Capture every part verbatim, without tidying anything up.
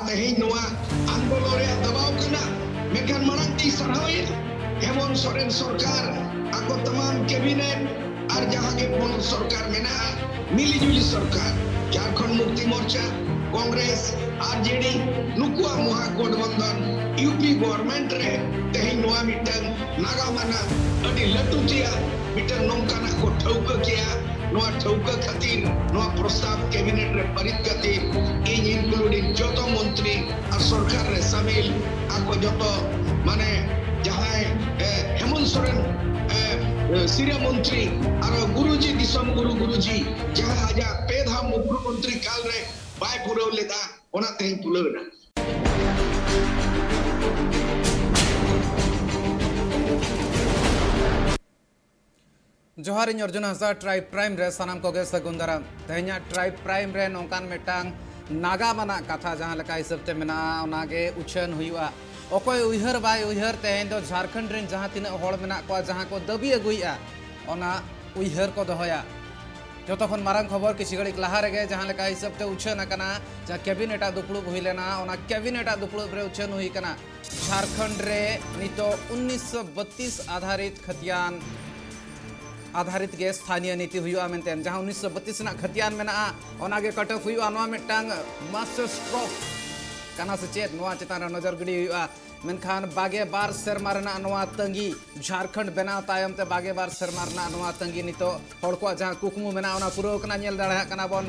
ᱛᱮᱦᱮᱧ ᱱᱚᱣᱟ ᱟᱱᱫᱳᱞᱚᱱ ᱨᱮᱭᱟᱜ ᱫᱟᱵᱟᱣ ᱠᱟᱱᱟ᱾ ᱢᱮᱱᱠᱷᱟᱱ ᱢᱟᱲᱟᱝ ᱛᱤᱧ ᱥᱟᱨᱦᱟᱣᱮᱫ ᱦᱮᱢᱚᱱᱛ ᱥᱚᱨᱮᱱ ᱥᱚᱨᱠᱟᱨ, ᱟᱠᱚ ᱛᱟᱢᱟᱢ ᱠᱮᱵᱤᱱᱮᱴ ᱟᱨ ᱡᱟᱦᱟᱸ ᱜᱮ ᱯᱚᱱᱚᱛ ᱥᱚᱨᱠᱟᱨ ᱢᱮᱱᱟᱜᱼᱟ, ᱢᱤᱞᱤᱡᱩᱞᱤ ᱥᱚᱨᱠᱟᱨ, ᱡᱷᱟᱲᱠᱷᱚᱸᱰ ᱢᱩᱠᱛᱤ ᱢᱳᱨᱪᱟ, ᱠᱚᱝᱜᱨᱮᱥ, ᱟᱨᱡᱮᱰᱤ, ᱱᱩᱠᱩᱣᱟᱜ ᱢᱚᱦᱟ ᱜᱚᱴᱵᱚᱱᱫᱷᱚᱱ ᱤᱭᱩᱯᱤ ᱜᱚᱵᱷᱚᱨᱱᱢᱮᱱᱴ ᱨᱮ ᱛᱮᱦᱮᱧ ᱱᱚᱣᱟ ᱢᱤᱫᱴᱟᱝ ᱱᱟᱜᱟᱢ ᱟᱱᱟᱜ ᱟᱹᱰᱤ ᱞᱟᱹᱴᱩ ᱛᱮᱭᱟᱜ ᱢᱤᱫᱴᱟᱝ ᱱᱚᱝᱠᱟᱱᱟᱜ ᱠᱚ ᱴᱷᱟᱹᱣᱠᱟᱹ ᱠᱮᱜᱼᱟ᱾ ᱱᱚᱣᱟ ᱴᱷᱟᱹᱣᱠᱟᱹ ᱠᱷᱟᱹᱛᱤᱨ, ᱱᱚᱣᱟ ᱯᱨᱚᱥᱛᱟᱵ ᱠᱮᱵᱤᱱᱮᱴ ᱨᱮ ᱯᱟᱹᱨᱤᱛ ᱠᱷᱟᱹᱛᱤᱨ, ᱤᱧ including ᱡᱚᱛᱚ ᱢᱚᱱᱛᱨᱤ ᱟᱨ ᱥᱚᱨᱠᱟᱨ ᱨᱮ ᱥᱟᱢᱤᱞ ᱟᱠᱚ ᱡᱚᱛᱚ, ᱢᱟᱱᱮ ᱡᱟᱦᱟᱸᱭ, ᱮ, ᱦᱮᱢᱚᱱᱛ ᱥᱚᱨᱮᱱ, ᱮ, ᱮ, ᱥᱤᱨᱟᱹ ᱢᱚᱱᱛᱨᱤ, ᱟᱨᱚ ᱜᱩᱨᱩᱡᱤ, ᱫᱤᱥᱚᱢ ᱜᱩᱨᱩ ᱜᱩᱨᱩᱡᱤ, ᱡᱟᱦᱟᱸ ᱟᱡᱟᱜ ᱯᱮ ᱫᱷᱟᱣ ᱢᱩᱠᱷᱭᱚᱢᱚᱱᱛᱨᱤ ᱠᱟᱞ ᱨᱮ ᱵᱟᱭ ᱯᱩᱨᱟᱹᱣ ᱞᱮᱫᱟ, ᱚᱱᱟ ᱛᱮᱦᱮᱧ ᱯᱩᱨᱟᱹᱣ ᱮᱱᱟ᱾ ᱡᱚᱦᱟᱨ, ᱤᱧ ᱚᱨᱡᱩᱱ ᱦᱟᱸᱥᱫᱟ, ᱴᱨᱟᱭᱤᱵᱽ ᱯᱨᱟᱭᱤᱢ ᱨᱮ ᱥᱟᱱᱟᱢ ᱠᱚᱜᱮ ᱥᱟᱹᱜᱩᱱ ᱫᱟᱨᱟᱢ᱾ ᱛᱮᱦᱮᱧᱟᱜ ᱴᱨᱟᱭᱤᱵᱽ ᱯᱨᱟᱭᱤᱢ ᱨᱮ ᱱᱚᱝᱠᱟᱱ ᱢᱤᱫᱴᱟᱝ ᱱᱟᱜᱟᱢ ᱟᱱᱟᱜ ᱠᱟᱛᱷᱟ, ᱡᱟᱦᱟᱸ ᱞᱮᱠᱟ ᱦᱤᱥᱟᱹᱵ ᱛᱮ ᱢᱮᱱᱟᱜᱼᱟ, ᱚᱱᱟ ᱜᱮ ᱩᱪᱷᱟᱹᱱ ᱦᱩᱭᱩᱜᱼᱟ᱾ ᱚᱠᱚᱭ ᱩᱭᱦᱟᱹᱨ ᱵᱟᱭ ᱩᱭᱦᱟᱹᱨ, ᱛᱮᱦᱮᱧ ᱫᱚ ᱡᱷᱟᱲᱠᱷᱚᱸᱰ ᱨᱮᱱ ᱡᱟᱦᱟᱸ ᱛᱤᱱᱟᱹᱜ ᱦᱚᱲ ᱢᱮᱱᱟᱜ ᱠᱚᱣᱟ, ᱡᱟᱦᱟᱸ ᱠᱚ ᱫᱟᱹᱵᱤ ᱟᱹᱜᱩᱭᱮᱫᱼᱟ, ᱚᱱᱟ ᱩᱭᱦᱟᱹᱨ ᱠᱚ ᱫᱚᱦᱚᱭᱟ᱾ ᱡᱚᱛᱚ ᱠᱷᱚᱱ ᱢᱟᱨᱟᱝ ᱠᱷᱚᱵᱚᱨ ᱠᱤᱪᱷᱩ ᱜᱷᱟᱹᱲᱤᱡ ᱞᱟᱦᱟ ᱨᱮᱜᱮ, ᱡᱟᱦᱟᱸ ᱞᱮᱠᱟ ᱦᱤᱥᱟᱹᱵ ᱛᱮ ᱩᱪᱷᱟᱹᱱ ᱟᱠᱟᱱᱟ, ᱡᱟᱦᱟᱸ ᱠᱮᱵᱤᱱᱮᱴ ᱟᱜ ᱫᱩᱯᱲᱩᱵ ᱦᱩᱭ ᱞᱮᱱᱟ, ᱚᱱᱟ ᱠᱮᱵᱤᱱᱮᱴ ᱟᱜ ᱫᱩᱯᱲᱩᱵ ᱨᱮ ᱩᱪᱷᱟᱹᱱ ᱦᱩᱭ ᱟᱠᱟᱱᱟ, ᱡᱷᱟᱲᱠᱷᱚᱸᱰ ᱨᱮ ᱱᱤᱛᱚᱜ ᱩᱱᱤᱥᱥᱚ ᱵᱟᱛᱤᱥ ᱟᱫᱷᱟᱨᱤᱛ ᱠᱷᱟᱹᱛᱤᱭᱟᱱ ᱟᱫᱷᱟᱨᱤᱛ ᱜᱮ ᱥᱛᱷᱟᱱᱤᱭᱚ ᱱᱤᱛᱤ ᱦᱩᱭᱩᱜᱼᱟ ᱢᱮᱱᱛᱮ, ᱡᱟᱦᱟᱸ ᱩᱱᱤᱥᱥᱚ ᱵᱟᱛᱤᱥ ᱨᱮᱱᱟᱜ ᱠᱷᱟᱹᱛᱤᱭᱟᱱ ᱢᱮᱱᱟᱜᱼᱟ, ᱚᱱᱟ ᱜᱮ ᱠᱟᱴ ᱚᱯᱷ ᱦᱩᱭᱩᱜᱼᱟ᱾ ᱱᱚᱣᱟ ᱢᱤᱫᱴᱟᱝ ᱢᱟᱥᱴᱟᱨ ᱥᱴᱨᱳᱠ ᱠᱟᱱᱟ ᱥᱮ ᱪᱮᱫ, ᱱᱚᱣᱟ ᱪᱮᱛᱟᱱ ᱨᱮ ᱱᱚᱡᱚᱨ ᱜᱤᱰᱤ ᱦᱩᱭᱩᱜᱼᱟ᱾ ᱢᱮᱱᱠᱷᱟᱱ ᱵᱟᱜᱮ ᱵᱟᱨ ᱥᱮᱨᱢᱟ ᱨᱮᱱᱟᱜ ᱱᱚᱣᱟ ᱛᱟᱺᱜᱤ, ᱡᱷᱟᱲᱠᱷᱚᱸᱰ ᱵᱮᱱᱟᱣ ᱛᱟᱭᱚᱢ ᱛᱮ ᱵᱟᱜᱮ ᱵᱟᱨ ᱥᱮᱨᱢᱟ ᱨᱮᱱᱟᱜ ᱱᱚᱣᱟ ᱛᱟᱺᱜᱤ, ᱱᱤᱛᱚᱜ ᱦᱚᱲ ᱠᱚᱣᱟᱜ ᱡᱟᱦᱟᱸ ᱠᱩᱠᱢᱩ ᱢᱮᱱᱟᱜᱼᱟ, ᱚᱱᱟ ᱯᱩᱨᱟᱹᱣ ᱠᱟᱱᱟ, ᱧᱮᱞ ᱫᱟᱲᱮᱭᱟᱜ ᱠᱟᱱᱟ ᱵᱚᱱ᱾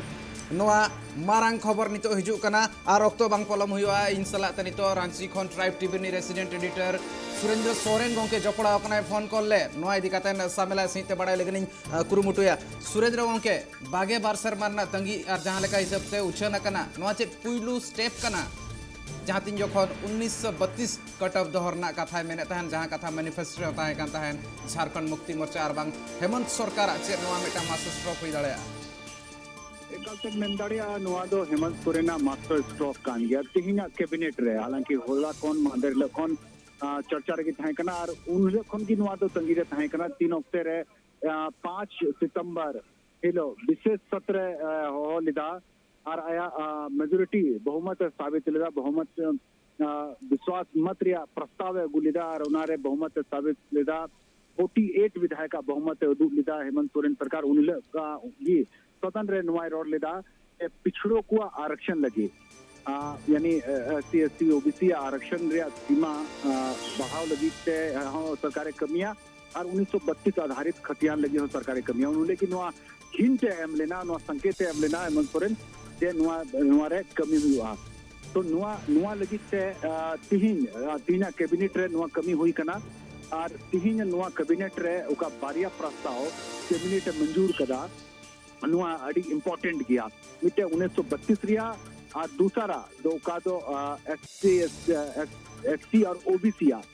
ᱱᱚᱣᱟ ᱢᱟᱨᱟᱝ ᱠᱷᱚᱵᱚᱨ ᱱᱤᱛᱚᱜ ᱦᱤᱡᱩᱜ ᱠᱟᱱᱟ, ᱟᱨ ᱚᱠᱛᱚ ᱵᱟᱝ ᱯᱚᱞᱚᱢ ᱦᱩᱭᱩᱜᱼᱟ᱾ ᱤᱧ ᱥᱟᱞᱟᱜ ᱛᱮ ᱱᱤᱛᱚᱜ ᱨᱟᱺᱪᱤ ᱠᱷᱚᱱ ᱴᱨᱟᱭᱤᱵᱽ ᱴᱤᱵᱷᱤ ᱨᱤᱱᱤᱡ ᱨᱮᱥᱤᱰᱮᱱᱴ ᱮᱰᱤᱴᱚᱨ ᱥᱩᱨᱮᱱᱫᱨᱚ ᱥᱚᱨᱮᱱ ᱜᱚᱢᱠᱮ ᱡᱚᱯᱲᱟᱣ ᱠᱟᱱᱟᱭ ᱯᱷᱳᱱ ᱠᱚᱞ ᱨᱮ᱾ ᱱᱚᱣᱟ ᱤᱫᱤ ᱠᱟᱛᱮ ᱥᱟᱢᱮᱞᱟᱭ ᱥᱟᱺᱦᱤᱡ ᱛᱮ ᱵᱟᱲᱟᱭ ᱞᱟᱹᱜᱤᱫ ᱤᱧ, ᱟᱸ, ᱠᱩᱨᱩᱢᱩᱴᱩᱭᱟ᱾ ᱥᱩᱨᱮᱱᱫᱨᱚ ᱜᱚᱢᱠᱮ, ᱵᱟᱜᱮ ᱵᱟᱨ ᱥᱮᱨᱢᱟ ᱨᱮᱱᱟᱜ ᱛᱟᱺᱜᱤ ᱟᱨ ᱡᱟᱦᱟᱸ ᱞᱮᱠᱟ ᱦᱤᱥᱟᱹᱵ ᱛᱮ ᱩᱪᱷᱟᱹᱱ ᱟᱠᱟᱱᱟ, ᱱᱚᱣᱟ ᱪᱮᱫ ᱯᱩᱭᱞᱩ ᱥᱴᱮᱯ ᱠᱟᱱᱟ? ᱡᱟᱦᱟᱸ ᱛᱤᱱ ᱡᱚᱠᱷᱚᱱ ᱩᱱᱤᱥᱥᱚ ᱵᱟᱛᱤᱥ ᱠᱟᱴ ᱚᱯᱷ ᱫᱚᱦᱚ ᱨᱮᱱᱟᱜ ᱠᱟᱛᱷᱟᱭ ᱢᱮᱱᱮᱫ ᱛᱟᱦᱮᱱ, ᱡᱟᱦᱟᱸ ᱠᱟᱛᱷᱟ ᱢᱮᱱᱤᱯᱷᱮᱥᱴᱳ ᱨᱮ ᱛᱟᱦᱮᱸ ᱠᱟᱱ ᱛᱟᱦᱮᱸᱱ, ᱡᱷᱟᱲᱠᱷᱚᱸᱰ ᱢᱩᱠᱛᱤ ᱢᱳᱨᱪᱟ ᱟᱨ ᱵᱟᱝ ᱦᱮᱢᱚᱱᱛ ᱥᱚᱨᱠᱟᱨᱟᱜ ᱪᱮᱫ ᱱᱚᱣᱟ ᱢᱤᱫᱴᱟᱝ ᱢᱟᱥᱴᱟᱨ ᱥᱴᱨᱳᱠ ᱦᱩᱭ ᱫᱟᱲᱮᱭᱟᱜᱼᱟ? ᱮᱠᱟᱞ ᱛᱮᱢ ᱢᱮᱱ ᱫᱟᱲᱮᱭᱟᱜᱼᱟ, ᱱᱚᱣᱟ ᱫᱚ ᱦᱮᱢᱚᱱᱛ ᱥᱚᱨᱮᱱᱟᱜ ᱢᱟᱥᱴᱟᱨ ᱥᱴᱨᱳᱠ ᱠᱟᱱ ᱜᱮᱭᱟ᱾ ᱛᱮᱦᱮᱧᱟᱜ ᱠᱮᱵᱤᱱᱮᱴ ᱨᱮ, ᱦᱟᱞᱟᱝᱠᱤ ᱦᱚᱞᱟ ᱠᱷᱚᱱ, ᱢᱟᱦᱫᱮᱨ ᱦᱤᱞᱳᱜ ᱠᱷᱚᱱ, ᱟᱸ, ᱪᱚᱨᱪᱟ ᱨᱮᱜᱮ ᱛᱟᱦᱮᱸ ᱠᱟᱱᱟ, ᱟᱨ ᱩᱱ ᱦᱤᱞᱳᱜ ᱠᱷᱚᱱ ᱜᱮ ᱱᱚᱣᱟ ᱫᱚ ᱛᱟᱺᱜᱤ ᱨᱮ ᱛᱟᱦᱮᱸ ᱠᱟᱱᱟ᱾ ᱛᱤᱱ ᱚᱠᱛᱮ ᱨᱮ, ᱟᱸ, ᱯᱟᱸᱪ ᱥᱤᱛᱚᱢᱵᱚᱨ ᱦᱤᱞᱳᱜ ᱵᱤᱥᱮᱥ ᱥᱚᱛᱨᱮ, ᱟᱸ, ᱦᱚᱦᱚ ᱞᱮᱫᱟ, ᱟᱨ ᱟᱭᱟᱜ ᱢᱮᱡᱚᱨᱤᱴᱤ ᱵᱚᱦᱩᱢᱚᱛ ᱮ ᱥᱟᱵᱤᱛ ᱞᱮᱫᱟ, ᱵᱚᱦᱩᱢᱚᱛ ᱵᱤᱥᱣᱟᱥ ᱢᱚᱛ ᱨᱮᱭᱟᱜ ᱯᱨᱚᱥᱛᱟᱵ ᱮ ᱟᱹᱜᱩ ᱞᱮᱫᱟ ᱟᱨ ᱚᱱᱟᱨᱮ ᱵᱚᱦᱩᱢᱚᱛ ᱮ ᱥᱟᱵᱤᱛ ᱞᱮᱫᱟ᱾ ᱯᱷᱳᱨᱴᱤ ᱮᱭᱤᱴ ᱵᱤᱫᱷᱟᱭᱚᱠ ᱟᱜ ᱵᱚᱦᱩᱢᱚᱛ ᱮ ᱩᱫᱩᱜ ᱞᱮᱫᱟ ᱦᱮᱢᱚᱱᱛ ᱥᱚᱨᱮᱱ ᱥᱚᱨᱠᱟᱨ᱾ ᱩᱱ ᱦᱤᱞᱳᱜ ᱜᱮ ᱥᱚᱫᱚᱱ ᱨᱮ ᱱᱚᱣᱟᱭ ᱨᱚᱲ ᱞᱮᱫᱟ ᱡᱮ ᱯᱤᱪᱷᱲᱳ ᱠᱚᱣᱟᱜ ᱟᱨᱚᱠᱥᱚᱱ ᱞᱟᱹᱜᱤᱫ, ᱟᱸ, ᱭᱟᱱᱤ, ᱮ, S C, S T, O B C ᱟᱜ ᱟᱨᱚᱠᱥᱚᱱ ᱨᱮᱭᱟᱜ ᱥᱤᱢᱟ, ᱟᱸ, ᱵᱟᱲᱦᱟᱣ ᱞᱟᱹᱜᱤᱫ ᱛᱮ ᱦᱚᱸ ᱥᱚᱨᱠᱟᱨᱮ ᱠᱟᱹᱢᱤᱭᱟ ᱟᱨ ᱩᱱᱤᱥᱥᱚ ᱵᱟᱛᱤᱥ ᱟᱫᱷᱟᱨᱤᱛ ᱠᱷᱟᱛᱤᱭᱟᱱ ᱞᱟᱹᱜᱤᱫ ᱦᱚᱸ ᱥᱚᱨᱠᱟᱨᱮ ᱠᱟᱹᱢᱤᱭᱟ᱾ ᱩᱱ ᱦᱤᱞᱳᱜ ᱜᱮ ᱱᱚᱣᱟ ᱦᱤᱱᱴ ᱮ ᱮᱢ ᱞᱮᱱᱟ, ᱱᱚᱣᱟ ᱥᱚᱝᱠᱮᱛ ᱮ ᱮᱢ ᱞᱮᱱᱟ ᱦᱮᱢᱚᱱᱛ ᱥᱚᱨᱮᱱ ᱡᱮ ᱱᱚᱣᱟ, ᱱᱚᱣᱟ ᱨᱮ ᱠᱟᱹᱢᱤ ᱦᱩᱭᱩᱜᱼᱟ᱾ ᱛᱚ ᱱᱚᱣᱟ, ᱱᱚᱣᱟ ᱞᱟᱹᱜᱤᱫ ᱛᱮ, ᱟᱸ, ᱛᱤᱦᱤᱧ, ᱟᱸ, ᱛᱤᱦᱤᱧᱟᱜ ᱠᱮᱵᱤᱱᱮᱴ ᱨᱮ ᱱᱚᱣᱟ ᱠᱟᱹᱢᱤ ᱦᱩᱭ ᱠᱟᱱᱟ᱾ ᱟᱨ ᱛᱤᱦᱤᱧ ᱱᱚᱣᱟ ᱠᱮᱵᱤᱱᱮᱴ ᱨᱮ ᱚᱠᱟ ᱵᱟᱨᱭᱟ ᱯᱨᱚᱥᱛᱟᱵ ᱠᱮᱵᱤᱱᱮᱴ ᱮ ᱢᱚᱧᱡᱩᱨ ᱠᱟᱫᱟ, ᱱᱚᱣᱟ ᱟᱹᱰᱤ ᱤᱢᱯᱚᱨᱴᱮᱱᱴ ᱜᱮᱭᱟ᱾ ᱢᱤᱫᱴᱮᱱ ᱩᱱᱤᱥᱥᱚ ᱵᱟᱛᱤᱥ ᱨᱮᱭᱟᱜ ᱟᱨ ᱫᱩᱥᱟᱨᱟ ᱫᱚ ᱚᱠᱟ ᱫᱚ, ᱟᱸ, S T, S, S, S T ᱟᱨ ᱳ ᱵᱤ ᱥᱤ ᱟᱜ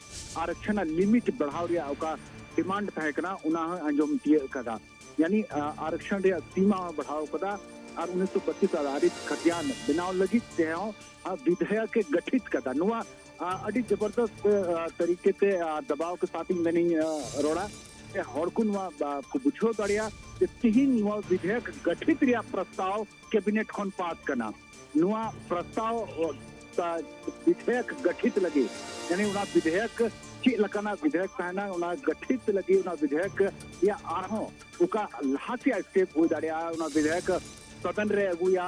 ᱟᱨᱚᱠᱥᱚᱱ ᱟᱜ ᱞᱤᱢᱤᱴ ᱵᱟᱲᱦᱟᱣ ᱨᱮᱭᱟᱜ ᱚᱠᱟ ᱰᱤᱢᱟᱱᱰ ᱛᱟᱦᱮᱸ ᱠᱟᱱᱟ, ᱚᱱᱟ ᱦᱚᱸ ᱟᱸᱡᱚᱢ ᱛᱤᱭᱟᱹᱜ ᱠᱟᱫᱟ᱾ ᱭᱟᱱᱤ, ᱟᱸ, ᱟᱨᱚᱠᱥᱚᱱ ᱨᱮᱭᱟᱜ ᱥᱤᱢᱟ ᱦᱚᱸ ᱵᱟᱲᱦᱟᱣ ᱠᱟᱫᱟ ᱟᱨ ᱩᱱᱤᱥᱥᱚ ᱵᱟᱛᱤᱥ ᱟᱫᱷᱟᱨᱤᱛ ᱠᱷᱟᱛᱤᱭᱟᱱ ᱵᱮᱱᱟᱣ ᱞᱟᱹᱜᱤᱫ ᱛᱮᱦᱚᱸ, ᱟᱸ, ᱵᱤᱫᱷᱮᱭᱚᱠ ᱮ ᱜᱚᱴᱷᱤᱛ ᱠᱟᱫᱟ᱾ ᱱᱚᱣᱟ, ᱟᱸ, ᱟᱹᱰᱤ ᱡᱚᱵᱚᱨᱫᱚᱥᱛ, ᱟᱸ, ᱛᱟᱹᱨᱤᱠᱟ ᱛᱮ, ᱟᱸ, ᱫᱟᱵᱟᱣ ᱠᱮ ᱥᱟᱛ ᱤᱧ ᱢᱮᱱᱤᱧ, ᱟᱸ, ᱨᱚᱲᱟ᱾ ᱦᱚᱲ ᱠᱚ ᱱᱚᱣᱟ, ᱟᱸ, ᱠᱚ ᱵᱩᱡᱷᱟᱹᱣ ᱫᱟᱲᱮᱭᱟᱜᱼᱟ ᱡᱮ ᱛᱤᱦᱤᱧ ᱱᱚᱣᱟ ᱵᱤᱫᱷᱮᱭᱚᱠ ᱜᱚᱴᱷᱤᱛ ᱨᱮᱭᱟᱜ ᱯᱨᱚᱥᱛᱟᱵ ᱠᱮᱵᱤᱱᱮᱴ ᱠᱷᱚᱱ ᱯᱟᱥ ᱠᱟᱱᱟ᱾ ᱱᱚᱣᱟ ᱯᱨᱚᱥᱛᱟᱵ, ᱟᱸ, ᱵᱤᱫᱷᱮᱭᱚᱠ ᱜᱚᱴᱷᱤᱛ ᱞᱟᱹᱜᱤᱫ, ᱭᱟᱱᱤ ᱚᱱᱟ ᱵᱤᱫᱷᱮᱭᱚᱠ ᱪᱮᱫ ᱞᱮᱠᱟᱱᱟᱜ ᱵᱤᱫᱷᱮᱭᱚᱠ ᱛᱟᱦᱮᱱᱟ, ᱚᱱᱟ ᱜᱚᱴᱷᱤᱛ ᱞᱟᱹᱜᱤᱫ ᱚᱱᱟ ᱵᱤᱫᱷᱮᱭᱚᱠ ᱨᱮᱭᱟᱜ ᱟᱨᱦᱚᱸ ᱚᱠᱟ ᱞᱟᱦᱟ ᱥᱮᱭᱟᱜ ᱥᱴᱮᱯ ᱦᱩᱭ ᱫᱟᱲᱮᱭᱟᱜᱼᱟ, ᱚᱱᱟ ᱵᱤᱫᱷᱮᱭᱚᱠ ᱥᱚᱫᱚᱱ ᱨᱮ ᱟᱹᱜᱩᱭᱟ᱾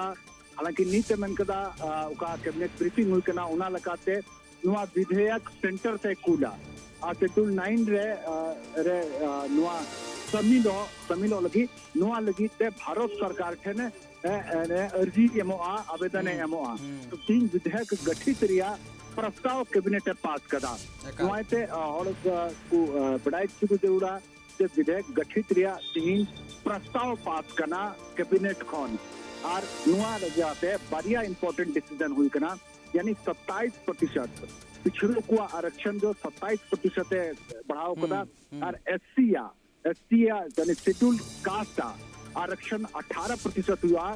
ᱦᱟᱞᱟᱝᱠᱤ ᱱᱤᱛ ᱮ ᱢᱮᱱ ᱠᱟᱫᱟ, ᱟᱸ, ᱚᱠᱟ ᱠᱮᱵᱤᱱᱮᱴ ᱵᱨᱤᱯᱷᱤᱝ ᱦᱩᱭ ᱠᱟᱱᱟ, ᱚᱱᱟ ᱞᱮᱠᱟᱛᱮ ᱱᱚᱣᱟ ᱵᱤᱫᱷᱮᱭᱚᱠ ᱥᱮᱱᱴᱟᱨ ᱛᱮ ᱠᱩᱞᱟ᱾ ᱟᱨ ᱥᱮᱰᱩᱞ ᱱᱟᱭᱤᱱ ᱨᱮ, ᱟᱸ, ᱨᱮ, ᱟᱸ, ᱱᱚᱣᱟ ᱥᱟᱹᱢᱤᱞᱚᱜ, ᱥᱟᱹᱢᱤᱞᱚᱜ ᱞᱟᱹᱜᱤᱫ, ᱱᱚᱣᱟ ᱞᱟᱹᱜᱤᱫ ᱛᱮ ᱵᱷᱟᱨᱚᱛ ᱥᱚᱨᱠᱟᱨ ᱴᱷᱮᱱ ᱮ, ᱮ, ᱮ, ᱟᱹᱨᱡᱤ ᱮᱢᱚᱜᱼᱟ, ᱟᱵᱮᱫᱚᱱ ᱮ ᱦᱩᱸ, ᱮᱢᱚᱜᱼᱟ᱾ ᱦᱩᱸ᱾ ᱛᱚ ᱛᱤᱦᱤᱧ ᱵᱤᱫᱷᱮᱭᱚᱠ ᱜᱚᱴᱷᱤᱛ ᱨᱮᱭᱟᱜ ᱯᱨᱚᱥᱛᱟᱵ ᱠᱮᱵᱤᱱᱮᱴ ᱮ ᱯᱟᱥ ᱠᱟᱫᱟ᱾ ᱮᱠᱟᱞ᱾ ᱱᱚᱣᱟ ᱛᱮ, ᱟᱸ, ᱦᱚᱲ, ᱟᱸ, ᱠᱚ, ᱟᱸ, ᱵᱟᱰᱟᱭ ᱦᱚᱪᱚ ᱠᱚ ᱡᱟᱹᱨᱩᱲᱟ ᱡᱮ ᱵᱤᱫᱷᱮᱭᱚᱠ ᱜᱚᱴᱷᱤᱛ ᱨᱮᱭᱟᱜ ᱛᱤᱦᱤᱧ ᱯᱨᱚᱥᱛᱟᱵ ᱯᱟᱥ ᱠᱟᱱᱟ ᱠᱮᱵᱤᱱᱮᱴ ᱠᱷᱚᱱ᱾ ᱟᱨ ᱱᱚᱣᱟ ᱨᱮ ᱡᱟᱦᱟᱸᱛᱮ ᱵᱟᱨᱭᱟ ᱤᱢᱯᱚᱨᱴᱮᱱᱴ ᱰᱤᱥᱤᱡᱚᱱ ᱦᱩᱭ ᱠᱟᱱᱟ, ᱭᱟᱱᱤ ᱥᱟᱛᱟᱭᱤᱥ ᱯᱨᱚᱛᱤᱥᱚᱛ ᱯᱤᱪᱷᱲᱟᱹ ᱠᱚᱣᱟᱜ ᱟᱨᱚᱠᱥᱚᱱ ᱫᱚ ᱥᱟᱛᱟᱭᱤᱥ ᱯᱨᱚᱛᱤᱥᱚᱛ ᱮ ᱵᱟᱲᱦᱟᱣ ᱠᱟᱫᱟ, ᱦᱩᱸ, ᱦᱩᱸ᱾ ᱟᱨ ᱮᱥ ᱥᱤ ᱭᱟᱜ, ᱮᱥ ᱴᱤ ᱭᱟᱜ, ᱭᱟᱱᱤ ᱥᱮᱰᱩᱞ ᱠᱟᱥᱴ ᱟᱜ ᱟᱨᱚᱠᱥᱚᱱ ᱟᱴᱷᱟᱨᱚ ᱯᱨᱚᱛᱤᱥᱚᱛ ᱦᱩᱭᱩᱜᱼᱟ,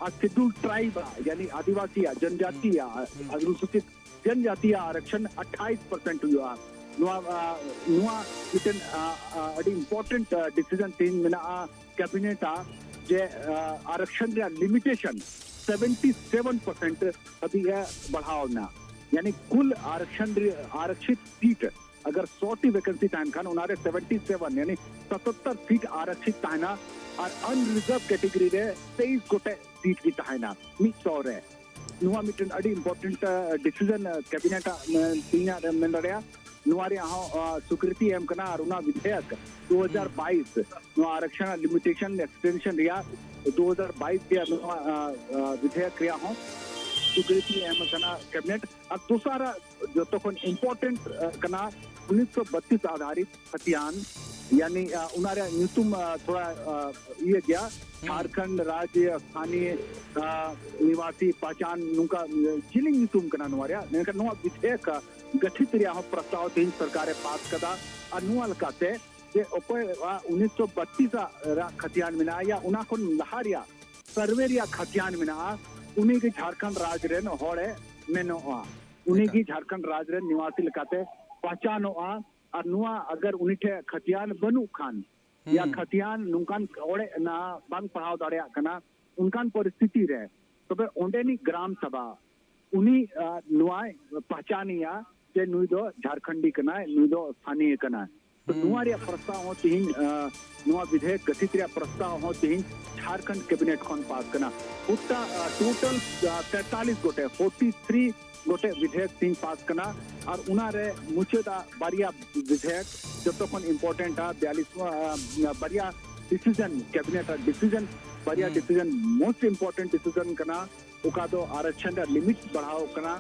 ᱟᱨ ᱥᱮᱰᱩᱞ ᱴᱨᱟᱭᱤᱵ ᱟᱜ, ᱭᱟᱱᱤ ᱟᱹᱫᱤᱵᱟᱹᱥᱤ ᱭᱟᱜ, ᱡᱚᱱᱡᱟᱛᱤ ᱦᱩᱸ, ᱭᱟᱜ, ᱦᱩᱸ᱾ ᱚᱱᱩᱥᱩᱪᱤᱛ ᱡᱚᱱᱡᱟᱛᱤ ᱭᱟᱜ ᱟᱨᱚᱠᱥᱚᱱ ᱟᱴᱷᱟᱭᱤᱥ ᱯᱟᱨᱥᱮᱱᱴ ᱦᱩᱭᱩᱜᱼᱟ᱾ ᱱᱚᱣᱟ, ᱟᱸ, ᱱᱚᱣᱟ ᱢᱤᱫᱴᱮᱱ, ᱟᱸ, ᱟᱸ, ᱟᱹᱰᱤ ᱤᱢᱯᱚᱨᱴᱮᱱᱴ, ᱟᱸ, ᱰᱤᱥᱤᱡᱚᱱ ᱛᱮᱦᱮᱧ ᱢᱮᱱᱟᱜᱼᱟ ᱠᱮᱵᱤᱱᱮᱴ ᱟᱜ ᱡᱮ, ᱟᱸ, ᱟᱨᱚᱠᱥᱚᱱ ᱨᱮᱭᱟᱜ ᱞᱤᱢᱤᱴᱮᱥᱚᱱ ᱥᱮᱵᱷᱮᱱᱴᱤ ᱥᱮᱵᱷᱮᱱ ᱯᱟᱨᱥᱮᱱᱴ ᱦᱟᱹᱵᱤᱡ ᱮ ᱵᱟᱲᱦᱟᱣ ᱮᱱᱟ᱾ ᱭᱟᱱᱤ ᱠᱩᱞ ᱟᱨᱚᱠᱥᱚᱱ ᱨᱮ, ᱟᱨᱚᱠᱥᱤᱛ ᱥᱤᱴ ᱟᱜᱟᱨ ᱥᱚ ᱴᱤ ᱵᱷᱮᱠᱮᱱᱥᱤ ᱛᱟᱦᱮᱱ ᱠᱷᱟᱱ, ᱚᱱᱟᱨᱮ ᱥᱮᱵᱷᱮᱱᱴᱤ ᱥᱮᱵᱷᱮᱱ, ᱭᱟᱱᱤ ᱥᱟᱛᱟᱛᱛᱟᱨ ᱥᱤᱴ ᱟᱨᱚᱠᱥᱤᱛ ᱛᱟᱦᱮᱱᱟ᱾ ᱟᱨ ᱟᱱᱨᱤᱡᱟᱨᱵᱷ ᱠᱮᱴᱮᱜᱚᱨᱤ ᱨᱮ ᱛᱮᱭᱤᱥ ᱜᱚᱴᱮᱡ ᱥᱤᱴ ᱜᱮ ᱛᱟᱦᱮᱱᱟ ᱢᱤᱫ ᱥᱚ ᱨᱮ᱾ ᱱᱚᱣᱟ ᱢᱤᱫᱴᱮᱱ ᱟᱹᱰᱤ ᱤᱢᱯᱚᱨᱴᱮᱱᱴ ᱰᱤᱥᱤᱡᱚᱱ ᱠᱮᱵᱤᱱᱮᱴ ᱟᱜ, ᱮ, ᱛᱮᱦᱮᱧᱟᱜ ᱨᱮ ᱢᱮᱱ ᱫᱟᱲᱮᱭᱟᱜᱼᱟ᱾ ᱱᱚᱣᱟ ᱨᱮᱭᱟᱜ ᱦᱚᱸ, ᱟ, ᱥᱩᱠᱨᱤᱛᱤ ᱮᱢ ᱠᱟᱱᱟ᱾ ᱟᱨ ᱚᱱᱟ ᱵᱤᱫᱷᱮᱭᱚᱠ ᱫᱩ ᱦᱟᱡᱟᱨ ᱵᱟᱭᱤᱥ, ᱱᱚᱣᱟ ᱟᱨᱚᱠᱥᱚᱱ ᱞᱤᱢᱤᱴᱮᱥᱚᱱ ᱮᱠᱥᱴᱮᱱᱥᱚᱱ ᱨᱮᱭᱟᱜ ᱫᱩ ᱦᱟᱡᱟᱨ ᱵᱟᱭᱤᱥ ᱨᱮᱭᱟᱜ ᱱᱚᱣᱟ, ᱟ, ᱟ, ᱵᱤᱫᱷᱮᱭᱚᱠ ᱨᱮᱭᱟᱜ ᱦᱚᱸ ᱥᱩᱠᱨᱤᱛᱤ ᱮᱢ ᱠᱟᱱᱟ ᱠᱮᱵᱤᱱᱮᱴ᱾ ᱟᱨ ᱫᱚᱥᱟᱨᱟᱜ ᱡᱚᱛᱚ ᱠᱷᱚᱱ ᱤᱢᱯᱚᱨᱴᱮᱱᱴ, ᱟ, ᱠᱟᱱᱟ ᱩᱱᱤᱥᱥᱚ ᱵᱟᱛᱤᱥ ᱟᱫᱷᱟᱨᱤᱛ ᱠᱷᱟᱛᱤᱭᱟᱱ, ᱭᱟᱱᱤ, ᱟ, ᱚᱱᱟ ᱨᱮᱭᱟᱜ ᱧᱩᱛᱩᱢ, ᱟ, ᱛᱷᱚᱲᱟ, ᱟ, ᱤᱭᱟᱹ ᱜᱮᱭᱟ, ᱡᱷᱟᱲᱠᱷᱚᱸᱰ ᱨᱟᱡᱽ ᱥᱛᱷᱟᱱᱤᱭ, ᱟ, ᱱᱤᱵᱟᱥᱤ ᱯᱟᱦᱪᱟᱱ, ᱱᱚᱝᱠᱟ, ᱟ, ᱡᱤᱞᱤᱧ ᱧᱩᱛᱩᱢ ᱠᱟᱱᱟ ᱱᱚᱣᱟ ᱨᱮᱭᱟᱜ᱾ ᱢᱮᱱᱠᱷᱟᱱ ᱱᱚᱣᱟ ᱵᱤᱫᱷᱮᱭᱚᱠ ᱜᱚᱴᱷᱤᱛ ᱨᱮᱭᱟᱜ ᱦᱚᱸ ᱯᱨᱚᱥᱛᱟᱵ ᱛᱮᱦᱮᱧ ᱥᱚᱨᱠᱟᱨᱮ ᱯᱟᱥ ᱠᱟᱫᱟ᱾ ᱟᱨ ᱱᱚᱣᱟ ᱞᱮᱠᱟᱛᱮ ᱡᱮ ᱚᱠᱚᱭ, ᱟ, ᱩᱱᱤᱥᱥᱚ ᱵᱟᱛᱤᱥ ᱟᱜ ᱨᱮᱭᱟᱜ ᱠᱷᱟᱛᱤᱭᱟᱱ ᱢᱮᱱᱟᱜᱼᱟ, ᱭᱟ ᱚᱱᱟ ᱠᱷᱚᱱ ᱞᱟᱦᱟ ᱨᱮᱭᱟᱜ ᱥᱟᱨᱵᱷᱮ ᱨᱮᱭᱟᱜ ᱠᱷᱟᱛᱤᱭᱟᱱ ᱢᱮᱱᱟᱜᱼᱟ, ᱩᱱᱤ ᱜᱮ ᱡᱷᱟᱲᱠᱷᱚᱸᱰ ᱨᱟᱡᱽ ᱨᱮᱱ ᱦᱚᱲᱮ ᱢᱮᱱᱚᱜᱼᱟ, ᱩᱱᱤ ᱜᱮ ᱡᱷᱟᱲᱠᱷᱚᱸᱰ ᱨᱟᱡᱽ ᱨᱮᱱ ᱱᱤᱣᱟᱥᱤ ᱞᱮᱠᱟᱛᱮ ᱯᱟᱦᱪᱟᱱᱚᱜᱼᱟ᱾ ᱟᱨ ᱱᱚᱣᱟ ᱟᱜᱟᱨ ᱩᱱᱤ ᱴᱷᱮᱱ ᱠᱷᱟᱛᱤᱭᱟᱱ ᱵᱟᱹᱱᱩᱜ ᱠᱷᱟᱱ, ᱭᱟ ᱠᱷᱟᱛᱤᱭᱟᱱ ᱱᱚᱝᱠᱟᱱ ᱚᱲᱮᱡ ᱮᱱᱟ, ᱵᱟᱝ ᱯᱟᱲᱦᱟᱣ ᱫᱟᱲᱮᱭᱟᱜ ᱠᱟᱱᱟ, ᱚᱱᱠᱟᱱ ᱯᱚᱨᱤᱥᱛᱷᱤᱛᱤ ᱨᱮ ᱛᱚᱵᱮ ᱚᱸᱰᱮᱱᱤᱡ ᱜᱨᱟᱢ ᱥᱟᱵᱷᱟ ᱩᱱᱤ, ᱟ, ᱱᱚᱣᱟᱭ ᱯᱟᱦᱪᱟᱱᱮᱭᱟ ᱡᱮ ᱱᱩᱭ ᱫᱚ ᱡᱷᱟᱲᱠᱷᱚᱸᱰᱤ ᱠᱟᱱᱟᱭ, ᱱᱩᱭ ᱫᱚ ᱥᱛᱷᱟᱱᱤᱭ ᱠᱟᱱᱟᱭ᱾ ᱛᱚ ᱱᱚᱣᱟ ᱨᱮᱭᱟᱜ ᱯᱨᱚᱥᱛᱟᱵ ᱦᱚᱸ ᱛᱤᱦᱤᱧ, ᱟ, ᱱᱚᱣᱟ ᱵᱤᱫᱷᱮᱭᱚᱠ ᱜᱚᱴᱷᱤᱛ ᱨᱮᱭᱟᱜ ᱯᱨᱚᱥᱛᱟᱵ ᱦᱚᱸ ᱛᱤᱦᱤᱧ ᱡᱷᱟᱲᱠᱷᱚᱸᱰ ᱠᱮᱵᱤᱱᱮᱴ ᱠᱷᱚᱱ ᱯᱟᱥ ᱠᱟᱱᱟ᱾ ᱜᱚᱴᱟ, ᱟ, ᱴᱳᱴᱟᱞ, ᱟ, ᱛᱮᱛᱟᱞᱤᱥ ᱜᱚᱴᱮᱡ, ᱯᱷᱳᱨᱴᱤ ᱛᱷᱨᱤ ᱜᱚᱴᱮᱡ ᱵᱤᱫᱷᱮᱭᱚᱠ ᱛᱤᱦᱤᱧ ᱯᱟᱥ ᱠᱟᱱᱟ᱾ ᱟᱨ ᱚᱱᱟᱨᱮ ᱢᱩᱪᱟᱹᱫ ᱟᱜ ᱵᱟᱨᱭᱟ ᱵᱤᱫᱷᱮᱭᱚᱠ ᱡᱚᱛᱚ ᱠᱷᱚᱱ ᱤᱢᱯᱚᱨᱴᱮᱱᱴ ᱟ, ᱵᱤᱭᱟᱞᱤᱥ, ᱟ, ᱵᱟᱨᱭᱟ ᱰᱤᱥᱤᱡᱚᱱ, ᱠᱮᱵᱤᱱᱮᱴ ᱟᱜ ᱰᱤᱥᱤᱡᱚᱱ, ᱵᱟᱨᱭᱟ ᱰᱤᱥᱤᱡᱚᱱ, ᱢᱳᱥᱴ ᱤᱢᱯᱚᱨᱴᱮᱱᱴ ᱰᱤᱥᱤᱡᱚᱱ ᱠᱟᱱᱟ, ᱚᱠᱟ ᱫᱚ ᱟᱨᱚᱠᱥᱚᱱ ᱨᱮᱭᱟᱜ ᱞᱤᱢᱤᱴ ᱵᱟᱲᱦᱟᱣ ᱠᱟᱱᱟ᱾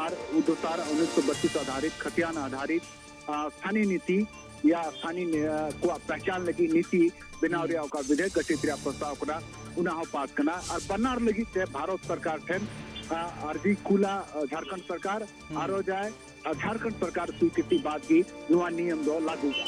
ᱟᱨ ᱫᱚᱥᱟᱨ ᱩᱱᱤᱥᱥᱚ ᱵᱟᱛᱤᱥ ᱟᱫᱷᱟᱨᱤᱛ, ᱠᱷᱟᱛᱤᱭᱟᱱ ᱟᱫᱷᱟᱨᱤᱛ, ᱟ, ᱥᱛᱷᱟᱱᱤ ᱱᱤᱛᱤ ᱭᱟ ᱥᱛᱷᱟᱱᱤ, ᱟ, ᱠᱚᱣᱟᱜ ᱯᱮᱦᱪᱟᱱ ᱞᱟᱹᱜᱤᱫ ᱱᱤᱛᱤ ᱵᱮᱱᱟᱣ ᱨᱮᱭᱟᱜ ᱚᱠᱟ ᱵᱤᱫᱷᱮᱭᱚᱠ ᱜᱚᱴᱷᱤᱛ ᱨᱮᱭᱟᱜ ᱯᱨᱚᱥᱛᱟᱵ ᱠᱟᱱᱟ, ᱚᱱᱟ ᱦᱚᱸ ᱯᱟᱥ ᱠᱟᱱᱟ᱾ ᱟᱨ ᱵᱟᱱᱟᱨ ᱞᱟᱹᱜᱤᱫ ᱛᱮ ᱵᱷᱟᱨᱚᱛ ᱥᱚᱨᱠᱟᱨ ᱴᱷᱮᱱ, ᱟ, ᱟᱨᱡᱤ ᱠᱩᱞᱟ, ᱟ, ᱡᱷᱟᱲᱠᱷᱚᱸᱰ ᱥᱚᱨᱠᱟᱨ ᱟᱨᱚ ᱡᱟᱭ, ᱟ, ᱡᱷᱟᱲᱠᱷᱚᱸᱰ ᱥᱚᱨᱠᱟᱨ ᱥᱤᱠᱨᱤᱛᱤ ᱵᱟᱫ ᱜᱮ ᱱᱚᱣᱟ ᱱᱤᱭᱚᱢ ᱫᱚ ᱞᱟᱹᱜᱩᱜᱼᱟ᱾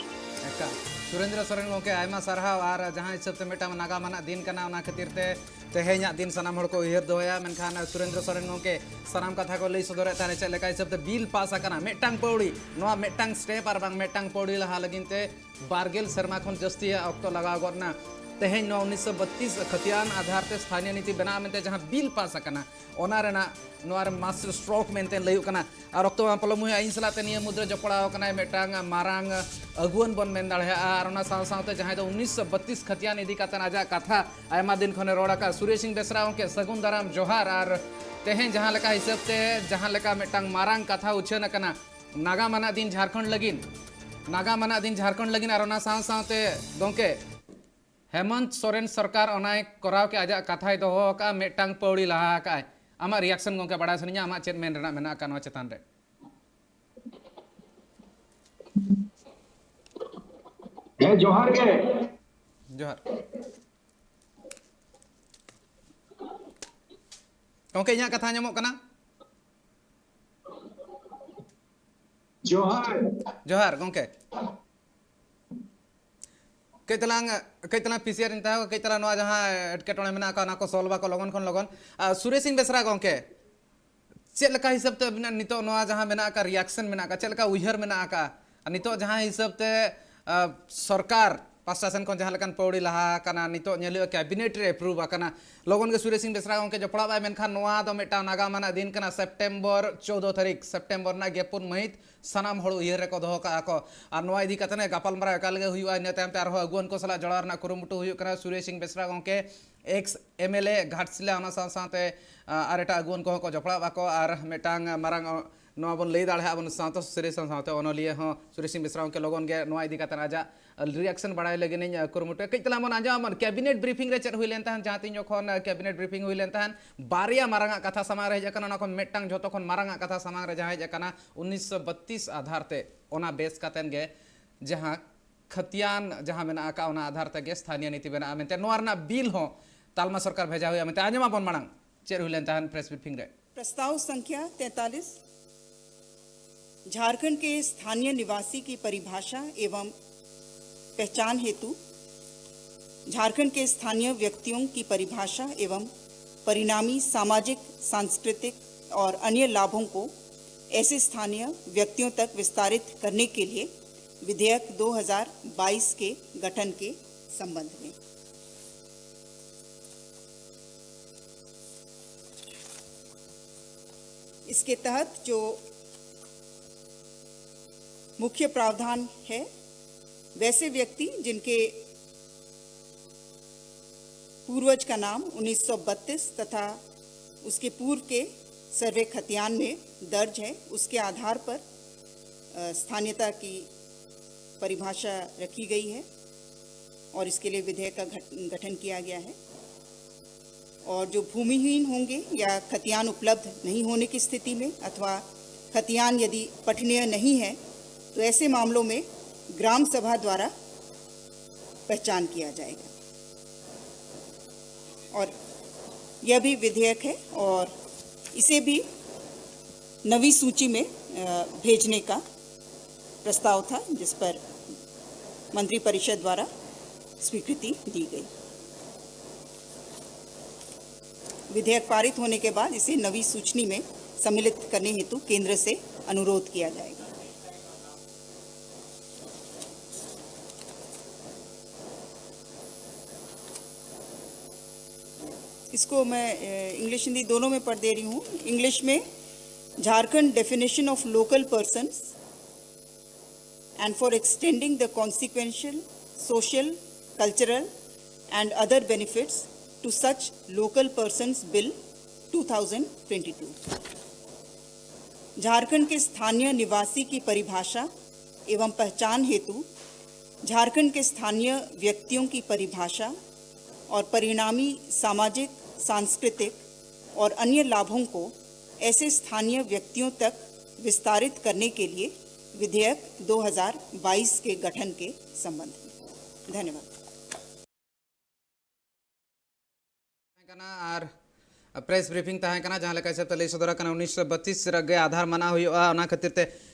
ᱮᱠᱟᱞ᱾ ᱥᱩᱨᱮᱱᱫᱨᱚ ᱥᱚᱨᱮᱱ ᱜᱚᱢᱠᱮ, ᱟᱭᱢᱟ ᱥᱟᱨᱦᱟᱣ᱾ ᱟᱨ ᱡᱟᱦᱟᱸ ᱦᱤᱥᱟᱹᱵ ᱛᱮ ᱢᱤᱫᱴᱟᱝ ᱱᱟᱜᱟᱢ ᱟᱱᱟᱜ ᱫᱤᱱ ᱠᱟᱱᱟ, ᱚᱱᱟ ᱠᱷᱟᱹᱛᱤᱨ ᱛᱮ ᱛᱮᱦᱮᱧᱟᱜ ᱫᱤᱱ ᱥᱟᱱᱟᱢ ᱦᱚᱲ ᱠᱚ ᱩᱭᱦᱟᱹᱨ ᱫᱚᱦᱚᱭᱟ᱾ ᱢᱮᱱᱠᱷᱟᱱ ᱥᱩᱨᱮᱱᱫᱨᱚ ᱥᱚᱨᱮᱱ ᱜᱚᱢᱠᱮ ᱥᱟᱱᱟᱢ ᱠᱟᱛᱷᱟ ᱠᱚ ᱞᱟᱹᱭ ᱥᱚᱫᱚᱨᱮᱫ ᱛᱟᱦᱮᱸ, ᱪᱮᱫ ᱞᱮᱠᱟ ᱦᱤᱥᱟᱹᱵ ᱛᱮ ᱵᱤᱞ ᱯᱟᱥ ᱟᱠᱟᱱᱟ ᱢᱤᱫᱴᱟᱝ ᱯᱟᱹᱣᱲᱤ, ᱱᱚᱣᱟ ᱢᱤᱫᱴᱟᱝ ᱥᱴᱮᱯ ᱟᱨ ᱵᱟᱝ ᱢᱤᱫᱴᱟᱝ ᱯᱟᱹᱣᱲᱤ ᱞᱟᱦᱟ ᱞᱟᱹᱜᱤᱫ ᱛᱮ ᱵᱟᱨ ᱜᱮᱞ ᱥᱮᱨᱢᱟ ᱠᱷᱚᱱ ᱡᱟᱹᱥᱛᱤᱭᱟᱜ ᱚᱠᱛᱚ ᱞᱟᱜᱟᱣ ᱜᱚᱫ ᱮᱱᱟ᱾ ᱛᱮᱦᱮᱧ ᱱᱚᱣᱟ ᱩᱱᱤᱥᱥᱚ ᱵᱟᱛᱤᱥ ᱠᱷᱟᱹᱛᱤᱭᱟᱱ ᱟᱫᱷᱟᱨ ᱛᱮ ᱥᱛᱷᱟᱱᱤᱭᱚ ᱱᱤᱛᱤ ᱵᱮᱱᱟᱜᱼᱟ ᱢᱮᱱᱛᱮ ᱡᱟᱦᱟᱸ ᱵᱤᱞ ᱯᱟᱥ ᱟᱠᱟᱱᱟ, ᱚᱱᱟ ᱨᱮᱱᱟᱜ ᱱᱚᱣᱟ ᱨᱮ ᱢᱟᱥᱴᱟᱨ ᱥᱴᱨᱳᱠ ᱢᱮᱱᱛᱮ ᱞᱟᱹᱭᱚᱜ ᱠᱟᱱᱟ᱾ ᱟᱨ ᱚᱠᱛᱚ ᱢᱟ ᱯᱚᱞᱚᱢ ᱦᱩᱭᱩᱜᱼᱟ, ᱤᱧ ᱥᱟᱞᱟᱜ ᱛᱮ ᱱᱤᱭᱟᱹ ᱢᱩᱫᱽᱨᱮ ᱡᱚᱯᱲᱟᱣ ᱟᱠᱟᱱᱟᱭ ᱢᱤᱫᱴᱟᱝ ᱢᱟᱨᱟᱝ ᱟᱹᱜᱩᱣᱟᱹᱱ ᱵᱚᱱ ᱢᱮᱱ ᱫᱟᱲᱮᱭᱟᱜᱼᱟ, ᱟᱨ ᱚᱱᱟ ᱥᱟᱶ ᱥᱟᱶᱛᱮ ᱡᱟᱦᱟᱸᱭ ᱫᱚ ᱩᱱᱤᱥᱥᱚ ᱵᱟᱛᱤᱥ ᱠᱷᱟᱹᱛᱤᱭᱟᱱ ᱤᱫᱤ ᱠᱟᱛᱮ ᱟᱡᱟᱜ ᱠᱟᱛᱷᱟ ᱟᱭᱢᱟ ᱫᱤᱱ ᱠᱷᱚᱱᱮ ᱨᱚᱲ ᱟᱠᱟᱫ, ᱥᱩᱨᱮᱥ ᱥᱤᱝ ᱵᱮᱥᱨᱟ ᱜᱚᱢᱠᱮ, ᱥᱟᱹᱜᱩᱱ ᱫᱟᱨᱟᱢ ᱡᱚᱦᱟᱨ᱾ ᱟᱨ ᱛᱮᱦᱮᱧ ᱡᱟᱦᱟᱸ ᱞᱮᱠᱟ ᱦᱤᱥᱟᱹᱵ ᱛᱮ ᱡᱟᱦᱟᱸ ᱞᱮᱠᱟ ᱢᱤᱫᱴᱟᱝ ᱢᱟᱨᱟᱝ ᱠᱟᱛᱷᱟ ᱩᱪᱷᱟᱹᱱ ᱟᱠᱟᱱᱟ, ᱱᱟᱜᱟᱢ ᱟᱱᱟᱜ ᱫᱤᱱ ᱡᱷᱟᱲᱠᱷᱚᱸᱰ ᱞᱟᱹᱜᱤᱫ, ᱱᱟᱜᱟᱢ ᱟᱱᱟᱜ ᱫᱤᱱ ᱡᱷᱟᱲᱠᱷᱚᱸᱰ ᱞᱟᱹᱜᱤᱫ, ᱟᱨ ᱚᱱᱟ ᱥᱟᱶ ᱥᱟᱶᱛᱮ ᱜᱚᱢᱠᱮ, ᱦᱮᱢᱚᱱᱛ ᱥᱚᱨᱮᱱ ᱥᱚᱨᱠᱟᱨ ᱚᱱᱟᱭ ᱠᱚᱨᱟᱣ ᱠᱮᱫ, ᱟᱡᱟᱜ ᱠᱟᱛᱷᱟᱭ ᱫᱚᱦᱚ ᱟᱠᱟᱫᱼᱟ, ᱢᱤᱫᱴᱟᱝ ᱯᱟᱹᱣᱲᱤ ᱞᱟᱦᱟ ᱟᱠᱟᱫᱼᱟᱭ᱾ ᱟᱢᱟᱜ ᱨᱤᱭᱟᱠᱥᱚᱱ ᱜᱚᱢᱠᱮ ᱵᱟᱲᱟᱭ ᱥᱟᱱᱟᱧᱟ, ᱟᱢᱟᱜ ᱪᱮᱫ ᱢᱮᱱ ᱨᱮᱱᱟᱜ ᱢᱮᱱᱟᱜ ᱟᱠᱟᱫ ᱱᱚᱣᱟ ᱪᱮᱛᱟᱱ ᱨᱮ? ᱦᱮᱸ, ᱡᱚᱦᱟᱨ ᱜᱮ᱾ ᱡᱚᱦᱟᱨ᱾ ᱜᱚᱢᱠᱮ, ᱤᱧᱟᱹᱜ ᱠᱟᱛᱷᱟ ᱟᱸᱡᱚᱢᱚᱜ ᱠᱟᱱᱟ? ᱡᱚᱦᱟᱨ᱾ ᱡᱚᱦᱟᱨ ᱜᱚᱢᱠᱮ᱾ ᱠᱟᱹᱡ ᱛᱟᱞᱟᱝ, ᱠᱟᱹᱡ ᱛᱟᱞᱟᱝ ᱯᱤᱥᱤᱭᱟᱨ ᱤᱧ ᱛᱟᱦᱮᱸ, ᱠᱟᱹᱡ ᱛᱟᱞᱟᱝ ᱱᱚᱣᱟ ᱡᱟᱦᱟᱸ ᱮᱴᱠᱮᱴᱚᱬᱮ ᱢᱮᱱᱟᱜ ᱟᱠᱟᱫ, ᱚᱱᱟ ᱠᱚ ᱥᱚᱞᱵᱷ ᱟᱠᱚ ᱞᱚᱜᱚᱱ ᱠᱷᱚᱱ ᱞᱚᱜᱚᱱ᱾ ᱟᱨ ᱥᱩᱨᱮᱥ ᱥᱤᱝ ᱵᱮᱥᱨᱟ ᱜᱚᱢᱠᱮ, ᱪᱮᱫ ᱞᱮᱠᱟ ᱦᱤᱥᱟᱹᱵ ᱛᱮ ᱟᱹᱵᱤᱱᱟᱜ ᱱᱤᱛᱚᱜ ᱱᱚᱣᱟ ᱡᱟᱦᱟᱸ ᱢᱮᱱᱟᱜ ᱟᱠᱟᱫ, ᱨᱤᱭᱟᱠᱥᱚᱱ ᱢᱮᱱᱟᱜ ᱟᱠᱟᱫ, ᱪᱮᱫ ᱞᱮᱠᱟ ᱩᱭᱦᱟᱹᱨ ᱢᱮᱱᱟᱜ ᱟᱠᱟᱫ? ᱟᱨ ᱱᱤᱛᱚᱜ ᱡᱟᱦᱟᱸ ᱦᱤᱥᱟᱹᱵ ᱛᱮ, ᱟ, ᱥᱚᱨᱠᱟᱨ ᱯᱟᱥᱴᱟ ᱥᱮᱱ ᱠᱷᱚᱱ ᱡᱟᱦᱟᱸ ᱞᱮᱠᱟᱱ ᱯᱟᱹᱣᱲᱤ ᱞᱟᱦᱟ ᱟᱠᱟᱱᱟ, ᱱᱤᱛᱚᱜ ᱧᱮᱞ ᱦᱩᱭᱩᱜᱼᱟ ᱠᱮᱵᱤᱱᱮᱴ ᱨᱮ ᱮᱯᱨᱩᱵᱷ ᱟᱠᱟᱱᱟ, ᱞᱚᱜᱚᱱ ᱜᱮ ᱥᱩᱨᱮᱥ ᱥᱤᱝ ᱵᱮᱥᱨᱟ ᱜᱚᱢᱠᱮ ᱡᱚᱯᱲᱟᱣ ᱟᱭ, ᱢᱮᱱᱠᱷᱟᱱ ᱱᱚᱣᱟ ᱫᱚ ᱢᱤᱫᱴᱟᱝ ᱱᱟᱜᱟᱢ ᱟᱱᱟᱜ ᱫᱤᱱ ᱠᱟᱱᱟ, ᱥᱮᱯᱴᱮᱢᱵᱚᱨ ᱪᱳᱫᱽᱫᱚ ᱛᱟᱹᱨᱤᱠᱷ, ᱥᱮᱯᱴᱮᱢᱵᱚᱨ ᱨᱮᱱᱟᱜ ᱜᱮᱯᱩᱱ ᱢᱟᱹᱦᱤᱛ ᱥᱟᱱᱟᱢ ᱦᱚᱲ ᱩᱭᱦᱟᱹᱨ ᱨᱮᱠᱚ ᱫᱚᱦᱚ ᱠᱟᱜᱼᱟ ᱠᱚ᱾ ᱟᱨ ᱱᱚᱣᱟ ᱤᱫᱤ ᱠᱟᱛᱮ ᱜᱟᱯᱟᱞᱢᱟᱨᱟᱣ ᱮᱠᱟᱞ ᱜᱮ ᱦᱩᱭᱩᱜᱼᱟ᱾ ᱤᱱᱟᱹ ᱛᱟᱭᱚᱢ ᱛᱮ ᱟᱨᱦᱚᱸ ᱟᱹᱜᱩᱣᱟᱹᱱ ᱠᱚ ᱥᱟᱞᱟᱜ ᱡᱚᱲᱟᱣ ᱨᱮᱱᱟᱜ ᱠᱩᱨᱩᱢᱩᱴᱩ ᱦᱩᱭᱩᱜ ᱠᱟᱱᱟ᱾ ᱥᱩᱨᱮᱥ ᱥᱤᱝ ᱵᱮᱥᱨᱟ ᱜᱚᱢᱠᱮ, X M L A Ghatshila, ᱚᱱᱟ ᱥᱟᱶ ᱥᱟᱶᱛᱮ, ᱟ, ᱟᱨ ᱮᱴᱟᱜ ᱟᱹᱜᱩᱣᱟᱹᱱ ᱠᱚᱦᱚᱸ ᱠᱚ ᱡᱚᱯᱲᱟᱣ ᱟᱠᱚ᱾ ᱟᱨ ᱢᱤᱫᱴᱟᱝ ᱢᱟᱨᱟᱝ, ᱚ, ᱱᱚᱣᱟ ᱵᱚᱱ ᱞᱟᱹᱭ ᱫᱟᱲᱮᱭᱟᱜᱼᱟ ᱵᱚᱱ, ᱥᱟᱶᱛᱟ ᱥᱩᱥᱟᱹᱨᱤᱭᱟᱹ ᱥᱟᱶ ᱥᱟᱶᱛᱮ ᱚᱱᱚᱞᱤᱭᱟᱹ ᱦᱚᱸ ᱥᱩᱨᱮᱥ ᱥᱤᱝ ᱵᱮᱥᱨᱟ ᱜᱚᱢᱠᱮ ᱞᱚᱜᱚᱱ ᱜᱮ ᱱᱚᱣᱟ ᱤᱫᱤ ᱠᱟᱛᱮ ᱟᱡᱟᱜ ᱨᱤᱭᱟᱠᱥᱚᱱ ᱵᱟᱲᱟᱭ ᱞᱟᱹᱜᱤᱫ ᱤᱧ ᱠᱩᱨᱩᱢᱩᱴᱩᱭᱟ᱾ ᱠᱟᱹᱡ ᱛᱟᱞᱟᱝ ᱵᱚᱱ ᱟᱸᱡᱚᱢ ᱟᱵᱚᱱ, ᱠᱮᱵᱤᱱᱮᱴ ᱵᱨᱤᱯᱷᱤᱝ ᱨᱮ ᱪᱮᱫ ᱦᱩᱭ ᱞᱮᱱ ᱛᱟᱦᱮᱸᱫ, ᱡᱟᱦᱟᱸ ᱛᱤᱱ ᱡᱚᱠᱷᱚᱱ ᱠᱮᱵᱤᱱᱮᱴ ᱵᱨᱤᱯᱷᱤᱝ ᱦᱩᱭ ᱞᱮᱱ ᱛᱟᱦᱮᱸᱫ, ᱵᱟᱨᱭᱟ ᱢᱟᱨᱟᱝ ᱟᱜ ᱠᱟᱛᱷᱟ ᱥᱟᱢᱟᱝ ᱨᱮ ᱦᱮᱡ ᱟᱠᱟᱱᱟ, ᱚᱱᱟ ᱠᱷᱚᱱ ᱢᱤᱫᱴᱟᱝ ᱡᱷᱚᱛᱚ ᱠᱷᱚᱱ ᱢᱟᱨᱟᱝ ᱟᱜ ᱠᱟᱛᱷᱟ ᱥᱟᱢᱟᱝ ᱨᱮ ᱡᱟᱦᱟᱸ ᱦᱮᱡ ᱟᱠᱟᱱᱟ, ᱩᱱᱤᱥᱥᱚ ᱵᱟᱛᱤᱥ ᱟᱫᱷᱟᱨ ᱛᱮ, ᱚᱱᱟ ᱵᱮᱥ ᱠᱟᱛᱮᱱ ᱜᱮ ᱡᱟᱦᱟᱸ ᱠᱷᱟᱹᱛᱤᱭᱟᱱ ᱡᱟᱦᱟᱸ ᱢᱮᱱᱟᱜ ᱟᱠᱟᱫ, ᱚᱱᱟ ᱟᱫᱷᱟᱨ ᱛᱮᱜᱮ ᱥᱛᱷᱟᱱᱤᱭᱚ ᱱᱤᱛᱤ ᱵᱮᱱᱟᱜᱼᱟ ᱢᱮᱱᱛᱮ, ᱱᱚᱣᱟ ᱨᱮᱱᱟᱜ ᱵᱤᱞ ᱦᱚᱸ ᱛᱟᱞᱢᱟ ᱥᱚᱨᱠᱟᱨ ᱵᱷᱮᱡᱟ ᱦᱩᱭᱩᱜᱼᱟ ᱢᱮᱱᱛᱮ᱾ ᱟᱸᱡᱚᱢ ᱟᱵᱚᱱ ᱢᱟᱲᱟᱝ ᱪᱮᱫ ᱦᱩᱭ ᱞᱮᱱ ᱛᱟᱦᱮᱸᱱ ᱯᱨᱮᱥ ᱵᱨᱤᱯᱷᱤᱝ ᱨᱮ᱾ प्रस्ताव संख्या तैंतालीस, झारखंड के स्थानीय निवासी की परिभाषा एवं पहचान हेतु झारखंड के स्थानीय व्यक्तियों की परिभाषा एवं परिणामी सामाजिक, सांस्कृतिक और अन्य लाभों को ऐसे स्थानीय व्यक्तियों तक विस्तारित करने के लिए विधेयक दो हज़ार बाईस के गठन के संबंध में। इसके तहत जो मुख्य प्रावधान है, वैसे व्यक्ति जिनके पूर्वज का नाम उन्नीस सौ बत्तीस तथा उसके पूर्व के सर्वे खतियान में दर्ज है, उसके आधार पर स्थानीयता की परिभाषा रखी गई है और इसके लिए विधेयक का गठन किया गया है। और जो भूमिहीन होंगे या खतियान उपलब्ध नहीं होने की स्थिति में अथवा खतियान यदि पठनीय नहीं है, तो ऐसे मामलों में ग्राम सभा द्वारा पहचान किया जाएगा। और यह भी विधेयक है और इसे भी नवी सूची में भेजने का प्रस्ताव था, जिस पर मंत्रिपरिषद द्वारा स्वीकृति दी गई। विधेयक पारित होने के बाद इसे नवी सूचनी में सम्मिलित करने हेतु केंद्र से अनुरोध किया जाएगा। इसको मैं इंग्लिश हिंदी दोनों में पढ़ दे रही हूँ। इंग्लिश में, Jharkhand, definition of local persons and for extending the consequential social, cultural and other benefits to such local persons bill two thousand twenty two। Jharkhand के स्थानीय निवासी की परिभाषा एवं पहचान हेतु झारखंड के स्थानीय व्यक्तियों की परिभाषा और परिणामी सामाजिक, सांस्कृतिक और अन्य लाभों को ऐसे स्थानीय व्यक्तियों तक विस्तारित करने के लिए विधेयक दो हज़ार बाईस के गठन के संबंध में। धन्यवाद। ᱟᱨ ᱯᱨᱮᱥ ᱵᱨᱤᱯᱷᱤᱝ ᱛᱟᱦᱮᱸ ᱠᱟᱱᱟ, ᱡᱟᱦᱟᱸ ᱞᱮᱠᱟ ᱦᱤᱥᱟᱹᱵ ᱛᱮ ᱞᱟᱹᱭ ᱥᱚᱫᱚᱨ ᱟᱠᱟᱱᱟ, ᱩᱱᱤᱥᱥᱚ ᱵᱟᱪᱤᱥ ᱨᱮᱜᱮ ᱟᱫᱷᱟᱨ ᱢᱟᱱᱟᱣ ᱦᱩᱭᱩᱜᱼᱟ᱾ ᱚᱱᱟ ᱠᱷᱟᱹᱛᱤᱨ ᱛᱮ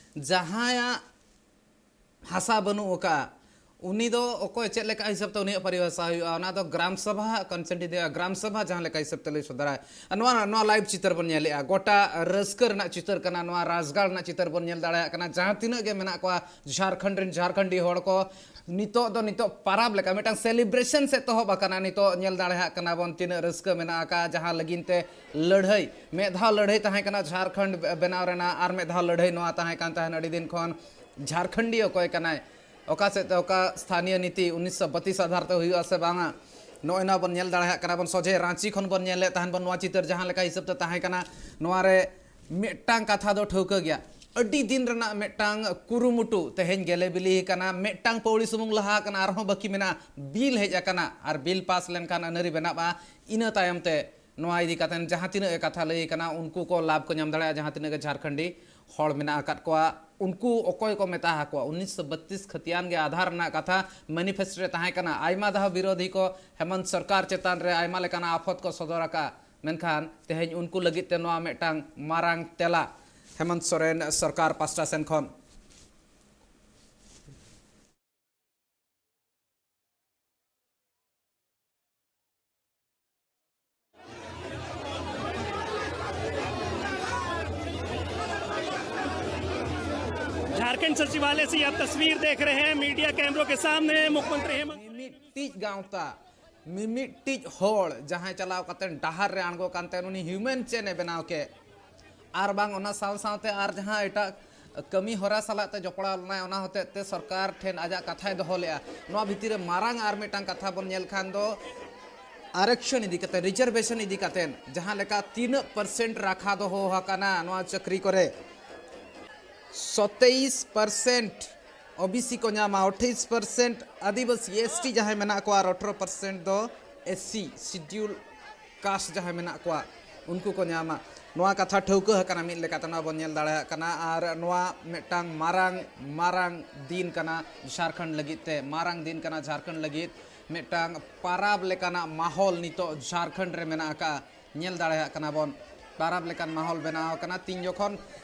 ᱡᱟᱦᱟᱸᱭᱟᱜ ᱦᱟᱥᱟ ᱵᱟᱹᱱᱩᱜ ᱟᱠᱟᱫᱼᱟ, ᱩᱱᱤ ᱫᱚ ᱚᱠᱚᱭ ᱪᱮᱫ ᱞᱮᱠᱟ ᱦᱤᱥᱟᱹᱵ ᱛᱮ ᱩᱱᱤᱭᱟᱜ ᱯᱚᱨᱤᱵᱷᱟᱥᱟ ᱦᱩᱭᱩᱜᱼᱟ, ᱚᱱᱟ ᱫᱚ ᱜᱨᱟᱢ ᱥᱚᱵᱷᱟ ᱦᱟᱸᱜ consent ᱤᱫᱤᱭᱟ, ᱜᱨᱟᱢ ᱥᱚᱵᱷᱟ ᱡᱟᱦᱟᱸ ᱞᱮᱠᱟ ᱦᱤᱥᱟᱹᱵ ᱛᱮ ᱞᱟᱹᱭ ᱥᱚᱫᱚᱨᱟᱭ᱾ ᱟᱨ ᱱᱚᱣᱟ, ᱱᱚᱣᱟ live ᱪᱤᱛᱟᱹᱨ ᱵᱚᱱ ᱧᱮᱞᱮᱜᱼᱟ, ᱜᱚᱴᱟ ᱨᱟᱹᱥᱠᱟᱹ ᱨᱮᱱᱟᱜ ᱪᱤᱛᱟᱹᱨ ᱠᱟᱱᱟ, ᱱᱚᱣᱟ ᱨᱟᱡᱽᱜᱟᱲ ᱨᱮᱱᱟᱜ ᱪᱤᱛᱟᱹᱨ ᱵᱚᱱ ᱧᱮᱞ ᱫᱟᱲᱮᱭᱟᱜ ᱠᱟᱱᱟ᱾ ᱡᱟᱦᱟᱸ ᱛᱤᱱᱟᱹᱜ ᱜᱮ ᱢᱮᱱᱟᱜ ᱠᱚᱣᱟ ᱡᱷᱟᱨᱠᱷᱚᱸᱰ ᱨᱮᱱ ᱡᱷᱟᱨᱠᱷᱚᱸᱰᱤ ᱦᱚᱲ ᱠᱚ, ᱱᱤᱛᱚᱜ ᱫᱚ, ᱱᱤᱛᱚᱜ ᱯᱟᱨᱟᱵᱽ ᱞᱮᱠᱟ ᱢᱤᱫᱴᱟᱝ celebration ᱥᱮᱫ ᱛᱚᱦᱚᱵ ᱟᱠᱟᱱᱟ᱾ ᱱᱤᱛᱚᱜ ᱧᱮᱞ ᱫᱟᱲᱮᱭᱟᱜ ᱠᱟᱱᱟ ᱵᱚᱱ ᱛᱤᱱᱟᱹᱜ ᱨᱟᱹᱥᱠᱟᱹ ᱢᱮᱱᱟᱜ ᱟᱠᱟᱫ, ᱡᱟᱦᱟᱸ ᱞᱟᱹᱜᱤᱫ ᱛᱮ ᱞᱟᱹᱲᱦᱟᱹᱭ, ᱢᱤᱫ ᱫᱷᱟᱣ ᱞᱟᱹᱲᱦᱟᱹᱭ ᱛᱟᱦᱮᱸ ᱠᱟᱱᱟ ᱡᱷᱟᱨᱠᱷᱚᱸᱰ ᱵᱮᱱᱟᱣ ᱨᱮᱱᱟᱜ, ᱟᱨ ᱢᱤᱫ ᱫᱷᱟᱣ ᱞᱟᱹᱲᱦᱟᱹᱭ ᱱᱚᱣᱟ ᱛᱟᱦᱮᱸ ᱠᱟᱱ ᱛᱟᱦᱮᱱ ᱟᱹᱰᱤ ᱫᱤᱱ ᱠᱷᱚᱱ ᱡᱷᱟᱨᱠᱷᱚᱸᱰᱤ ᱚᱠᱚᱭ ᱠᱟᱱᱟᱭ, ᱚᱠᱟ ᱥᱮᱫ ᱛᱮ ᱚᱠᱟ ᱥᱛᱷᱟᱱᱤᱭᱚ ᱱᱤᱛᱤ ᱩᱱᱤᱥᱥᱚ ᱵᱟᱛᱤᱥ ᱟᱫᱷᱟᱨ ᱛᱮ ᱦᱩᱭᱩᱜᱼᱟ ᱥᱮ ᱵᱟᱝᱟ, ᱱᱚᱜᱼᱚᱭ ᱱᱚᱣᱟ ᱵᱚᱱ ᱧᱮᱞ ᱫᱟᱲᱮᱭᱟᱜ ᱠᱟᱱᱟ ᱵᱚᱱ᱾ ᱥᱚᱡᱷᱮ ᱨᱟᱸᱪᱤ ᱠᱷᱚᱱ ᱵᱚᱱ ᱧᱮᱞᱮᱫ ᱛᱟᱦᱮᱱ ᱵᱚᱱ, ᱱᱚᱣᱟ ᱪᱤᱛᱟᱹᱨ ᱡᱟᱦᱟᱸ ᱞᱮᱠᱟ ᱦᱤᱥᱟᱹᱵ ᱛᱮ ᱛᱟᱦᱮᱸ ᱠᱟᱱᱟ, ᱱᱚᱣᱟ ᱨᱮ ᱢᱤᱫᱴᱟᱝ ᱠᱟᱛᱷᱟ ᱫᱚ ᱴᱷᱟᱹᱣᱠᱟᱹ ᱜᱮᱭᱟ, ᱟᱹᱰᱤ ᱫᱤᱱ ᱨᱮᱱᱟᱜ ᱢᱤᱫᱴᱟᱝ ᱠᱩᱨᱩᱢᱩᱴᱩ ᱛᱮᱦᱮᱧ ᱜᱮᱞᱮ ᱵᱤᱞᱤ ᱟᱠᱟᱱᱟ᱾ ᱢᱤᱫᱴᱟᱝ ᱯᱟᱹᱣᱲᱤ ᱥᱩᱢᱩᱝ ᱞᱟᱦᱟ ᱟᱠᱟᱱᱟ, ᱟᱨᱦᱚᱸ ᱵᱟᱹᱠᱤ ᱢᱮᱱᱟᱜᱼᱟ᱾ ᱵᱤᱞ ᱦᱮᱡ ᱟᱠᱟᱱᱟ ᱟᱨ ᱵᱤᱞ ᱯᱟᱥ ᱞᱮᱱᱠᱷᱟᱱ ᱟᱹᱱᱟᱹᱨᱤ ᱵᱮᱱᱟᱜᱼᱟ, ᱤᱱᱟᱹ ᱛᱟᱭᱚᱢ ᱛᱮ ᱱᱚᱣᱟ ᱤᱫᱤ ᱠᱟᱛᱮ ᱡᱟᱦᱟᱸ ᱛᱤᱱᱟᱹᱜ ᱜᱮ ᱠᱟᱛᱷᱟ ᱞᱟᱹᱭ ᱠᱟᱱᱟ, ᱩᱱᱠᱩ ᱠᱚ ᱞᱟᱵᱷ ᱠᱚ ᱧᱟᱢ ᱫᱟᱲᱮᱭᱟᱜᱼᱟ, ᱡᱟᱦᱟᱸ ᱛᱤᱱᱟᱹᱜ ᱜᱮ ᱡᱷᱟᱨᱠᱷᱚᱸᱰᱤ ᱦᱚᱲ ᱢᱮᱱᱟᱜ ᱟᱠᱟᱫ ᱠᱚᱣᱟ, ᱩᱱᱠᱩ ᱚᱠᱚᱭ ᱠᱚ ᱢᱮᱛᱟ ᱟᱠᱚᱣᱟ᱾ ᱩᱱᱤᱥᱥᱚ ᱵᱟᱛᱤᱥ ᱠᱷᱟᱹᱛᱤᱭᱟᱱ ᱜᱮ ᱟᱫᱷᱟᱨ ᱨᱮᱱᱟᱜ ᱠᱟᱛᱷᱟ manifesto ᱨᱮ ᱛᱟᱦᱮᱸ ᱠᱟᱱᱟ᱾ ᱟᱭᱢᱟ ᱫᱷᱟᱣ ᱵᱤᱨᱳᱫᱷᱤ ᱠᱚ ᱦᱮᱢᱚᱱᱛ ᱥᱚᱨᱠᱟᱨ ᱪᱮᱛᱟᱱ ᱨᱮ ᱟᱭᱢᱟ ᱞᱮᱠᱟᱱᱟᱜ ᱟᱯᱷᱚᱛ ᱠᱚ ᱥᱚᱫᱚᱨ ᱟᱠᱟᱫᱼᱟ, ᱢᱮᱱᱠᱷᱟᱱ ᱛᱮᱦᱮᱧ ᱩᱱᱠᱩ ᱞᱟᱹᱜᱤᱫ ᱛᱮ ᱱᱚᱣᱟ ᱢᱤᱫᱴᱟᱝ ᱢᱟᱨᱟᱝ ᱛᱮᱞᱟ ᱦᱮᱢᱚᱱᱛ ᱥᱚᱨᱮᱱ ᱥᱚᱨᱠᱟᱨ ᱯᱟᱥᱴᱟ ᱥᱮᱱ ᱠᱷᱚᱱ᱾ झारखंड सचिवालय से आप तस्वीर देख रहे हैं, मीडिया कैमरों के सामने मुख्यमंत्री हेमंत ᱢᱤᱢᱤᱫᱴᱤᱡ ᱜᱟᱶᱛᱟ, ᱢᱤᱢᱤᱫᱴᱤᱡ ᱦᱚᱲ ᱡᱟᱦᱟᱸᱭ ᱪᱟᱞᱟᱣ ᱠᱟᱛᱮ ᱰᱟᱦᱟᱨ ᱨᱮ ᱟᱬᱜᱚ ᱠᱟᱱᱛᱮ ᱩᱱᱤ human chain ᱮ ᱵᱮᱱᱟᱣ ᱠᱮᱫ, ᱟᱨ ᱵᱟᱝ ᱚᱱᱟ ᱥᱟᱶ ᱥᱟᱶᱛᱮ ᱟᱨ ᱡᱟᱦᱟᱸ ᱮᱴᱟᱜ ᱠᱟᱹᱢᱤ ᱦᱚᱨᱟ ᱥᱟᱞᱟᱜ ᱛᱮ ᱡᱚᱯᱲᱟᱣ ᱞᱮᱱᱟᱭ, ᱚᱱᱟ ᱦᱚᱛᱮᱡ ᱛᱮ ᱥᱚᱨᱠᱟᱨ ᱴᱷᱮᱱ ᱟᱡᱟᱜ ᱠᱟᱛᱷᱟᱭ ᱫᱚᱦᱚ ᱞᱮᱫᱼᱟ᱾ ᱱᱚᱣᱟ ᱵᱷᱤᱛᱤᱨ ᱨᱮ ᱢᱟᱨᱟᱝ ᱟᱨ ᱢᱤᱫᱴᱟᱝ ᱠᱟᱛᱷᱟ ᱵᱚᱱ ᱧᱮᱞ ᱠᱷᱟᱱ ᱫᱚ ᱟᱨᱚᱠᱥᱚᱱ ᱤᱫᱤ ᱠᱟᱛᱮ, reservation ᱤᱫᱤ ᱠᱟᱛᱮ, ᱡᱟᱦᱟᱸ ᱞᱮᱠᱟ ᱛᱤᱱᱟᱹᱜ percent ᱨᱟᱠᱷᱟ ᱫᱚᱦᱚ ᱟᱠᱟᱱᱟ ᱱᱚᱣᱟ ᱪᱟᱹᱠᱨᱤ ᱠᱚᱨᱮ, ᱥᱚᱛᱮᱭᱤᱥ percent ᱳᱵᱤᱥᱤ ᱠᱚ ᱧᱟᱢᱟ, ᱟᱴᱷᱟᱭᱤᱥ percent ᱟᱹᱫᱤᱵᱟᱹᱥᱤ, ST ᱡᱟᱦᱟᱸᱭ ᱢᱮᱱᱟᱜ ᱠᱚᱣᱟ, ᱟᱨ ᱟᱴᱷᱨᱚ percent ᱫᱚ SC, schedule caste ᱡᱟᱦᱟᱸᱭ ᱢᱮᱱᱟᱜ ᱠᱚᱣᱟ, ᱩᱱᱠᱩ ᱠᱚ ᱧᱟᱢᱟ᱾ ᱱᱚᱣᱟ ᱠᱟᱛᱷᱟ ᱴᱷᱟᱹᱣᱠᱟᱹ ᱟᱠᱟᱱᱟ ᱢᱤᱫ ᱞᱮᱠᱟᱛᱮ, ᱱᱚᱣᱟ ᱵᱚᱱ ᱧᱮᱞ ᱫᱟᱲᱮᱭᱟᱜ ᱠᱟᱱᱟ᱾ ᱟᱨ ᱱᱚᱣᱟ ᱢᱤᱫᱴᱟᱝ ᱢᱟᱨᱟᱝ, ᱢᱟᱨᱟᱝ ᱫᱤᱱ ᱠᱟᱱᱟ ᱡᱷᱟᱨᱠᱷᱚᱸᱰ ᱞᱟᱹᱜᱤᱫ ᱛᱮ, ᱢᱟᱨᱟᱝ ᱫᱤᱱ ᱠᱟᱱᱟ ᱡᱷᱟᱨᱠᱷᱚᱸᱰ ᱞᱟᱹᱜᱤᱫ᱾ ᱢᱤᱫᱴᱟᱝ ᱯᱟᱨᱟᱵᱽ ᱞᱮᱠᱟᱱᱟᱜ ᱢᱟᱦᱚᱞ ᱱᱤᱛᱚᱜ ᱡᱷᱟᱨᱠᱷᱚᱸᱰ ᱨᱮ ᱢᱮᱱᱟᱜ ᱟᱠᱟᱫᱼᱟ, ᱧᱮᱞ ᱫᱟᱲᱮᱭᱟᱜ ᱠᱟᱱᱟ ᱵᱚᱱ᱾ ᱯᱟᱨᱟᱵᱽ ᱞᱮᱠᱟᱱ ᱢᱟᱦᱚᱞ ᱵᱮᱱᱟᱣ ᱟᱠᱟᱱᱟ᱾ ᱛᱤᱱ ᱡᱚᱠᱷᱚᱱ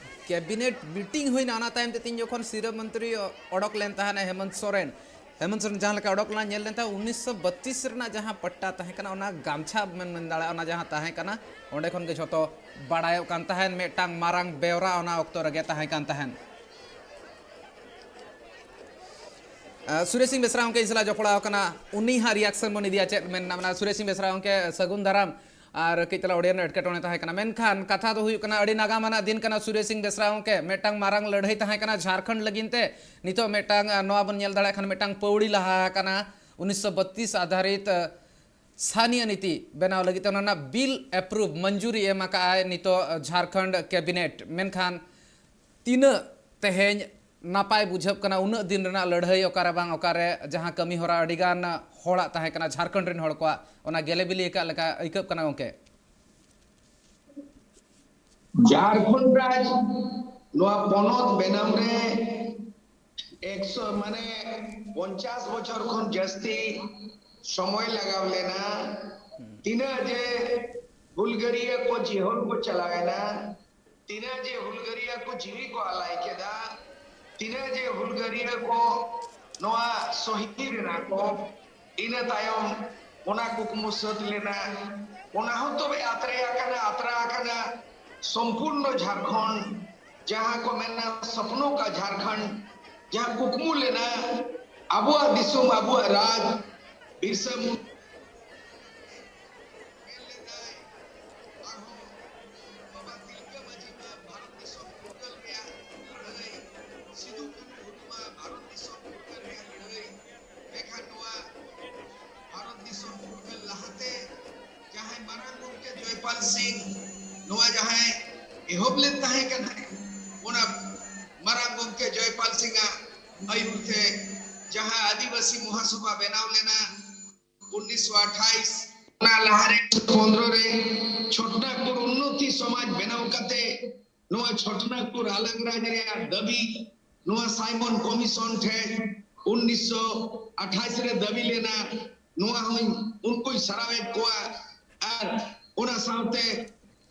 cabinet meeting ᱦᱩᱭᱱᱟ, ᱚᱱᱟ ᱛᱟᱭᱚᱢ ᱛᱮ ᱛᱤᱱ ᱡᱚᱠᱷᱚᱱ ᱥᱤᱨᱟᱹ ᱢᱚᱱᱛᱨᱤ ᱚᱰᱚᱠ ᱞᱮᱱ ᱛᱟᱦᱮᱱᱟ ᱦᱮᱢᱚᱱᱛ ᱥᱚᱨᱮᱱ, ᱦᱮᱢᱚᱱᱛ ᱥᱚᱨᱮᱱ ᱡᱟᱦᱟᱸ ᱞᱮᱠᱟ ᱚᱰᱚᱠ ᱞᱮᱱᱟ, ᱧᱮᱞ ᱞᱮᱱ ᱛᱟᱦᱮᱸᱫ ᱩᱱᱤᱥᱥᱚ ᱵᱟᱛᱤᱥ ᱨᱮᱱᱟᱜ ᱡᱟᱦᱟᱸ ᱯᱟᱴᱴᱟ ᱛᱟᱦᱮᱸ ᱠᱟᱱᱟ, ᱚᱱᱟ ᱜᱟᱢᱪᱷᱟ ᱢᱮᱱ, ᱢᱮᱱ ᱫᱟᱲᱮᱭᱟᱜᱼᱟ, ᱚᱱᱟ ᱡᱟᱦᱟᱸ ᱛᱟᱦᱮᱸ ᱠᱟᱱᱟ, ᱚᱸᱰᱮ ᱠᱷᱚᱱ ᱜᱮ ᱡᱷᱚᱛᱚ ᱵᱟᱲᱟᱭᱚᱜ ᱠᱟᱱ ᱛᱟᱦᱮᱸᱫ᱾ ᱢᱤᱫᱴᱟᱝ ᱢᱟᱨᱟᱝ ᱵᱮᱣᱨᱟ ᱚᱱᱟ ᱚᱠᱛᱚ ᱨᱮᱜᱮ ᱛᱟᱦᱮᱸ ᱠᱟᱱ ᱛᱟᱦᱮᱸᱫ᱾ ᱟᱸ, ᱥᱩᱨᱮᱥ ᱥᱤᱝ ᱵᱮᱥᱨᱟ ᱜᱚᱢᱠᱮ ᱤᱧ ᱥᱟᱞᱟᱜ ᱡᱚᱯᱲᱟᱣ ᱟᱠᱟᱱᱟ, ᱩᱱᱤ ᱦᱟᱸᱜ reaction ᱵᱚᱱ ᱤᱫᱤᱭᱟ, ᱪᱮᱫ ᱢᱮᱱ ᱢᱮᱱᱟᱜᱼᱟ᱾ ᱥᱩᱨᱮᱥ ᱥᱤᱝ ᱵᱮᱥᱨᱟ ᱜᱚᱢᱠᱮ, ᱥᱟᱹᱜᱩᱱ ᱫᱟᱨᱟᱢ᱾ ᱟᱨ ᱠᱟᱹᱡ ᱛᱟᱞᱟ audio ᱨᱮᱱᱟᱜ ᱮᱴᱠᱮᱴᱚᱬᱮ ᱛᱟᱦᱮᱸ ᱠᱟᱱᱟ, ᱢᱮᱱᱠᱷᱟᱱ ᱠᱟᱛᱷᱟ ᱫᱚ ᱦᱩᱭᱩᱜ ᱠᱟᱱᱟ, ᱟᱹᱰᱤ ᱱᱟᱜᱟᱢ ᱟᱱᱟᱜ ᱫᱤᱱ ᱠᱟᱱᱟ ᱥᱩᱨᱮᱥ ᱥᱤᱝ ᱵᱮᱥᱨᱟ ᱜᱚᱢᱠᱮ᱾ ᱢᱤᱫᱴᱟᱝ ᱢᱟᱨᱟᱝ ᱞᱟᱹᱲᱦᱟᱹᱭ ᱛᱟᱦᱮᱸ ᱠᱟᱱᱟ ᱡᱷᱟᱲᱠᱷᱚᱸᱰ ᱞᱟᱹᱜᱤᱫ ᱛᱮ᱾ ᱱᱤᱛᱚᱜ ᱢᱤᱫᱴᱟᱝ, ᱟᱸ, ᱱᱚᱣᱟ ᱵᱚᱱ ᱧᱮᱞ ᱫᱟᱲᱮᱭᱟᱜ ᱠᱷᱟᱱ, ᱢᱤᱫᱴᱟᱝ ᱯᱟᱹᱣᱲᱤ ᱞᱟᱦᱟ ᱟᱠᱟᱱᱟ, ᱩᱱᱤᱥᱥᱚ ᱵᱟᱛᱤᱥ ᱟᱫᱷᱟᱨᱤᱛ, ᱟᱸ, ᱥᱛᱷᱟᱱᱤᱭᱚ ᱱᱤᱛᱤ ᱵᱮᱱᱟᱣ ᱞᱟᱹᱜᱤᱫ ᱛᱮ ᱚᱱᱟ ᱨᱮᱱᱟᱜ bill approve, ᱢᱚᱧᱡᱩᱨᱤ ᱮᱢ ᱟᱠᱟᱫᱼᱟᱭ ᱱᱤᱛᱚᱜ ᱡᱷᱟᱲᱠᱷᱚᱸᱰ cabinet᱾ ᱢᱮᱱᱠᱷᱟᱱ ᱛᱤᱱᱟᱹᱜ ᱛᱮᱦᱮᱧ ᱱᱟᱯᱟᱭ ᱵᱩᱡᱷᱟᱹᱜ ᱠᱟᱱᱟ, ᱩᱱᱟᱹᱜ ᱫᱤᱱ ᱨᱮᱱᱟᱜ ᱞᱟᱹᱲᱦᱟᱹᱭ ᱚᱠᱟᱨᱮ ᱵᱟᱝ ᱚᱠᱟᱨᱮ, ᱡᱟᱦᱟᱸ ᱠᱟᱹᱢᱤ ᱦᱚᱨᱟ ᱟᱹᱰᱤᱜᱟᱱ ᱦᱚᱲᱟᱜ ᱛᱟᱦᱮᱸ ᱠᱟᱱᱟ, ᱡᱷᱟᱲᱠᱷᱚᱸᱰ ᱨᱮᱱ ᱦᱚᱲ ᱠᱚᱣᱟᱜ, ᱚᱱᱟ ᱜᱮᱞᱮ ᱵᱤᱞᱤ ᱟᱠᱟᱫ ᱞᱮᱠᱟ ᱟᱹᱭᱠᱟᱹᱜ ᱠᱟᱱᱟ ᱜᱚᱢᱠᱮ? ᱡᱷᱟᱲᱠᱷᱚᱸᱰ ᱨᱟᱡᱽ ᱱᱚᱣᱟ ᱯᱚᱱᱚᱛ ᱵᱮᱱᱟᱣ ᱨᱮ ᱮᱠᱥᱚ, ᱢᱟᱱᱮ, ᱯᱚᱧᱪᱟᱥ ᱵᱚᱪᱷᱚᱨ ᱠᱷᱚᱱ ᱡᱟᱹᱥᱛᱤ ᱥᱚᱢᱚᱭ ᱞᱟᱜᱟᱣ ᱞᱮᱱᱟ᱾ ᱛᱤᱱᱟᱹᱜ ᱡᱮ ᱦᱩᱞᱜᱟᱹᱨᱤᱭᱟᱹ ᱠᱚ ᱡᱤᱦᱚᱞ ᱠᱚ ᱪᱟᱞᱟᱣ ᱮᱱᱟ, ᱛᱤᱱᱟᱹᱜ ᱡᱮ ᱦᱩᱞᱜᱟᱹᱨᱤᱭᱟᱹ ᱠᱚ ᱡᱤᱣᱤ ᱠᱚ ᱟᱞᱟᱭ ᱠᱮᱫᱟ, ᱛᱤᱱᱟᱹᱜ ᱡᱮ ᱦᱩᱞᱜᱟᱹᱨᱤᱭᱟᱹ ᱠᱚ ᱱᱚᱣᱟ ᱥᱚᱦᱤᱫ ᱮᱱᱟ ᱠᱚ, ᱤᱱᱟᱹ ᱛᱟᱭᱚᱢ ᱚᱱᱟ ᱠᱩᱠᱢᱩ ᱥᱟᱹᱛ ᱞᱮᱱᱟ, ᱚᱱᱟ ᱦᱚᱸ ᱛᱚᱵᱮ ᱟᱛᱨᱮ ᱟᱠᱟᱱᱟ, ᱟᱛᱨᱟ ᱟᱠᱟᱱᱟ᱾ ᱥᱚᱢᱯᱩᱨᱱᱚ ᱡᱷᱟᱲᱠᱷᱚᱸᱰ, ᱡᱟᱦᱟᱸ ᱠᱚ ᱢᱮᱱᱟ ᱥᱚᱯᱱᱚ ᱠᱟ ᱡᱷᱟᱲᱠᱷᱚᱸᱰ, ᱡᱟᱦᱟᱸ ᱠᱩᱠᱢᱩ ᱞᱮᱱᱟ ᱟᱵᱚᱣᱟᱜ ᱫᱤᱥᱚᱢ, ᱟᱵᱚᱣᱟᱜ ᱨᱟᱡᱽ, ᱵᱤᱨᱥᱟ ᱢᱩᱱᱰᱟ ᱢᱮᱱ ᱞᱮᱫᱟᱭ, ᱟᱨᱦᱚᱸ ᱵᱟᱵᱟ ᱛᱤᱞᱠᱟᱹ ᱢᱟᱹᱡᱷᱤ ᱢᱟ ᱵᱷᱟᱨᱚᱛ ᱫᱤᱥᱚᱢ ᱯᱷᱩᱨᱜᱟᱹᱞ ᱨᱮᱭᱟᱜ ᱞᱟᱹᱲᱦᱟᱹᱭ, ᱥᱤᱫᱩ ᱠᱟᱹᱱᱦᱩ ᱦᱩᱞ ᱢᱟ ᱵᱷᱟᱨᱚᱛ ᱫᱤᱥᱚᱢ ᱯᱷᱩᱨᱜᱟᱹᱞ ᱨᱮᱭᱟᱜ ᱞᱟᱹᱲᱦᱟᱹᱭ, ᱢᱮᱱᱠᱷᱟᱱ ᱱᱚᱣᱟ ᱵᱷᱟᱨᱚᱛ ᱫᱤᱥᱚᱢ ᱯᱷᱩᱨᱜᱟᱹᱞ ᱞᱟᱦᱟᱛᱮ ᱡᱟᱦᱟᱸᱭ ᱢᱟᱨᱟᱝ ᱜᱚᱢᱠᱮ ᱡᱚᱭᱯᱟᱞ ᱥᱤᱝ ᱱᱚᱣᱟ ᱡᱟᱦᱟᱸᱭ ᱮᱦᱚᱵ ᱞᱮᱫ ᱛᱟᱦᱮᱸ ᱠᱟᱱᱟ, ᱚᱱᱟ ᱢᱟᱨᱟᱝ ᱜᱚᱢᱠᱮ ᱡᱚᱭᱯᱟᱞ ᱥᱤᱝ ᱟᱜ ᱟᱹᱭᱩᱨ ᱛᱮ ᱡᱟᱦᱟᱸ ᱟᱹᱫᱤᱵᱟᱹᱥᱤ ᱢᱚᱦᱟᱥᱚᱵᱷᱟ ᱵᱮᱱᱟᱣ ᱞᱮᱱᱟ ᱩᱱᱤᱥᱥᱚ ᱟᱴᱷᱟᱭᱤᱥ, ᱚᱱᱟ ᱞᱟᱦᱟᱨᱮ ᱯᱚᱱᱨᱚ ᱨᱮ ᱪᱷᱳᱴᱱᱟᱜᱽᱯᱩᱨ ᱩᱱᱱᱚᱛᱤ ᱥᱚᱢᱟᱡᱽ ᱵᱮᱱᱟᱣ ᱠᱟᱛᱮ ᱱᱚᱣᱟ ᱪᱷᱳᱴᱱᱟᱜᱽᱯᱩᱨ ᱟᱞᱟᱝ ᱨᱟᱡᱽ ᱨᱮᱭᱟᱜ ᱫᱟᱹᱵᱤ ᱱᱚᱣᱟ ᱥᱟᱭᱢᱚᱱ ᱠᱚᱢᱤᱥᱚᱱ ᱴᱷᱮᱱ ᱩᱱᱤᱥᱥᱚ ᱟᱴᱷᱟᱭᱤᱥ ᱨᱮ ᱫᱟᱹᱵᱤ ᱞᱮᱱᱟ᱾ ᱱᱚᱣᱟ ᱦᱚᱸᱧ ᱩᱱᱠᱩᱧ ᱥᱟᱨᱦᱟᱣᱮᱫ ᱠᱚᱣᱟ᱾ ᱟᱨ ᱚᱱᱟ ᱥᱟᱶᱛᱮ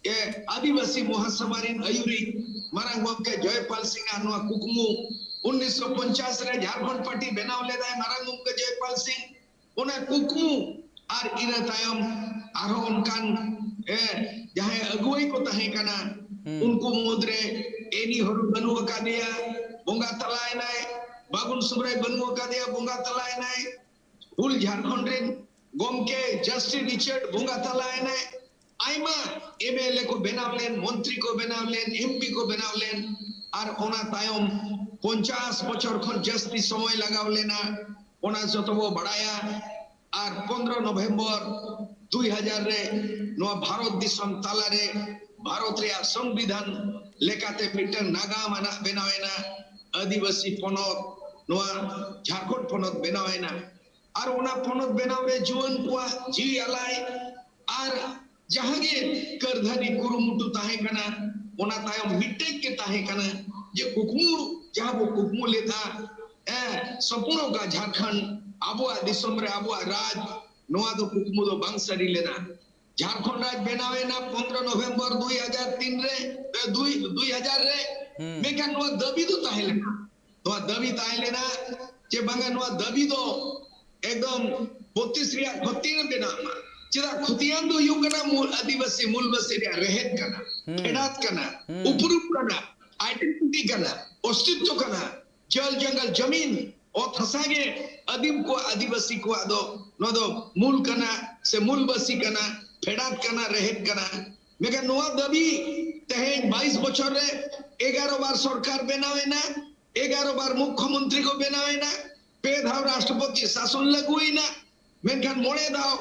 ᱮ, ᱟᱹᱫᱤᱵᱟᱹᱥᱤ ᱢᱚᱦᱟᱥᱚᱵᱷᱟ ᱨᱮᱱ ᱟᱹᱭᱩᱨᱤᱡ ᱢᱟᱨᱟᱝ ᱜᱚᱢᱠᱮ ᱡᱚᱭᱯᱟᱞ ᱥᱤᱝ ᱟᱜ ᱱᱚᱣᱟ ᱠᱩᱠᱢᱩ ᱩᱱᱤᱥᱥᱚ ᱯᱚᱧᱪᱟᱥ ᱨᱮ ᱡᱷᱟᱲᱠᱷᱚᱸᱰ ᱯᱟᱨᱴᱤ ᱵᱮᱱᱟᱣ ᱞᱮᱫᱟᱭ ᱢᱟᱨᱟᱝ ᱜᱚᱢᱠᱮ ᱡᱚᱭᱯᱟᱞ ᱥᱤᱝ᱾ ᱚᱱᱟ ᱠᱩᱠᱢᱩ ᱟᱨ ᱤᱱᱟᱹ ᱛᱟᱭᱚᱢ ᱟᱨᱦᱚᱸ ᱚᱱᱠᱟᱱ, ᱮ, ᱡᱟᱦᱟᱸᱭ ᱟᱹᱜᱩᱣᱟᱹᱭ ᱠᱚ ᱛᱟᱦᱮᱸ ᱠᱟᱱᱟ, ᱦᱩᱸ᱾ ᱩᱱᱠᱩ ᱢᱩᱫᱽᱨᱮ ᱮᱱᱤ ᱦᱚᱨᱚ ᱵᱟᱹᱱᱩᱜ ᱟᱠᱟᱫᱮᱭᱟ, ᱵᱚᱸᱜᱟ ᱛᱟᱞᱟᱭᱮᱱᱟᱭ᱾ ᱵᱟᱵᱩᱱ ᱥᱚᱦᱨᱟᱭ ᱵᱟᱹᱱᱩᱜ ᱟᱠᱟᱫᱮᱭᱟ, ᱵᱚᱸᱜᱟ ᱛᱟᱞᱟᱭᱮᱱᱟᱭ᱾ ᱦᱩᱞ ᱡᱷᱟᱲᱠᱷᱚᱸᱰ ᱨᱮᱱ ᱜᱚᱢᱠᱮ ᱡᱟᱥᱴᱤᱱ ᱨᱤᱪᱟᱨᱰ ᱵᱚᱸᱜᱟ ᱛᱟᱞᱟᱭᱮᱱᱟᱭ᱾ ᱟᱭᱢᱟ ᱮᱢ ᱮᱞ ᱮ ᱠᱚ ᱵᱮᱱᱟᱣ ᱞᱮᱱ, ᱢᱚᱱᱛᱨᱤ ᱠᱚ ᱵᱮᱱᱟᱣ ᱞᱮᱱ, ᱮᱢ ᱯᱤ ᱠᱚ ᱵᱮᱱᱟᱣ ᱞᱮᱱ, ᱟᱨ ᱚᱱᱟ ᱛᱟᱭᱚᱢ ᱯᱚᱧᱪᱟᱥ ᱵᱚᱪᱷᱚᱨ ᱠᱷᱚᱱ ᱡᱟᱹᱥᱛᱤ ᱥᱚᱢᱚᱭ ᱞᱟᱜᱟᱣ ᱞᱮᱱᱟ, ᱚᱱᱟ ᱡᱚᱛᱚ ᱵᱚ ᱵᱟᱲᱟᱭᱟ᱾ ᱟᱨ ᱯᱚᱱᱫᱽᱨᱚ ᱱᱚᱵᱷᱮᱢᱵᱚᱨ ᱫᱩᱭ ᱦᱟᱡᱟᱨ ᱨᱮ ᱱᱚᱣᱟ ᱵᱷᱟᱨᱚᱛ ᱫᱤᱥᱚᱢ ᱛᱟᱞᱟᱨᱮ ᱵᱷᱟᱨᱚᱛ ᱨᱮᱭᱟᱜ ᱥᱚᱝᱵᱤᱫᱷᱟᱱ ᱞᱮᱠᱟᱛᱮ ᱢᱤᱫᱴᱟᱝ ᱱᱟᱜᱟᱢ ᱟᱱᱟᱜ ᱵᱮᱱᱟᱣ ᱮᱱᱟ᱾ ᱟᱹᱫᱤᱵᱟᱹᱥᱤ ᱯᱚᱱᱚᱛ, ᱱᱚᱣᱟ ᱡᱷᱟᱲᱠᱷᱚᱸᱰ ᱯᱚᱱᱚᱛ ᱵᱮᱱᱟᱣ ᱮᱱᱟ᱾ ᱟᱨ ᱚᱱᱟ ᱯᱚᱱᱚᱛ ᱵᱮᱱᱟᱣ ᱨᱮ ᱡᱩᱣᱟᱹᱱ ᱠᱚᱣᱟᱜ ᱡᱤᱣᱤ ᱟᱞᱟᱭ ᱟᱨ ᱡᱟᱦᱟᱸ ᱜᱮ ᱠᱟᱹᱨᱫᱷᱟᱹᱱᱤ ᱠᱩᱨᱩᱢᱩᱴᱩ ᱛᱟᱦᱮᱸ ᱠᱟᱱᱟ, ᱚᱱᱟ ᱛᱟᱭᱚᱢ ᱢᱤᱫᱴᱮᱡ ᱜᱮ ᱛᱟᱦᱮᱸ ᱠᱟᱱᱟ ᱡᱮ ᱠᱩᱠᱢᱩ, ᱡᱟᱦᱟᱸ ᱵᱚ ᱠᱩᱠᱢᱩ ᱞᱮᱫᱟ, ᱮ, ᱥᱚᱯᱱᱚ ᱠᱟ ᱡᱷᱟᱲᱠᱷᱚᱸᱰ, ᱟᱵᱚᱣᱟᱜ ᱫᱤᱥᱚᱢ ᱨᱮ ᱟᱵᱚᱣᱟᱜ ᱨᱟᱡᱽ, ᱱᱚᱣᱟ ᱫᱚ ᱠᱩᱠᱢᱩ ᱫᱚ ᱵᱟᱝ ᱥᱟᱹᱨᱤ ᱞᱮᱱᱟ᱾ ᱡᱷᱟᱲᱠᱷᱚᱸᱰ ᱨᱟᱡᱽ ᱵᱮᱱᱟᱣ ᱮᱱᱟ ᱯᱚᱱᱫᱽᱨᱚ ᱱᱚᱵᱷᱮᱢᱵᱚᱨ ᱫᱩᱭ ᱦᱟᱡᱟᱨ ᱛᱤᱱ ᱨᱮ, ᱮ, ᱫᱩᱭ, ᱫᱩᱭ ᱦᱟᱡᱟᱨ ᱨᱮ᱾ ᱦᱩᱸ᱾ ᱢᱮᱱᱠᱷᱟᱱ ᱱᱚᱣᱟ ᱫᱟᱹᱵᱤ ᱫᱚ ᱛᱟᱦᱮᱸ ᱞᱮᱱᱟ, ᱱᱚᱣᱟ ᱫᱟᱹᱵᱤ ᱛᱟᱦᱮᱸ ᱞᱮᱱᱟ ᱡᱮ ᱵᱟᱝᱟ, ᱱᱚᱣᱟ ᱫᱟᱹᱵᱤ ᱫᱚ ᱮᱠᱫᱚᱢ ᱵᱚᱛᱤᱥ ᱨᱮᱭᱟᱜ ᱠᱷᱚᱛᱤ ᱨᱮ ᱵᱮᱱᱟᱜ ᱢᱟ᱾ ᱪᱮᱫᱟᱜ? ᱠᱷᱚᱛᱤᱭᱟᱱ ᱫᱚ ᱦᱩᱭᱩᱜ ᱠᱟᱱᱟ ᱢᱩᱞ ᱟᱹᱫᱤᱵᱟᱹᱥᱤ, ᱢᱩᱞᱵᱟᱹᱥᱤ ᱨᱮᱭᱟᱜ ᱨᱮᱦᱮᱫ ᱠᱟᱱᱟ, ᱦᱩᱸ᱾ ᱯᱷᱮᱰᱟᱛ ᱠᱟᱱᱟ, ᱦᱩᱸ᱾ ᱩᱯᱨᱩᱢ ᱠᱟᱱᱟ, ᱟᱭᱰᱮᱱᱴᱤᱴᱤ ᱠᱟᱱᱟ, ᱚᱥᱛᱤᱛᱣᱚ ᱠᱟᱱᱟ᱾ ᱡᱚᱞ ᱡᱚᱝᱜᱚᱞ ᱡᱚᱢᱤᱱ, ᱚᱛ ᱦᱟᱥᱟ ᱜᱮ ᱟᱹᱫᱤᱢ ᱠᱚᱣᱟᱜ, ᱟᱹᱫᱤᱵᱟᱹᱥᱤ ᱠᱚᱣᱟᱜ ᱫᱚ ᱱᱚᱣᱟ ᱫᱚ ᱢᱩᱞ ᱠᱟᱱᱟ, ᱥᱮ ᱢᱩᱞᱵᱟᱹᱥᱤ ᱠᱟᱱᱟ, ᱯᱷᱮᱰᱟᱛ ᱠᱟᱱᱟ, ᱨᱮᱦᱮᱫ ᱠᱟᱱᱟ᱾ ᱢᱮᱱᱠᱷᱟᱱ ᱱᱚᱣᱟ ᱫᱟᱹᱵᱤ ᱛᱮᱦᱮᱧ ᱵᱟᱭᱤᱥ ᱵᱚᱪᱷᱚᱨ ᱨᱮ ᱮᱜᱟᱨᱚ ᱵᱟᱨ ᱥᱚᱨᱠᱟᱨ ᱵᱮᱱᱟᱣ ᱮᱱᱟ, ᱮᱜᱟᱨᱚ ᱵᱟᱨ ᱢᱩᱠᱷᱭᱚᱢᱚᱱᱛᱨᱤ ᱠᱚ ᱵᱮᱱᱟᱣ ᱮᱱᱟ, ᱯᱮ ᱫᱷᱟᱣ ᱨᱟᱥᱴᱨᱚᱯᱚᱛᱤ ᱥᱟᱥᱚᱱ ᱞᱟᱹᱜᱩᱭᱮᱱᱟ, ᱢᱮᱱᱠᱷᱟᱱ ᱢᱚᱬᱮ ᱫᱷᱟᱣ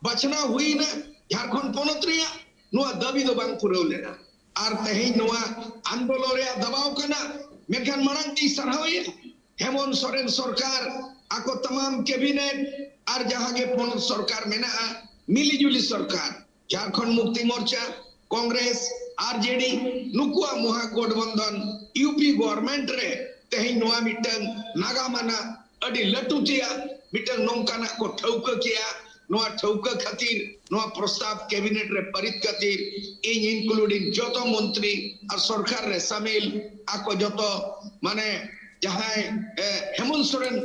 ᱵᱟᱪᱷᱱᱟᱣ ᱦᱩᱭᱮᱱᱟ ᱡᱷᱟᱲᱠᱷᱚᱸᱰ ᱯᱚᱱᱚᱛ ᱨᱮᱭᱟᱜ, ᱱᱚᱣᱟ ᱫᱟᱹᱵᱤ ᱫᱚ ᱵᱟᱝ ᱯᱩᱨᱟᱹᱣ ᱞᱮᱱᱟ᱾ ᱟᱨ ᱛᱮᱦᱮᱧ ᱱᱚᱣᱟ ᱟᱱᱫᱳᱞᱚᱱ ᱨᱮᱭᱟᱜ ᱫᱟᱵᱟᱣ ᱠᱟᱱᱟ, ᱢᱮᱱᱠᱷᱟᱱ ᱢᱟᱲᱟᱝ ᱛᱤᱧ ᱥᱟᱨᱦᱟᱣᱮᱭᱟ ᱦᱮᱢᱚᱱᱛ ᱥᱚᱨᱮᱱ ᱥᱚᱨᱠᱟᱨ, ᱟᱠᱚ ᱛᱟᱢᱟᱢ ᱠᱮᱵᱤᱱᱮᱴ ᱟᱨ ᱡᱟᱦᱟᱸ ᱜᱮ ᱯᱚᱱᱚᱛ ᱥᱚᱨᱠᱟᱨ ᱢᱮᱱᱟᱜᱼᱟ, ᱢᱤᱞᱤᱡᱩᱞᱤ ᱥᱚᱨᱠᱟᱨ, ᱡᱷᱟᱲᱠᱷᱚᱸᱰ ᱢᱩᱠᱛᱤ ᱢᱳᱨᱪᱟ, ᱠᱚᱝᱜᱨᱮᱥ, ᱟᱨ ᱡᱮ ᱰᱤ, ᱱᱩᱠᱩᱣᱟᱜ ᱢᱚᱦᱟ ᱜᱚᱴᱵᱚᱱᱫᱷᱚᱱ ᱤᱭᱩ ᱯᱤ ᱜᱚᱵᱷᱚᱨᱱᱢᱮᱱᱴ ᱨᱮ ᱛᱮᱦᱮᱧ ᱱᱚᱣᱟ ᱢᱤᱫᱴᱟᱝ ᱱᱟᱜᱟᱢ ᱟᱱᱟᱜ ᱟᱹᱰᱤ ᱞᱟᱹᱴᱩ ᱛᱮᱭᱟᱜ ᱢᱤᱫᱴᱟᱝ ᱱᱚᱝᱠᱟᱱᱟᱜ ᱠᱚ ᱴᱷᱟᱹᱣᱠᱟᱹ ᱠᱮᱜᱼᱟ᱾ ᱱᱚᱣᱟ ᱴᱷᱟᱹᱣᱠᱟᱹ ᱠᱷᱟᱹᱛᱤᱨ, ᱱᱚᱣᱟ ᱯᱨᱚᱥᱛᱟᱵ ᱠᱮᱵᱤᱱᱮᱴ ᱨᱮ ᱯᱟᱹᱨᱤᱛ ᱠᱷᱟᱹᱛᱤᱨ, ᱤᱧ including ᱡᱚᱛᱚ ᱢᱚᱱᱛᱨᱤ ᱟᱨ ᱥᱚᱨᱠᱟᱨ ᱨᱮ ᱥᱟᱢᱤᱞ ᱟᱠᱚ ᱡᱚᱛᱚ, ᱢᱟᱱᱮ, ᱡᱟᱦᱟᱸᱭ ᱦᱮᱢᱚᱱᱛ ᱥᱚᱨᱮᱱ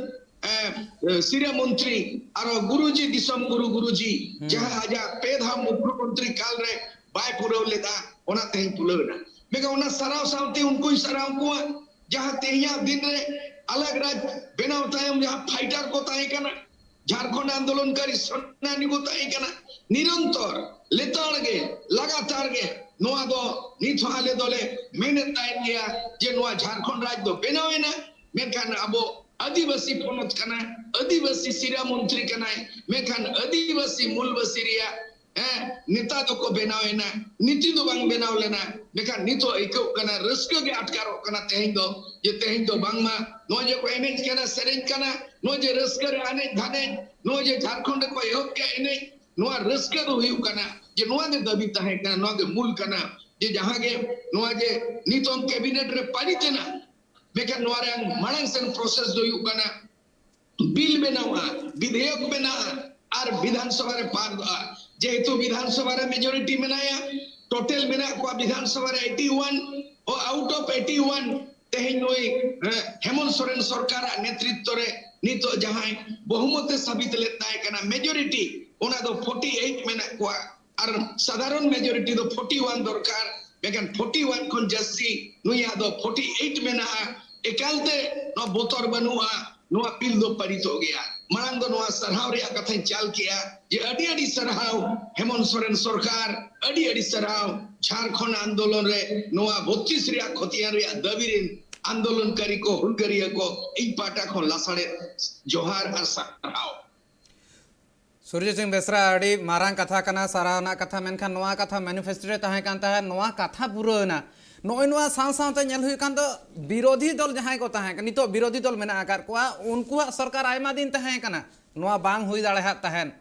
ᱥᱤᱨᱟᱹ ᱢᱚᱱᱛᱨᱤ, ᱟᱨᱚ ᱜᱩᱨᱩᱡᱤ, ᱫᱤᱥᱚᱢ ᱜᱩᱨᱩ ᱜᱩᱨᱩᱡᱤ, ᱡᱟᱦᱟᱸ ᱟᱡᱟᱜ ᱯᱮ ᱫᱷᱟᱣ ᱢᱩᱠᱷᱭᱚᱢᱚᱱᱛᱨᱤ ᱠᱟᱞ ᱨᱮ ᱵᱟᱭ ᱯᱩᱨᱟᱹᱣ ᱞᱮᱫᱟ, ᱚᱱᱟ ᱛᱮᱦᱮᱧ ᱯᱩᱨᱟᱹᱣ ᱮᱱᱟ᱾ ᱢᱮᱱᱠᱷᱟᱱ ᱚᱱᱟ ᱥᱟᱨᱦᱟᱣ ᱥᱟᱶᱛᱮ ᱩᱱᱠᱩᱧ ᱥᱟᱨᱦᱟᱣ ᱠᱚᱣᱟ, ᱡᱟᱦᱟᱸ ᱛᱮᱦᱮᱧᱟᱜ ᱫᱤᱱ ᱨᱮ ᱟᱞᱟᱜᱽ ᱨᱟᱡᱽ ᱵᱮᱱᱟᱣ ᱛᱟᱭᱚᱢ ᱡᱟᱦᱟᱸ ᱯᱷᱟᱭᱴᱟᱨ ᱠᱚ ᱛᱟᱦᱮᱸ ᱠᱟᱱᱟ, ᱡᱷᱟᱲᱠᱷᱚᱸᱰ ᱟᱱᱫᱳᱞᱚᱱᱠᱟᱨᱤ ᱥᱮᱱᱟᱱᱤ ᱠᱚ ᱛᱟᱦᱮᱸ ᱠᱟᱱᱟ, ᱱᱤᱨᱚᱱᱛᱚᱨ, ᱞᱮᱛᱟᱲ ᱜᱮ, ᱞᱟᱜᱟᱛᱟᱨ ᱜᱮ ᱱᱚᱣᱟ ᱫᱚ ᱱᱤᱛ ᱦᱚᱸ ᱟᱞᱮ ᱫᱚᱞᱮ ᱢᱮᱱᱮᱫ ᱛᱟᱦᱮᱸᱫ ᱜᱮᱭᱟ ᱡᱮ ᱱᱚᱣᱟ ᱡᱷᱟᱲᱠᱷᱚᱸᱰ ᱨᱟᱡᱽ ᱫᱚ ᱵᱮᱱᱟᱣ ᱮᱱᱟ, ᱢᱮᱱᱠᱷᱟᱱ ᱟᱵᱚ ᱟᱹᱫᱤᱵᱟᱹᱥᱤ ᱯᱚᱱᱚᱛ ᱠᱟᱱᱟ, ᱟᱹᱫᱤᱵᱟᱹᱥᱤ ᱥᱤᱨᱟᱹ ᱢᱚᱱᱛᱨᱤ ᱠᱟᱱᱟᱭ, ᱢᱮᱱᱠᱷᱟᱱ ᱟᱹᱫᱤᱵᱟᱹᱥᱤ ᱢᱩᱞᱵᱟᱹᱥᱤ ᱨᱮᱭᱟᱜ ᱦᱮᱸ, ᱱᱮᱛᱟ ᱫᱚᱠᱚ ᱵᱮᱱᱟᱣ ᱮᱱᱟ, ᱱᱤᱛᱤ ᱫᱚ ᱵᱟᱝ ᱵᱮᱱᱟᱣ ᱞᱮᱱᱟ᱾ ᱢᱮᱱᱠᱷᱟᱱ ᱱᱤᱛᱚᱜ ᱟᱹᱭᱠᱟᱹᱜ ᱠᱟᱱᱟ, ᱨᱟᱹᱥᱠᱟᱹ ᱜᱮ ᱟᱴᱠᱟᱨᱚᱜ ᱠᱟᱱᱟ ᱛᱮᱦᱮᱧ ᱫᱚ, ᱡᱮ ᱛᱮᱦᱮᱧ ᱫᱚ ᱵᱟᱝᱢᱟ ᱱᱚᱜᱼᱚᱭ ᱡᱮ ᱠᱚ ᱮᱱᱮᱡ ᱠᱟᱱᱟ, ᱥᱮᱨᱮᱧ ᱠᱟᱱᱟ, ᱱᱚᱜᱼᱚᱭ ᱡᱮ ᱨᱟᱹᱥᱠᱟᱹ ᱨᱮ ᱟᱱᱮᱡ ᱫᱷᱟᱱᱮᱡ, ᱱᱚᱜᱼᱚᱭ ᱡᱮ ᱡᱷᱟᱲᱠᱷᱚᱸᱰ ᱨᱮᱠᱚ ᱮᱦᱚᱵ ᱠᱮᱜᱼᱟ ᱮᱱᱮᱡ, ᱱᱚᱣᱟ ᱨᱟᱹᱥᱠᱟᱹ ᱫᱚ ᱦᱩᱭᱩᱜ ᱠᱟᱱᱟ ᱡᱮ ᱱᱚᱣᱟ ᱜᱮ ᱫᱟᱹᱵᱤ ᱛᱟᱦᱮᱸ ᱠᱟᱱᱟ, ᱱᱚᱣᱟ ᱜᱮ ᱢᱩᱞ ᱠᱟᱱᱟ, ᱡᱮ ᱡᱟᱦᱟᱸ ᱜᱮ ᱱᱚᱣᱟ ᱡᱮ ᱱᱤᱛᱚᱝ ᱠᱮᱵᱤᱱᱮᱴ ᱨᱮ ᱯᱟᱹᱨᱤᱛ ᱮᱱᱟ, ᱢᱮᱱᱠᱷᱟᱱ ᱱᱚᱣᱟ ᱨᱮᱭᱟᱜ ᱢᱟᱲᱟᱝ ᱥᱮᱱ ᱯᱨᱚᱥᱮᱥ ᱫᱚ ᱦᱩᱭᱩᱜ ᱠᱟᱱᱟ ᱵᱤᱞ ᱵᱮᱱᱟᱣᱟ, ᱵᱤᱫᱷᱮᱭᱚᱠ ᱵᱮᱱᱟᱜᱼᱟ ᱟᱨ ᱵᱤᱫᱷᱟᱱ ᱥᱚᱵᱷᱟ ᱨᱮ ᱯᱟᱥ ᱫᱚᱜᱼᱟ᱾ ᱡᱮᱦᱮᱛᱩ ᱵᱤᱫᱷᱟᱱ ᱥᱚᱵᱷᱟ ᱨᱮ ᱢᱮᱡᱚᱨᱤᱴᱤ ᱢᱮᱱᱟᱭᱟ, ᱴᱳᱴᱟᱞ ᱢᱮᱱᱟᱜ ᱠᱚᱣᱟ ᱵᱤᱫᱷᱟᱱ ᱥᱚᱵᱷᱟ ᱨᱮ eighty one, O, out of eighty one ᱛᱮᱦᱮᱧ ᱱᱩᱭ, ᱦᱮᱸ, ᱦᱮᱢᱚᱱᱛ ᱥᱚᱨᱮᱱ ᱥᱚᱨᱠᱟᱨᱟᱜ ᱱᱮᱛᱨᱤᱛᱵ ᱨᱮ ᱱᱤᱛᱚᱜ ᱡᱟᱦᱟᱸᱭ ᱵᱚᱦᱩᱢᱚᱛ ᱮ ᱥᱟᱵᱤᱛ ᱞᱮᱫ ᱛᱟᱦᱮᱸ ᱠᱟᱱᱟ ᱢᱮᱡᱚᱨᱤᱴᱤ, ᱚᱱᱟ ᱫᱚ ᱯᱷᱳᱨᱴᱤ ᱮᱭᱤᱴ ᱢᱮᱱᱟᱜ ᱠᱚᱣᱟ᱾ ᱟᱨ ᱥᱟᱫᱷᱟᱨᱚᱱ ᱢᱮᱡᱚᱨᱤᱴᱤ ᱫᱚ ᱯᱷᱳᱨᱴᱤ ᱳᱣᱟᱱ ᱫᱚᱨᱠᱟᱨ, ᱢᱮᱱᱠᱷᱟᱱ ᱯᱷᱳᱨᱴᱤ ᱳᱣᱟᱱ ᱠᱷᱚᱱ ᱡᱟᱹᱥᱛᱤ ᱱᱩᱭᱟᱜ ᱫᱚ ᱯᱷᱳᱨᱴᱤ ᱮᱭᱤᱴ ᱢᱮᱱᱟᱜᱼᱟ᱾ ᱮᱠᱟᱞᱛᱮ ᱱᱚᱣᱟ ᱵᱚᱛᱚᱨ ᱵᱟᱹᱱᱩᱜᱼᱟ, ᱱᱚᱣᱟ ᱵᱤᱞ ᱫᱚ ᱯᱟᱨᱤᱛᱚᱜ ᱜᱮᱭᱟ᱾ ᱢᱟᱲᱟᱝ ᱫᱚ ᱱᱚᱣᱟ ᱥᱟᱨᱦᱟᱣ ᱨᱮᱭᱟᱜ ᱠᱟᱛᱷᱟᱧ ᱪᱟᱞ ᱠᱮᱜᱼᱟ ᱡᱮ ᱟᱹᱰᱤ ᱟᱹᱰᱤ ᱥᱟᱨᱦᱟᱣ ᱦᱮᱢᱚᱱᱛ ᱥᱚᱨᱮᱱ ᱥᱚᱨᱠᱟᱨ, ᱟᱹᱰᱤ ᱟᱹᱰᱤ ᱥᱟᱨᱦᱟᱣ ᱡᱷᱟᱲᱠᱷᱚᱸᱰ ᱟᱱᱫᱳᱞᱚᱱ ᱨᱮ ᱱᱚᱣᱟ ᱵᱚᱛᱛᱨᱤᱥ ᱨᱮᱭᱟᱜ ᱠᱷᱚᱛᱤᱭᱟᱱ ᱨᱮᱭᱟᱜ ᱫᱟᱹᱵᱤ ᱨᱮᱱ ᱟᱱᱫᱳᱞᱚᱱᱠᱟᱨᱤ ᱠᱚ, ᱦᱩᱞᱜᱟᱹᱨᱤᱭᱟᱹ ᱠᱚ, ᱤᱧ ᱯᱟᱦᱴᱟ ᱠᱷᱚᱱ ᱞᱟᱥᱟᱲᱦᱮᱫ ᱡᱚᱦᱟᱨ ᱟᱨ ᱥᱟᱨᱦᱟᱣ᱾ ᱥᱩᱨᱡᱤᱛ ᱥᱤᱝ ᱵᱮᱥᱨᱟ, ᱟᱹᱰᱤ ᱢᱟᱨᱟᱝ ᱠᱟᱛᱷᱟ ᱠᱟᱱᱟ, ᱥᱟᱨᱦᱟᱣ ᱨᱮᱱᱟᱜ ᱠᱟᱛᱷᱟ, ᱢᱮᱱᱠᱷᱟᱱ ᱱᱚᱣᱟ ᱠᱟᱛᱷᱟ ᱢᱮᱱᱤᱯᱷᱮᱥᱴᱳ ᱨᱮ ᱛᱟᱦᱮᱸ ᱠᱟᱱ ᱛᱟᱦᱮᱸᱫ, ᱱᱚᱣᱟ ᱠᱟᱛᱷᱟ ᱯᱩᱨᱟᱹᱣ ᱮᱱᱟ᱾ ᱱᱚᱜᱼᱚᱭ ᱱᱚᱣᱟ ᱥᱟᱶ ᱥᱟᱶᱛᱮ ᱧᱮᱞ ᱦᱩᱭᱩᱜ ᱠᱟᱱ ᱫᱚ ᱵᱤᱨᱳᱫᱷᱤ ᱫᱚᱞ ᱡᱟᱦᱟᱸᱭ ᱠᱚ ᱛᱟᱦᱮᱸ ᱠᱟᱱᱟ, ᱱᱤᱛᱚᱜ ᱵᱤᱨᱳᱫᱷᱤ ᱫᱚᱞ ᱢᱮᱱᱟᱜ ᱟᱠᱟᱫ ᱠᱚᱣᱟ, ᱩᱱᱠᱩᱣᱟᱜ ᱥᱚᱨᱠᱟᱨ ᱟᱭᱢᱟ ᱫᱤᱱ ᱛᱟᱦᱮᱸ ᱠᱟᱱᱟ, ᱱᱚᱣᱟ ᱵᱟᱝ ᱦᱩᱭ ᱫᱟᱲᱮᱭᱟᱜ ᱛᱟᱦᱮᱸᱫ᱾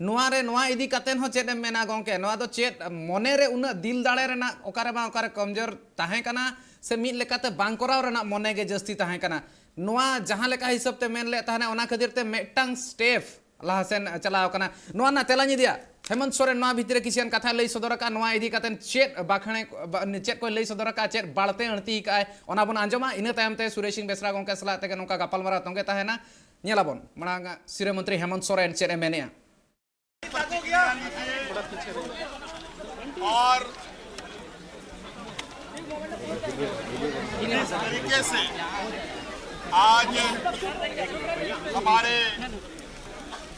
ᱱᱚᱣᱟ ᱨᱮ, ᱱᱚᱣᱟ ᱤᱫᱤ ᱠᱟᱛᱮ ᱦᱚᱸ ᱪᱮᱫ ᱮᱢ ᱢᱮᱱᱟ ᱜᱚᱢᱠᱮ? ᱱᱚᱣᱟ ᱫᱚ ᱪᱮᱫ ᱢᱚᱱᱮ ᱨᱮ ᱩᱱᱟᱹᱜ ᱫᱤᱞ ᱫᱟᱲᱮ ᱨᱮᱱᱟᱜ ᱚᱠᱟᱨᱮ ᱵᱟᱝ ᱚᱠᱟᱨᱮ ᱠᱚᱢᱡᱳᱨ ᱛᱟᱦᱮᱸ ᱠᱟᱱᱟ, ᱥᱮ ᱢᱤᱫ ᱞᱮᱠᱟᱛᱮ ᱵᱟᱝ ᱠᱚᱨᱟᱣ ᱨᱮᱱᱟᱜ ᱢᱚᱱᱮ ᱜᱮ ᱡᱟᱹᱥᱛᱤ ᱛᱟᱦᱮᱸ ᱠᱟᱱᱟ? ᱱᱚᱣᱟ ᱡᱟᱦᱟᱸ ᱞᱮᱠᱟ ᱦᱤᱥᱟᱹᱵ ᱛᱮ ᱢᱮᱱ ᱞᱮᱫ ᱛᱟᱦᱮᱱᱟ, ᱚᱱᱟ ᱠᱷᱟᱹᱛᱤᱨ ᱛᱮ ᱢᱤᱫᱴᱟᱝ ᱥᱴᱮᱯ ᱞᱟᱦᱟ ᱥᱮᱱ ᱪᱟᱞᱟᱣ ᱠᱟᱱᱟ᱾ ᱱᱚᱣᱟ ᱨᱮᱱᱟᱜ ᱛᱮᱞᱟᱧ ᱤᱫᱤᱭᱟ, ᱦᱮᱢᱚᱱᱛ ᱥᱚᱨᱮᱱ ᱱᱚᱣᱟ ᱵᱷᱤᱛᱨᱤ ᱨᱮ ᱠᱤᱪᱷᱩᱜᱟᱱ ᱠᱟᱛᱷᱟᱭ ᱞᱟᱹᱭ ᱥᱚᱫᱚᱨ ᱟᱠᱟᱫᱼᱟ᱾ ᱱᱚᱣᱟ ᱤᱫᱤ ᱠᱟᱛᱮ ᱪᱮᱫ ᱵᱟᱠᱷᱮᱬ, ᱵᱟ-, ᱪᱮᱫ ᱠᱚᱭ ᱞᱟᱹᱭ ᱥᱚᱫᱚᱨ ᱟᱠᱟᱫᱼᱟ, ᱪᱮᱫ ᱵᱟᱹᱲᱛᱤ ᱟᱹᱲᱛᱤ ᱟᱠᱟᱫᱼᱟᱭ, ᱚᱱᱟ ᱵᱚᱱ ᱟᱸᱡᱚᱢᱟ᱾ ᱤᱱᱟᱹ ᱛᱟᱭᱚᱢ ᱛᱮ ᱥᱩᱨᱮᱥ ᱥᱤᱝ ᱵᱮᱥᱨᱟ ᱜᱚᱢᱠᱮ ᱥᱟᱞᱟᱜ ᱛᱮᱜᱮ ᱱᱚᱝᱠᱟ ᱜᱟᱯᱟᱞᱢᱟᱨᱟᱣ ᱛᱚᱸᱜᱮ ᱛᱟᱦᱮᱱᱟ᱾ ᱧᱮᱞᱟᱵᱚᱱ ᱢᱟᱲᱟᱝ ᱥᱤᱨᱟᱹ ᱢᱚᱱᱛᱨᱤ ᱦᱮᱢᱚᱱᱛ ᱥᱚᱨᱮᱱ ᱪᱮᱫ ᱮ ᱢᱮᱱᱮᱜᱼᱟ᱾ और जिस तरीके से आज हमारे,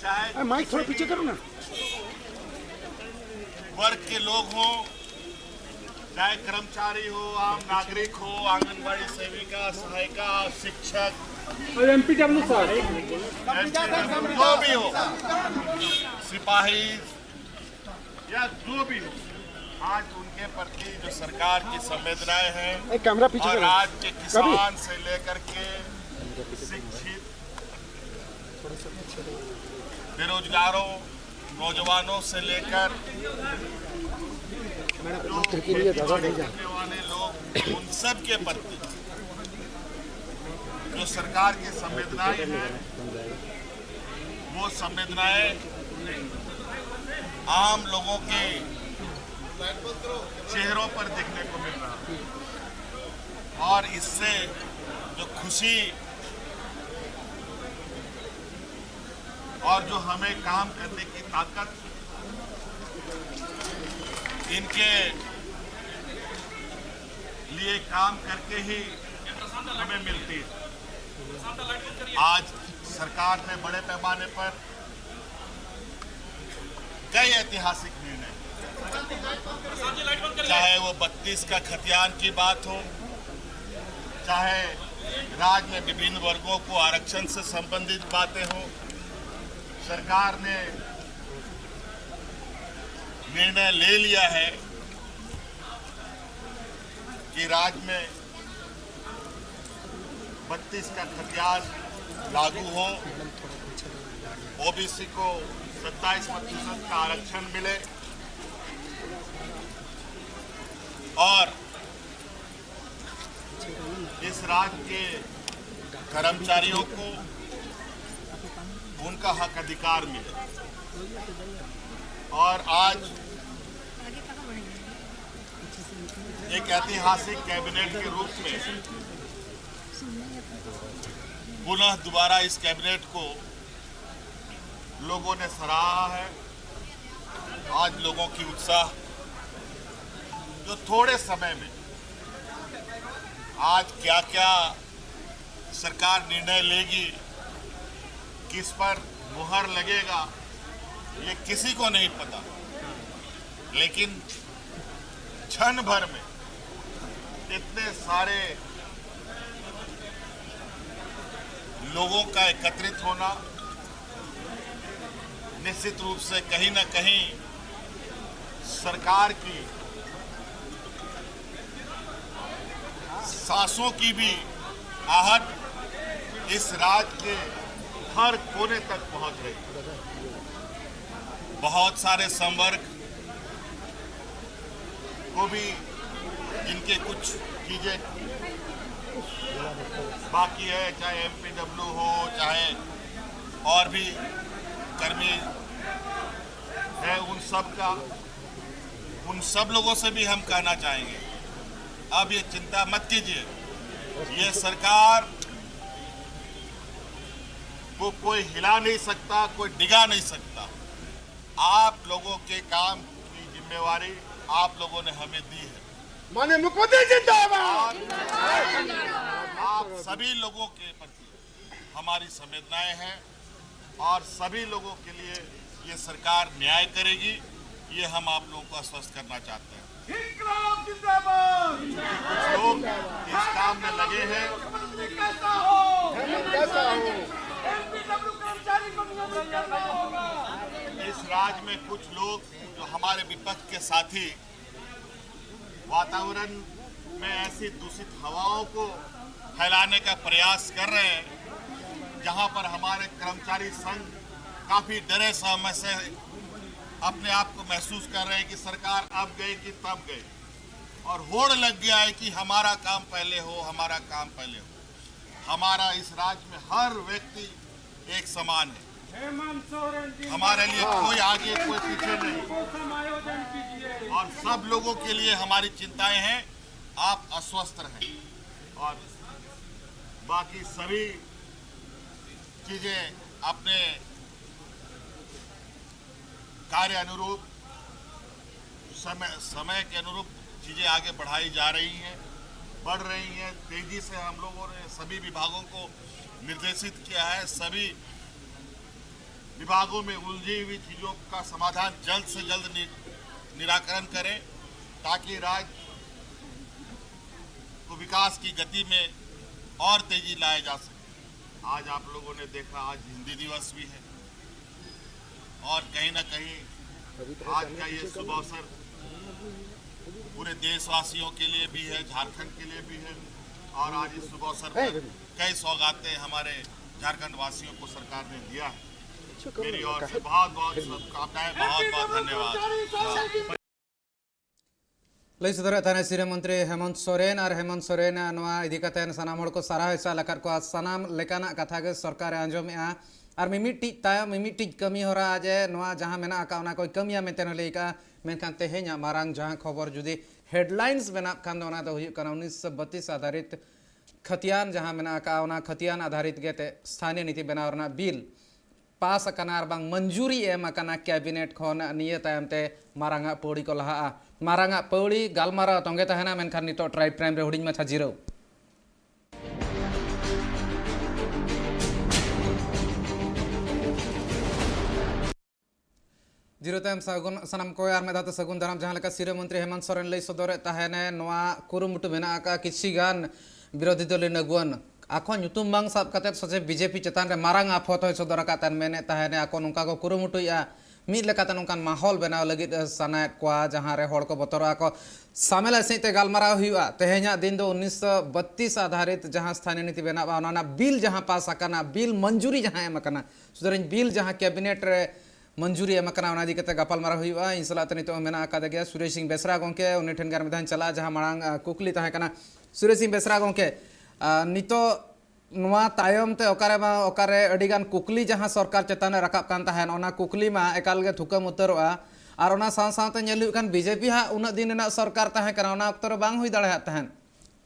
चाहे अरे, माइक थोड़ा पीछे करो ना। वर्ग के लोग हों, चाहे कर्मचारी हो, आम नागरिक हो, आंगनबाड़ी सेविका, सहायिका, शिक्षक, एमपीडब्ल्यू सर, जो भी हो, सिपाही या जो भी हो, आज उनके प्रति जो सरकार की संवेदनाएं हैं, एक कैमरा पीछे और करो। आज के किसान से लेकर के शिक्षित, बेरोजगारों, नौजवानों से लेकर जो खेती बाड़ी करने वाले लोग, उन सब के प्रति जो सरकार की संवेदनाएं हैं, वो संवेदनाएं आम लोगों के चेहरों पर देखने को मिल रहा है। और इससे जो खुशी और जो हमें काम करने की ताकत इनके लिए काम करके ही हमें मिलती है। आज सरकार ने बड़े पैमाने पर कई ऐतिहासिक निर्णय, चाहे वो बत्तीस का खतियान की बात हो, चाहे राज्य में विभिन्न वर्गों को आरक्षण से संबंधित बातें हो, सरकार ने निर्णय ले लिया है कि राज्य में बत्तीस का खतियान लागू हो, ओबीसी को सत्ताईस प्रतिशत का आरक्षण मिले और इस राज्य के कर्मचारियों को उनका हक अधिकार मिले। और आज एक ऐतिहासिक कैबिनेट के रूप में पुनः दोबारा इस कैबिनेट को लोगों ने सराहा है। आज लोगों की उत्साह, जो थोड़े समय में आज क्या क्या सरकार निर्णय लेगी, किस पर मुहर लगेगा, ये किसी को नहीं पता, लेकिन क्षण भर में इतने सारे लोगों का एकत्रित होना निश्चित रूप से कहीं ना कहीं सरकार की सांसों की भी आहट इस राज्य के हर कोने तक पहुंच रही है। बहुत सारे संवर्ग को भी, जिनके कुछ चीजें बाकी है, चाहे एमपीडब्ल्यू हो, चाहे और भी कर्मी है, उन सब का, उन सब लोगों से भी हम कहना चाहेंगे, अब ये चिंता मत कीजिए। ये सरकार को कोई हिला नहीं सकता, कोई डिगा नहीं सकता। आप लोगों के काम की जिम्मेवारी आप लोगों ने हमें दी है। माननीय मुख्यमंत्री जिंदाबाद। आप सभी लोगों के प्रति हमारी संवेदनाएं हैं और सभी लोगों के लिए ये सरकार न्याय करेगी, ये हम आप लोगों को आश्वस्त करना चाहते हैं। इंकलाब जिंदाबाद। कुछ लोग इस काम में लगे हैं। मुख्यमंत्री कैसा हो? कैसा हो? एमपीडब्ल्यू कर्मचारी को नियंत्रण करना होगा। इस राज्य में कुछ लोग जो हमारे विपक्ष के साथी वातावरण में ऐसी दूषित हवाओं को फैलाने का प्रयास कर रहे हैं, जहां पर हमारे कर्मचारी संघ काफी डरे सहमे से अपने आप को महसूस कर रहे हैं कि सरकार अब गई कि तब गई, और होड़ लग गया है कि हमारा काम पहले हो, हमारा काम पहले हो। हमारा इस राज्य में हर व्यक्ति एक समान है। हेमंत सोरेन जिंदाबाद। हमारे लिए कोई आगे, कोई पीछे नहीं। को समायोजन कीजिए। और सब लोगों के लिए हमारी चिंताएं हैं। आप अस्वस्थ रहें और बाकी सभी चीजें अपने कार्य अनुरूप, समय, समय के अनुरूप चीजें आगे बढ़ाई जा रही हैं, बढ़ रही हैं तेजी से। हम लोगों ने सभी विभागों को निर्देशित किया है, सभी विभागों में उलझी हुई चीजों का समाधान जल्द से जल्द नि-, निराकरण करें, ताकि राज्य को विकास की गति में और तेजी लाया जा सके। आज आप लोगों ने देखा, आज हिंदी दिवस भी है और कहीं ना कहीं आज का ये शुभ अवसर पूरे देशवासियों के लिए भी है, झारखंड के लिए भी है। और आज इस शुभ अवसर पर कई सौगातें हमारे झारखंड वासियों को सरकार ने दिया है। मेरी ओर से बहुत बहुत शुभकामनाएं, बहुत बहुत धन्यवाद। ᱞᱟᱹᱭ ᱥᱚᱫᱚᱨᱮᱫ ᱛᱟᱦᱮᱱᱟ ᱥᱤᱨᱟᱹ ᱢᱚᱱᱛᱨᱤ ᱦᱮᱢᱚᱱᱛ ᱥᱚᱨᱮᱱ᱾ ᱟᱨ ᱦᱮᱢᱚᱱᱛ ᱥᱚᱨᱮᱱ ᱱᱚᱣᱟ ᱤᱫᱤ ᱠᱟᱛᱮ ᱥᱟᱱᱟᱢ ᱦᱚᱲ ᱠᱚ ᱥᱟᱨᱦᱟᱣ ᱮ ᱪᱟᱞ ᱟᱠᱟᱫ ᱠᱚᱣᱟ᱾ ᱥᱟᱱᱟᱢ ᱞᱮᱠᱟᱱᱟᱜ ᱠᱟᱛᱷᱟ ᱜᱮ ᱥᱚᱨᱠᱟᱨ ᱮ ᱟᱸᱡᱚᱢᱮᱫᱼᱟ ᱟᱨ ᱢᱤᱢᱤᱫᱴᱤᱡ ᱛᱟᱭᱚᱢ ᱢᱤᱢᱤᱫᱴᱤᱡ ᱠᱟᱹᱢᱤ ᱦᱚᱨᱟ ᱡᱮ ᱱᱚᱣᱟ ᱡᱟᱦᱟᱸ ᱢᱮᱱᱟᱜ ᱟᱠᱟᱫ ᱚᱱᱟ ᱠᱚᱭ ᱠᱟᱹᱢᱤᱭᱟ ᱢᱮᱱᱛᱮ ᱦᱚᱸ ᱞᱟᱹᱭ ᱟᱠᱟᱫᱼᱟ᱾ ᱢᱮᱱᱠᱷᱟᱱ ᱛᱮᱦᱮᱧᱟᱜ ᱢᱟᱨᱟᱝ ᱡᱟᱦᱟᱸ ᱠᱷᱚᱵᱚᱨ ᱡᱩᱫᱤ headlines ᱵᱮᱱᱟᱜ ᱠᱷᱟᱱ ᱫᱚ ᱚᱱᱟ ᱫᱚ ᱦᱩᱭᱩᱜ ᱠᱟᱱᱟ ᱩᱱᱤᱥᱥᱚ ᱵᱟᱛᱤᱥ ᱟᱫᱷᱟᱨᱤᱛ ᱠᱷᱟᱹᱛᱤᱭᱟᱱ ᱡᱟᱦᱟᱸ ᱢᱮᱱᱟᱜ ᱟᱠᱟᱫᱼᱟ ᱚᱱᱟ ᱠᱷᱟᱹᱛᱤᱭᱟᱱ ᱟᱫᱷᱟᱨᱤᱛ ᱜᱮ ᱛᱮ ᱥᱛᱷᱟᱱᱤᱭᱚ ᱱᱤᱛᱤ ᱵᱮᱱᱟᱣ ᱨᱮᱱᱟᱜ ᱵᱤᱞ ᱯᱟᱥ ᱟᱠᱟᱱᱟ ᱟᱨ ᱵᱟᱝ ᱢᱚᱧᱡᱩᱨᱤ ᱮᱢ ᱟᱠᱟᱱᱟ ᱠᱮᱵᱤᱱᱮᱴ ᱠᱷᱚᱱ᱾ ᱱᱤᱭᱟᱹ ᱛᱟᱭᱚᱢ ᱛᱮ ᱢᱟᱨᱟᱝ ᱟᱜ ᱯᱟᱹᱣᱲᱤ ᱠᱚ ᱞᱟᱦᱟᱜᱼᱟ᱾ ᱢᱟᱨᱟᱝ ᱟᱜ ᱯᱟᱹᱣᱲᱤ ᱜᱟᱞᱢᱟᱨᱟᱣ ᱛᱚᱸᱜᱮ ᱛᱟᱦᱮᱱᱟ, ᱢᱮᱱᱠᱷᱟᱱ ᱱᱤᱛᱚᱜ ᱴᱨᱟᱭᱤᱵᱽ ᱴᱟᱭᱤᱢ ᱨᱮ ᱦᱩᱰᱤᱧ ᱢᱟᱪᱷᱟ ᱡᱤᱨᱟᱹᱣ᱾ ᱡᱤᱨᱟᱹ ᱛᱟᱭᱚᱢ ᱥᱟᱹᱜᱩᱱ ᱥᱟᱱᱟᱢ ᱠᱚ ᱟᱨ ᱢᱤᱫ ᱫᱷᱟᱣ ᱛᱮ ᱥᱟᱹᱜᱩᱱ ᱫᱟᱨᱟᱢ᱾ ᱡᱟᱦᱟᱸ ᱞᱮᱠᱟ ᱥᱤᱨᱟᱹ ᱢᱚᱱᱛᱨᱤ ᱦᱮᱢᱚᱱᱛ ᱥᱚᱨᱮᱱ ᱞᱟᱹᱭ ᱥᱚᱫᱚᱨᱮᱫ ᱛᱟᱦᱮᱱᱮ, ᱱᱚᱣᱟ ᱠᱩᱨᱩᱢᱩᱴᱩ ᱢᱮᱱᱟᱜ ᱟᱠᱟᱫ ᱠᱤᱪᱷᱤ ᱜᱟᱱ ᱵᱤᱨᱳᱫᱷᱤ ᱫᱚᱞᱤᱱ ᱟᱹᱜᱩᱣᱟᱹᱱ ᱟᱠᱚ ᱧᱩᱛᱩᱢ ᱵᱟᱝ ᱥᱟᱵ ᱠᱟᱛᱮ ᱥᱚᱡᱷᱮ ᱵᱤᱡᱮᱯᱤ ᱪᱮᱛᱟᱱ ᱨᱮ ᱢᱟᱨᱟᱝ ᱟᱯᱷᱚᱛ ᱦᱚᱸᱭ ᱥᱚᱫᱚᱨ ᱟᱠᱟᱫ ᱛᱟᱦᱮᱱ, ᱢᱮᱱᱮᱫ ᱛᱟᱦᱮᱱᱮ ᱟᱠᱚ ᱱᱚᱝᱠᱟ ᱠᱚ ᱠᱩᱨᱩᱢᱩᱴᱩᱭᱮᱫᱼᱟ, ᱢᱤᱫ ᱞᱮᱠᱟᱛᱮ ᱱᱚᱝᱠᱟᱱ ᱢᱟᱦᱚᱞ ᱵᱮᱱᱟᱣ ᱞᱟᱹᱜᱤᱫ ᱥᱟᱱᱟᱭᱮᱫ ᱠᱚᱣᱟ ᱡᱟᱦᱟᱸ ᱨᱮ ᱦᱚᱲ ᱠᱚ ᱵᱚᱛᱚᱨᱚᱜᱼᱟ ᱠᱚ᱾ ᱥᱟᱢᱮᱞᱟ ᱥᱟᱺᱦᱤᱡ ᱛᱮ ᱜᱟᱞᱢᱟᱨᱟᱣ ᱦᱩᱭᱩᱜᱼᱟ᱾ ᱛᱮᱦᱮᱧᱟᱜ ᱫᱤᱱ ᱫᱚ ᱩᱱᱤᱥᱥᱚ ᱵᱟᱛᱤᱥ ᱟᱫᱷᱟᱨᱤᱛ ᱡᱟᱦᱟᱸ ᱥᱛᱷᱟᱱᱤᱭᱚ ᱱᱤᱛᱤ ᱵᱮᱱᱟᱜᱼᱟ, ᱚᱱᱟ ᱨᱮᱱᱟᱜ ᱵᱤᱞ ᱡᱟᱦᱟᱸ ᱯᱟᱥ ᱟᱠᱟᱱᱟ, ᱵᱤᱞ ᱢᱚᱧᱡᱩᱨᱤ ᱡᱟᱦᱟᱸ ᱮᱢ ᱟᱠᱟᱱᱟ, ᱥᱩᱫᱷᱟᱹᱨᱤᱧ ᱵᱤᱞ ᱡᱟᱦᱟᱸ ᱠᱮᱵᱤᱱᱮᱴ ᱨᱮ ᱢᱚᱧᱡᱩᱨᱤ ᱮᱢ ᱟᱠᱟᱱᱟ, ᱚᱱᱟ ᱤᱫᱤ ᱠᱟᱛᱮ ᱜᱟᱯᱟᱞᱢᱟᱨᱟᱣ ᱦᱩᱭᱩᱜᱼᱟ᱾ ᱤᱧ ᱥᱟᱞᱟᱜ ᱛᱮ ᱱᱤᱛᱚᱜ ᱦᱚᱸ ᱢᱮᱱᱟᱜ ᱟᱠᱟᱫᱮ ᱜᱮᱭᱟ ᱥᱩᱨᱮᱥ ᱥᱤᱝ ᱵᱮᱥᱨᱟ ᱜᱚᱢᱠᱮ᱾ ᱩᱱᱤ ᱴᱷᱮᱱ ᱜᱮ ᱟᱨ ᱢᱤᱫ ᱫᱷᱟᱣ ᱤᱧ ᱪᱟᱞᱟᱜᱼᱟ, ᱡᱟᱦᱟᱸ ᱢᱟᱲᱟᱝ, ᱟ, ᱠᱩᱠᱞᱤ ᱛᱟᱦᱮᱸ ᱠᱟᱱᱟ᱾ ᱥᱩᱨᱮᱥ ᱥᱤᱝ ᱵᱮᱥᱨᱟ ᱜᱚᱢᱠᱮ, ᱟ, ᱱᱤᱛᱚᱜ ᱱᱚᱣᱟ ᱛᱟᱭᱚᱢ ᱛᱮ ᱚᱠᱟᱨᱮ ᱵᱟᱝ ᱚᱠᱟᱨᱮ ᱟᱹᱰᱤᱜᱟᱱ ᱠᱩᱠᱞᱤ ᱡᱟᱦᱟᱸ ᱥᱚᱨᱠᱟᱨ ᱪᱮᱛᱟᱱ ᱨᱮ ᱨᱟᱠᱟᱵ ᱠᱟᱱ ᱛᱟᱦᱮᱸᱫ, ᱚᱱᱟ ᱠᱩᱠᱞᱤ ᱢᱟ ᱮᱠᱟᱞ ᱜᱮ ᱛᱷᱩᱠᱟᱹᱢ ᱩᱛᱟᱹᱨᱚᱜᱼᱟ᱾ ᱟᱨ ᱚᱱᱟ ᱥᱟᱶ ᱥᱟᱶᱛᱮ ᱧᱮᱞ ᱦᱩᱭᱩᱜ ᱠᱟᱱ, ᱵᱤᱡᱮᱯᱤ ᱦᱟᱸᱜ ᱩᱱᱟᱹᱜ ᱫᱤᱱ ᱨᱮᱱᱟᱜ ᱥᱚᱨᱠᱟᱨ ᱛᱟᱦᱮᱸ ᱠᱟᱱᱟ, ᱚᱱᱟ ᱚᱠᱛᱚ ᱨᱮ ᱵᱟᱝ ᱦᱩᱭ ᱫᱟᱲᱮᱭᱟᱜ ᱛᱟᱦᱮᱸᱫ᱾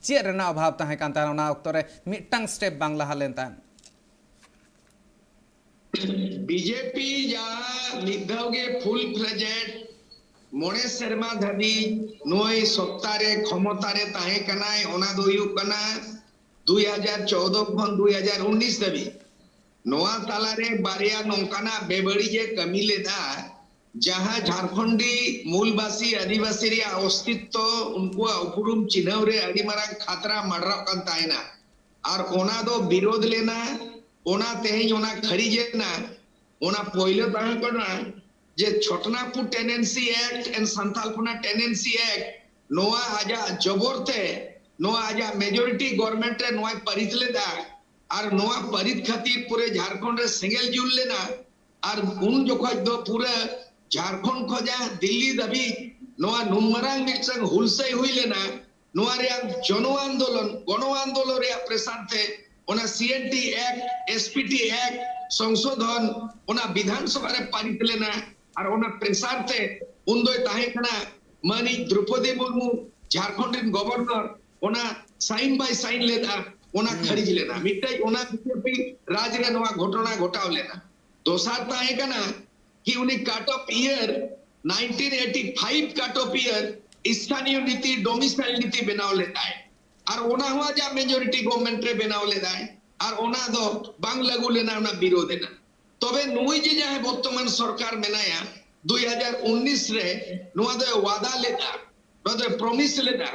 ᱪᱮᱫ ᱨᱮᱱᱟᱜ ᱚᱵᱷᱟᱵᱽ ᱛᱟᱦᱮᱸ ᱠᱟᱱ ᱛᱟᱦᱮᱸᱫ ᱚᱱᱟ ᱚᱠᱛᱚ ᱨᱮ ᱢᱤᱫᱴᱟᱝ ᱥᱴᱮᱯ ᱵᱟᱝ ᱞᱟᱦᱟ ᱞᱮᱱ ᱛᱟᱦᱮᱸᱫ? ᱵᱤᱡᱮᱯᱤ ᱡᱟᱦᱟᱸ ᱢᱤᱫ ᱫᱷᱟᱣ ᱜᱮ ᱯᱷᱩᱞ ᱯᱷᱞᱮᱡᱮᱰ ᱢᱚᱬᱮ ᱥᱮᱨᱢᱟ ᱫᱷᱟᱹᱵᱤᱡ ᱱᱩᱭ ᱥᱚᱛᱛᱟ ᱨᱮ, ᱠᱷᱚᱢᱚᱛᱟ ᱨᱮ ᱛᱟᱦᱮᱸ ᱠᱟᱱᱟᱭ, ᱚᱱᱟ ᱫᱚ ᱦᱩᱭᱩᱜ ᱠᱟᱱᱟ ᱫᱩᱭ ᱦᱟᱡᱟᱨ ᱪᱳᱣᱫᱚ ᱠᱷᱚᱱ ᱫᱩᱭ ᱦᱟᱡᱟᱨ ᱩᱱᱤᱥ ᱫᱷᱟᱹᱵᱤᱡ᱾ ᱱᱚᱣᱟ ᱛᱟᱞᱟᱨᱮ ᱵᱟᱨᱭᱟ ᱱᱚᱝᱠᱟᱱᱟᱜ ᱵᱮᱵᱟᱹᱲᱤᱡ ᱮ ᱠᱟᱹᱢᱤ ᱞᱮᱫᱟ, ᱡᱟᱦᱟᱸ ᱡᱷᱟᱲᱠᱷᱚᱸᱰᱤ ᱢᱩᱞᱵᱟᱥᱤ ᱟᱹᱫᱤᱵᱟᱹᱥᱤ ᱨᱮᱭᱟᱜ ᱚᱥᱛᱤᱛᱛᱚ, ᱩᱱᱠᱩᱣᱟᱜ ᱩᱯᱨᱩᱢ ᱪᱤᱱᱦᱟᱹᱣ ᱨᱮ ᱟᱹᱰᱤ ᱢᱟᱨᱟᱝ ᱠᱷᱟᱛᱨᱟ ᱢᱟᱰᱨᱟᱜ ᱠᱟᱱ ᱛᱟᱦᱮᱱᱟ᱾ ᱟᱨ ᱚᱱᱟ ᱫᱚ ᱵᱤᱨᱳᱫᱷ ᱞᱮᱱᱟ, ᱚᱱᱟ ᱛᱮᱦᱮᱧ ᱚᱱᱟ ᱠᱷᱟᱹᱨᱤᱡ ᱮᱱᱟ᱾ ᱚᱱᱟ ᱯᱳᱭᱞᱳ ᱛᱟᱦᱮᱸ ᱠᱟᱱᱟ ᱡᱮ Chotanagpur tenancy act and Santal Pargana tenancy act, ᱱᱚᱣᱟ ᱟᱡᱟᱜ ᱡᱚᱵᱚᱨ ᱛᱮ, ᱱᱚᱣᱟ ᱟᱡᱟᱜ ᱢᱮᱡᱚᱨᱤᱴᱤ ᱜᱚᱵᱷᱚᱨᱱᱢᱮᱱᱴ ᱨᱮ ᱱᱚᱣᱟᱭ ᱯᱟᱹᱨᱤᱛ ᱞᱮᱫᱟ᱾ ᱟᱨ ᱱᱚᱣᱟ ᱯᱟᱹᱨᱤᱛ ᱠᱷᱟᱹᱛᱤᱨ ᱯᱩᱨᱟᱹ ᱡᱷᱟᱲᱠᱷᱚᱸᱰ ᱨᱮ ᱥᱮᱸᱜᱮᱞ ᱡᱩᱞ ᱞᱮᱱᱟ᱾ ᱟᱨ ᱩᱱ ᱡᱚᱠᱷᱚᱡ ᱫᱚ ᱯᱩᱨᱟᱹ ᱡᱷᱟᱲᱠᱷᱚᱸᱰ ᱠᱷᱚᱱᱟᱜ ᱫᱤᱞᱞᱤ ᱫᱷᱟᱹᱵᱤᱡ ᱱᱚᱣᱟ ᱱᱩᱱ ᱢᱟᱨᱟᱝ ᱢᱤᱫᱴᱟᱝ ᱦᱩᱞᱥᱟᱹᱭ ᱦᱩᱭ ᱞᱮᱱᱟ᱾ ᱱᱚᱣᱟ ᱨᱮᱭᱟᱜ ᱡᱚᱱᱚ ᱟᱱᱫᱳᱞᱚᱱ, ᱜᱚᱱᱚ ᱟᱱᱫᱳᱞᱚᱱ ᱨᱮᱭᱟᱜ ᱯᱨᱮᱥᱟᱨ ᱛᱮ ᱚᱱᱟ C N T act, S P T act ᱥᱚᱝᱥᱳᱫᱷᱚᱱ ᱚᱱᱟ ᱵᱤᱫᱷᱟᱱ ᱥᱚᱵᱷᱟ ᱨᱮ ᱯᱟᱨᱤᱛ ᱞᱮᱱᱟ᱾ ᱟᱨ ᱚᱱᱟ ᱯᱨᱮᱥᱟᱨ ᱛᱮ ᱩᱱ ᱫᱚᱭ ᱛᱟᱦᱮᱸ ᱠᱟᱱᱟ ᱢᱟᱹᱱᱤᱡ ᱫᱨᱚᱯᱚᱫᱤ ᱢᱩᱨᱢᱩ, ᱡᱷᱟᱲᱠᱷᱚᱸᱰ ᱨᱮᱱ ᱜᱚᱵᱷᱚᱨᱱᱚᱨ, ᱚᱱᱟ ᱥᱟᱭᱤᱱ ᱵᱟᱭ ᱥᱟᱭᱤᱱ ᱞᱮᱫᱟ, ᱚᱱᱟ ᱠᱷᱟᱹᱨᱤᱡ ᱞᱮᱱᱟ᱾ ᱢᱤᱫᱴᱮᱡ ᱚᱱᱟ ᱵᱤᱡᱮᱯᱤ ᱨᱟᱡᱽ ᱨᱮ ᱱᱚᱣᱟ ᱜᱷᱚᱴᱚᱱᱟ ᱜᱷᱚᱴᱟᱣ ᱞᱮᱱᱟ᱾ ᱫᱚᱥᱟᱨ ᱛᱟᱦᱮᱸ ᱠᱟᱱᱟ ᱠᱤ ᱩᱱᱤ ᱠᱟᱴ of year, nineteen eighty five ᱠᱟᱴ ᱚᱯᱷ ᱤᱭᱟᱨ ᱥᱛᱷᱟᱱᱤᱭᱚ ᱱᱤᱛᱤ, ᱰᱚᱢᱤᱥᱟᱭᱤᱞ ᱱᱤᱛᱤ ᱵᱮᱱᱟᱣ ᱞᱮᱫᱟᱭ᱾ ᱟᱨ ᱚᱱᱟ ᱦᱚᱸ ᱟᱡᱟᱜ ᱢᱮᱡᱚᱨᱤᱴᱤ ᱜᱚᱵᱷᱚᱨᱱᱢᱮᱱᱴ ᱨᱮ ᱵᱮᱱᱟᱣ ᱞᱮᱫᱟᱭ᱾ ᱟᱨ ᱚᱱᱟ ᱫᱚ ᱵᱟᱝ ᱞᱟᱹᱜᱩ ᱞᱮᱱᱟ ᱚᱱᱟ ᱵᱤᱨᱳᱫᱷ ᱮᱱᱟ᱾ ᱛᱚᱵᱮ ᱱᱩᱭ ᱡᱮ ᱡᱟᱦᱟᱸᱭ ᱵᱚᱨᱛᱚᱢᱟᱱ ᱥᱚᱨᱠᱟᱨ ᱢᱮᱱᱟᱭᱟ, ᱫᱩᱭ ᱦᱟᱡᱟᱨ ᱩᱱᱤᱥ ᱨᱮ ᱱᱚᱣᱟ ᱫᱚᱭ ᱣᱟᱫᱟ ᱞᱮᱫᱟ, ᱱᱚᱣᱟ ᱫᱚᱭ ᱯᱨᱚᱢᱤᱥ ᱞᱮᱫᱟ,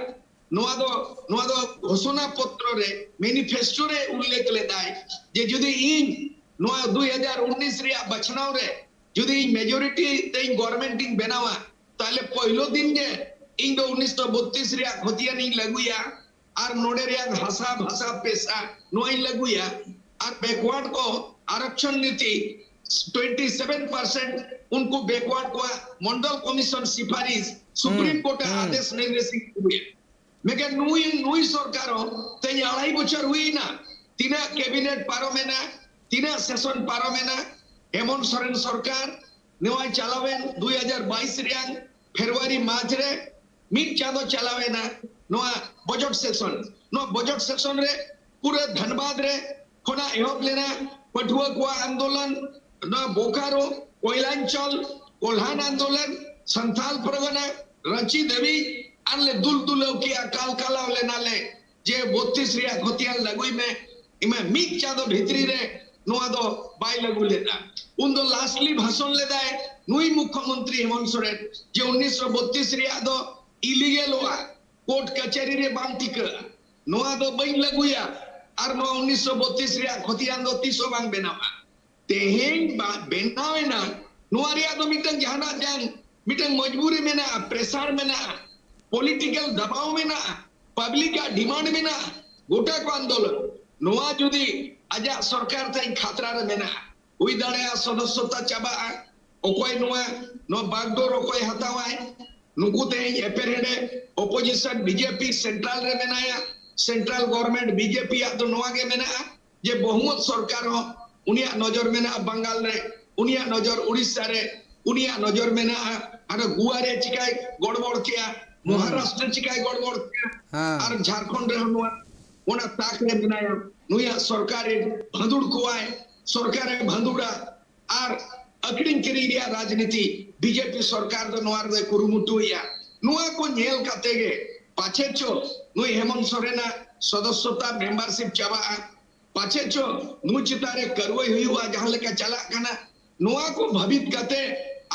ᱱᱚᱣᱟ ᱫᱚ, ᱱᱚᱣᱟ ᱫᱚ ᱜᱷᱳᱥᱚᱱᱟ ᱯᱚᱛᱨᱚ ᱨᱮ, ᱢᱮᱱᱤᱯᱷᱮᱥᱴᱳ ᱨᱮ ᱩᱞᱞᱮᱠᱷ ᱞᱮᱫᱟᱭ ᱡᱮ ᱡᱩᱫᱤ ᱤᱧ ᱱᱚᱣᱟ ᱫᱩᱭ ᱦᱟᱡᱟᱨ ᱩᱱᱤᱥ ᱨᱮᱭᱟᱜ ᱵᱟᱪᱷᱱᱟᱣ ᱨᱮ ᱡᱩᱫᱤ ᱤᱧ ᱢᱮᱡᱚᱨᱤᱴᱤ ᱛᱮᱧ ᱜᱚᱵᱷᱚᱨᱱᱢᱮᱱᱴ ᱤᱧ ᱵᱮᱱᱟᱣᱟ, ᱛᱟᱦᱞᱮ ᱯᱳᱭᱞᱳ ᱫᱤᱱ ᱜᱮ ᱤᱧ ᱫᱚ ᱩᱱᱤᱥᱥᱚ ᱵᱚᱛᱛᱨᱤᱥ ᱨᱮᱭᱟᱜ ᱠᱷᱚᱛᱤᱭᱟᱱ ᱤᱧ ᱞᱟᱹᱜᱩᱭᱟ᱾ ᱟᱨ ᱱᱚᱰᱮ ᱨᱮᱭᱟᱜ ᱵᱷᱟᱥᱟ, ᱵᱷᱟᱥᱟ ᱯᱮᱥᱟ ᱱᱚᱣᱟᱧ ᱞᱟᱹᱜᱩᱭᱟ᱾ ᱟᱨ ᱵᱮᱠᱣᱟᱨᱰ ᱠᱚ ᱟᱨᱚᱠᱥᱚᱱ ᱱᱤᱛᱤ ᱴᱩᱭᱮᱱᱴᱤ ᱥᱮᱵᱷᱮᱱ ᱯᱟᱨᱥᱮᱱᱴ ᱩᱱᱠᱩ ᱵᱮᱠᱣᱟᱨᱰ ᱠᱚᱣᱟᱜ ᱢᱚᱱᱰᱚᱞ ᱠᱚᱢᱤᱥᱚᱱ ᱥᱤᱯᱷᱟᱨᱤᱥ ᱥᱩᱯᱨᱤᱢ ᱠᱳᱨᱴ ᱟᱜ ᱦᱩᱸ᱾ ᱟᱫᱮᱥ ᱱᱤᱨᱫᱮᱥ ᱤᱧ ᱞᱟᱹᱜᱩᱭᱟ᱾ ᱢᱮᱱᱠᱷᱟᱱ ᱱᱩᱭ, ᱱᱩᱭ ᱥᱚᱨᱠᱟᱨ ᱦᱚᱸ ᱛᱮᱦᱮᱧ ᱟᱲᱟᱭ ᱵᱚᱪᱷᱚᱨ ᱦᱩᱭᱱᱟ, ᱛᱤᱱᱟᱹᱜ ᱠᱮᱵᱤᱱᱮᱴ ᱯᱟᱨᱚᱢᱮᱱᱟ, ᱛᱤᱱᱟᱹᱜ ᱥᱮᱥᱚᱱ ᱯᱟᱨᱚᱢᱮᱱᱟ, ᱦᱮᱢᱚᱱᱛ ᱥᱚᱨᱮᱱ ᱥᱚᱨᱠᱟᱨ ᱱᱚᱣᱟ ᱪᱟᱞᱟᱣᱮᱱ ᱫᱩᱭ ᱦᱟᱡᱟᱨ ᱵᱟᱭᱤᱥ ᱨᱮᱭᱟᱜ ᱯᱷᱮᱵᱽᱨᱩᱣᱟᱨᱤ ᱢᱟᱨᱪ ᱨᱮ ᱢᱤᱫ ᱪᱟᱸᱫᱚ ᱪᱟᱞᱟᱣᱮᱱᱟ ᱱᱚᱣᱟ ᱵᱚᱡᱚᱴ ᱥᱮᱥᱚᱱ᱾ ᱱᱚᱣᱟ ᱵᱚᱡᱚᱴ ᱥᱮᱥᱚᱱ ᱨᱮ ᱯᱩᱨᱟᱹ ᱫᱷᱟᱱᱵᱟᱫᱽ ᱨᱮ ᱠᱷᱚᱱᱟᱜ ᱮᱦᱚᱵ ᱞᱮᱱᱟ ᱯᱟᱹᱴᱷᱩᱣᱟᱹ ᱠᱚᱣᱟᱜ ᱟᱱᱫᱳᱞᱚᱱ, ᱱᱚᱣᱟ ᱵᱳᱠᱟᱨᱳ, ᱠᱚᱭᱞᱟᱧᱪᱚᱞ, ᱠᱚᱞᱦᱟᱱ ᱟᱱᱫᱳᱞᱚᱱ, ᱥᱟᱱᱛᱟᱞ ᱯᱟᱨᱜᱟᱱᱟ, ᱨᱟᱸᱪᱤ ᱫᱷᱟᱹᱵᱤᱡ ᱟᱨ ᱞᱮ ᱫᱩᱞ ᱫᱩᱞᱟᱹᱣ ᱠᱮᱜᱼᱟ, ᱠᱟᱞ ᱠᱟᱞᱟᱣ ᱞᱮᱱᱟᱞᱮ ᱡᱮ ᱵᱚᱛᱛᱤᱥ ᱨᱮᱭᱟᱜ ᱠᱷᱚᱛᱤᱭᱟᱱ ᱞᱟᱹᱜᱩᱭ ᱢᱮ᱾ ᱤᱢᱟ ᱢᱤᱫ ᱪᱟᱸᱫᱚ ᱵᱷᱤᱛᱨᱤ ᱨᱮ ᱱᱚᱣᱟ ᱫᱚ ᱵᱟᱭ ᱞᱟᱹᱜᱩ ᱞᱮᱫᱟ᱾ ᱩᱱ ᱫᱚ ᱞᱟᱥᱴᱞᱤ ᱵᱷᱟᱥᱚᱱ ᱞᱮᱫᱟᱭ ᱱᱩᱭ ᱢᱩᱠᱷᱭᱚᱢᱚᱱᱛᱨᱤ ᱦᱮᱢᱚᱱᱛ ᱥᱚᱨᱮᱱ ᱡᱮ ᱩᱱᱤᱥᱥᱚ ᱵᱚᱛᱛᱤᱥ ᱨᱮᱭᱟᱜ ᱫᱚ ᱤᱞᱤᱜᱮᱞᱚᱜᱼᱟ, ᱠᱳᱨᱴ ᱠᱟᱪᱷᱟᱨᱤ ᱨᱮ ᱵᱟᱝ ᱴᱤᱠᱟᱹᱜᱼᱟ, ᱱᱚᱣᱟ ᱫᱚ ᱵᱟᱹᱧ ᱞᱟᱹᱜᱩᱭᱟ ᱟᱨ ᱱᱚᱣᱟ ᱩᱱᱤᱥᱥᱚ ᱵᱚᱛᱛᱤᱥ ᱨᱮᱭᱟᱜ ᱠᱷᱚᱛᱤᱭᱟᱱ ᱫᱚ ᱛᱤᱥ ᱦᱚᱸ ᱵᱟᱝ ᱵᱮᱱᱟᱣᱟ᱾ ᱛᱮᱦᱮᱧ ᱵᱟ-, ᱵᱮᱱᱟᱣᱮᱱᱟ, ᱱᱚᱣᱟ ᱨᱮᱭᱟᱜ ᱫᱚ ᱢᱤᱫᱴᱟᱝ ᱡᱟᱦᱟᱱᱟᱜ ᱡᱟᱝ, ᱢᱤᱫᱴᱟᱝ ᱢᱚᱡᱽᱵᱩᱨᱤ ᱢᱮᱱᱟᱜᱼᱟ, ᱯᱨᱮᱥᱟᱨ ᱢᱮᱱᱟᱜᱼᱟ, ᱯᱚᱞᱤᱴᱤᱠᱟᱞ ᱫᱟᱵᱟᱣ ᱢᱮᱱᱟᱜᱼᱟ, ᱯᱟᱵᱽᱞᱤᱠ ᱟᱜ ᱰᱤᱢᱟᱱᱰ ᱢᱮᱱᱟᱜᱼᱟ, ᱜᱚᱴᱟ ᱠᱚ ᱟᱱᱫᱳᱞᱚᱱ᱾ ᱱᱚᱣᱟ ᱡᱩᱫᱤ ᱟᱡᱟᱜ ᱥᱚᱨᱠᱟᱨ ᱛᱮᱦᱮᱧ ᱠᱷᱟᱛᱨᱟ ᱨᱮ ᱢᱮᱱᱟᱜᱼᱟ, ᱦᱩᱭ ᱫᱟᱲᱮᱭᱟᱜᱼᱟ ᱥᱚᱫᱚᱥᱥᱚᱛᱟ ᱪᱟᱵᱟᱜᱼᱟ᱾ ᱚᱠᱚᱭ ᱱᱚᱣᱟ, ᱱᱚᱣᱟ ᱵᱟᱜᱽᱰᱳᱨ ᱚᱠᱚᱭ ᱦᱟᱛᱟᱣᱟᱭ? ᱱᱩᱠᱩ ᱛᱮᱦᱮᱧ ᱮᱯᱮᱨᱦᱮᱸᱰᱮ ᱚᱯᱳᱡᱤᱥᱚᱱ ᱵᱤᱡᱮᱯᱤ ᱥᱮᱱᱴᱨᱟᱞ ᱨᱮ ᱢᱮᱱᱟᱭᱟ, ᱥᱮᱱᱴᱨᱟᱞ ᱜᱚᱵᱷᱚᱨᱱᱢᱮᱱᱴ ᱵᱤᱡᱮᱯᱤ ᱭᱟᱜ ᱫᱚ ᱱᱚᱣᱟ ᱜᱮ ᱢᱮᱱᱟᱜᱼᱟ ᱡᱮ ᱵᱚᱦᱩᱢᱚᱛ ᱥᱚᱨᱠᱟᱨ ᱦᱚᱸ ᱩᱱᱤᱭᱟᱜ ᱱᱚᱡᱚᱨ ᱢᱮᱱᱟᱜᱼᱟ ᱵᱟᱝᱜᱟᱞ ᱨᱮ, ᱩᱱᱤᱭᱟᱜ ᱱᱚᱡᱚᱨ ᱩᱲᱤᱥᱥᱟ ᱨᱮ, ᱩᱱᱤᱭᱟᱜ ᱱᱚᱡᱚᱨ ᱢᱮᱱᱟᱜᱼᱟ ᱦᱟᱱᱟ ᱜᱳᱣᱟ ᱨᱮ ᱪᱤᱠᱟᱭ ᱜᱚᱲᱵᱚᱲ ᱠᱮᱜᱼᱟ, ᱦᱩᱸ᱾ ᱢᱚᱦᱟᱨᱟᱥᱴᱨᱚ ᱪᱤᱠᱟᱭ ᱜᱚᱲᱵᱚᱲ ᱠᱮᱜᱼᱟ, ᱦᱮᱸ᱾ ᱟᱨ ᱡᱷᱟᱲᱠᱷᱚᱸᱰ ᱨᱮᱦᱚᱸ ᱱᱚᱣᱟ, ᱚᱱᱟ ᱛᱟᱠ ᱨᱮ ᱢᱮᱱᱟᱭᱟ, ᱱᱩᱭᱟᱜ ᱥᱚᱨᱠᱟᱨᱮ ᱵᱷᱟᱸᱫᱩᱲ ᱠᱚᱣᱟᱭ, ᱥᱚᱨᱠᱟᱨᱮ ᱵᱷᱟᱸᱫᱩᱲᱟ᱾ ᱟᱨ ᱟᱹᱠᱷᱨᱤᱧ ᱠᱤᱨᱤᱧ ᱨᱮᱭᱟᱜ ᱨᱟᱡᱽᱱᱤᱛᱤ ᱵᱤᱡᱮᱯᱤ ᱥᱚᱨᱠᱟᱨ ᱫᱚ ᱱᱚᱣᱟ ᱨᱮᱫᱚᱭ ᱠᱩᱨᱩᱢᱩᱴᱩᱭᱮᱫᱼᱟ᱾ ᱱᱚᱣᱟ ᱠᱚ ᱧᱮᱞ ᱠᱟᱛᱮ ᱜᱮ ᱯᱟᱪᱷᱮ ᱪᱚ ᱱᱩᱭ ᱦᱮᱢᱚᱱᱛ ᱥᱚᱨᱮᱱᱟᱜ ᱥᱚᱫᱚᱥᱥᱚᱛᱟ, ᱢᱮᱢᱵᱟᱨᱥᱤᱯ ᱪᱟᱵᱟᱜᱼᱟ, ᱯᱟᱪᱷᱮ ᱪᱚ ᱱᱩᱭ ᱪᱮᱛᱟᱱ ᱨᱮ ᱠᱟᱨᱣᱟᱭ ᱦᱩᱭᱩᱜᱼᱟ ᱡᱟᱦᱟᱸ ᱞᱮᱠᱟ ᱪᱟᱞᱟᱜ ᱠᱟᱱᱟ᱾ ᱱᱚᱣᱟ ᱠᱚ ᱵᱷᱟᱹᱵᱤᱛ ᱠᱟᱛᱮ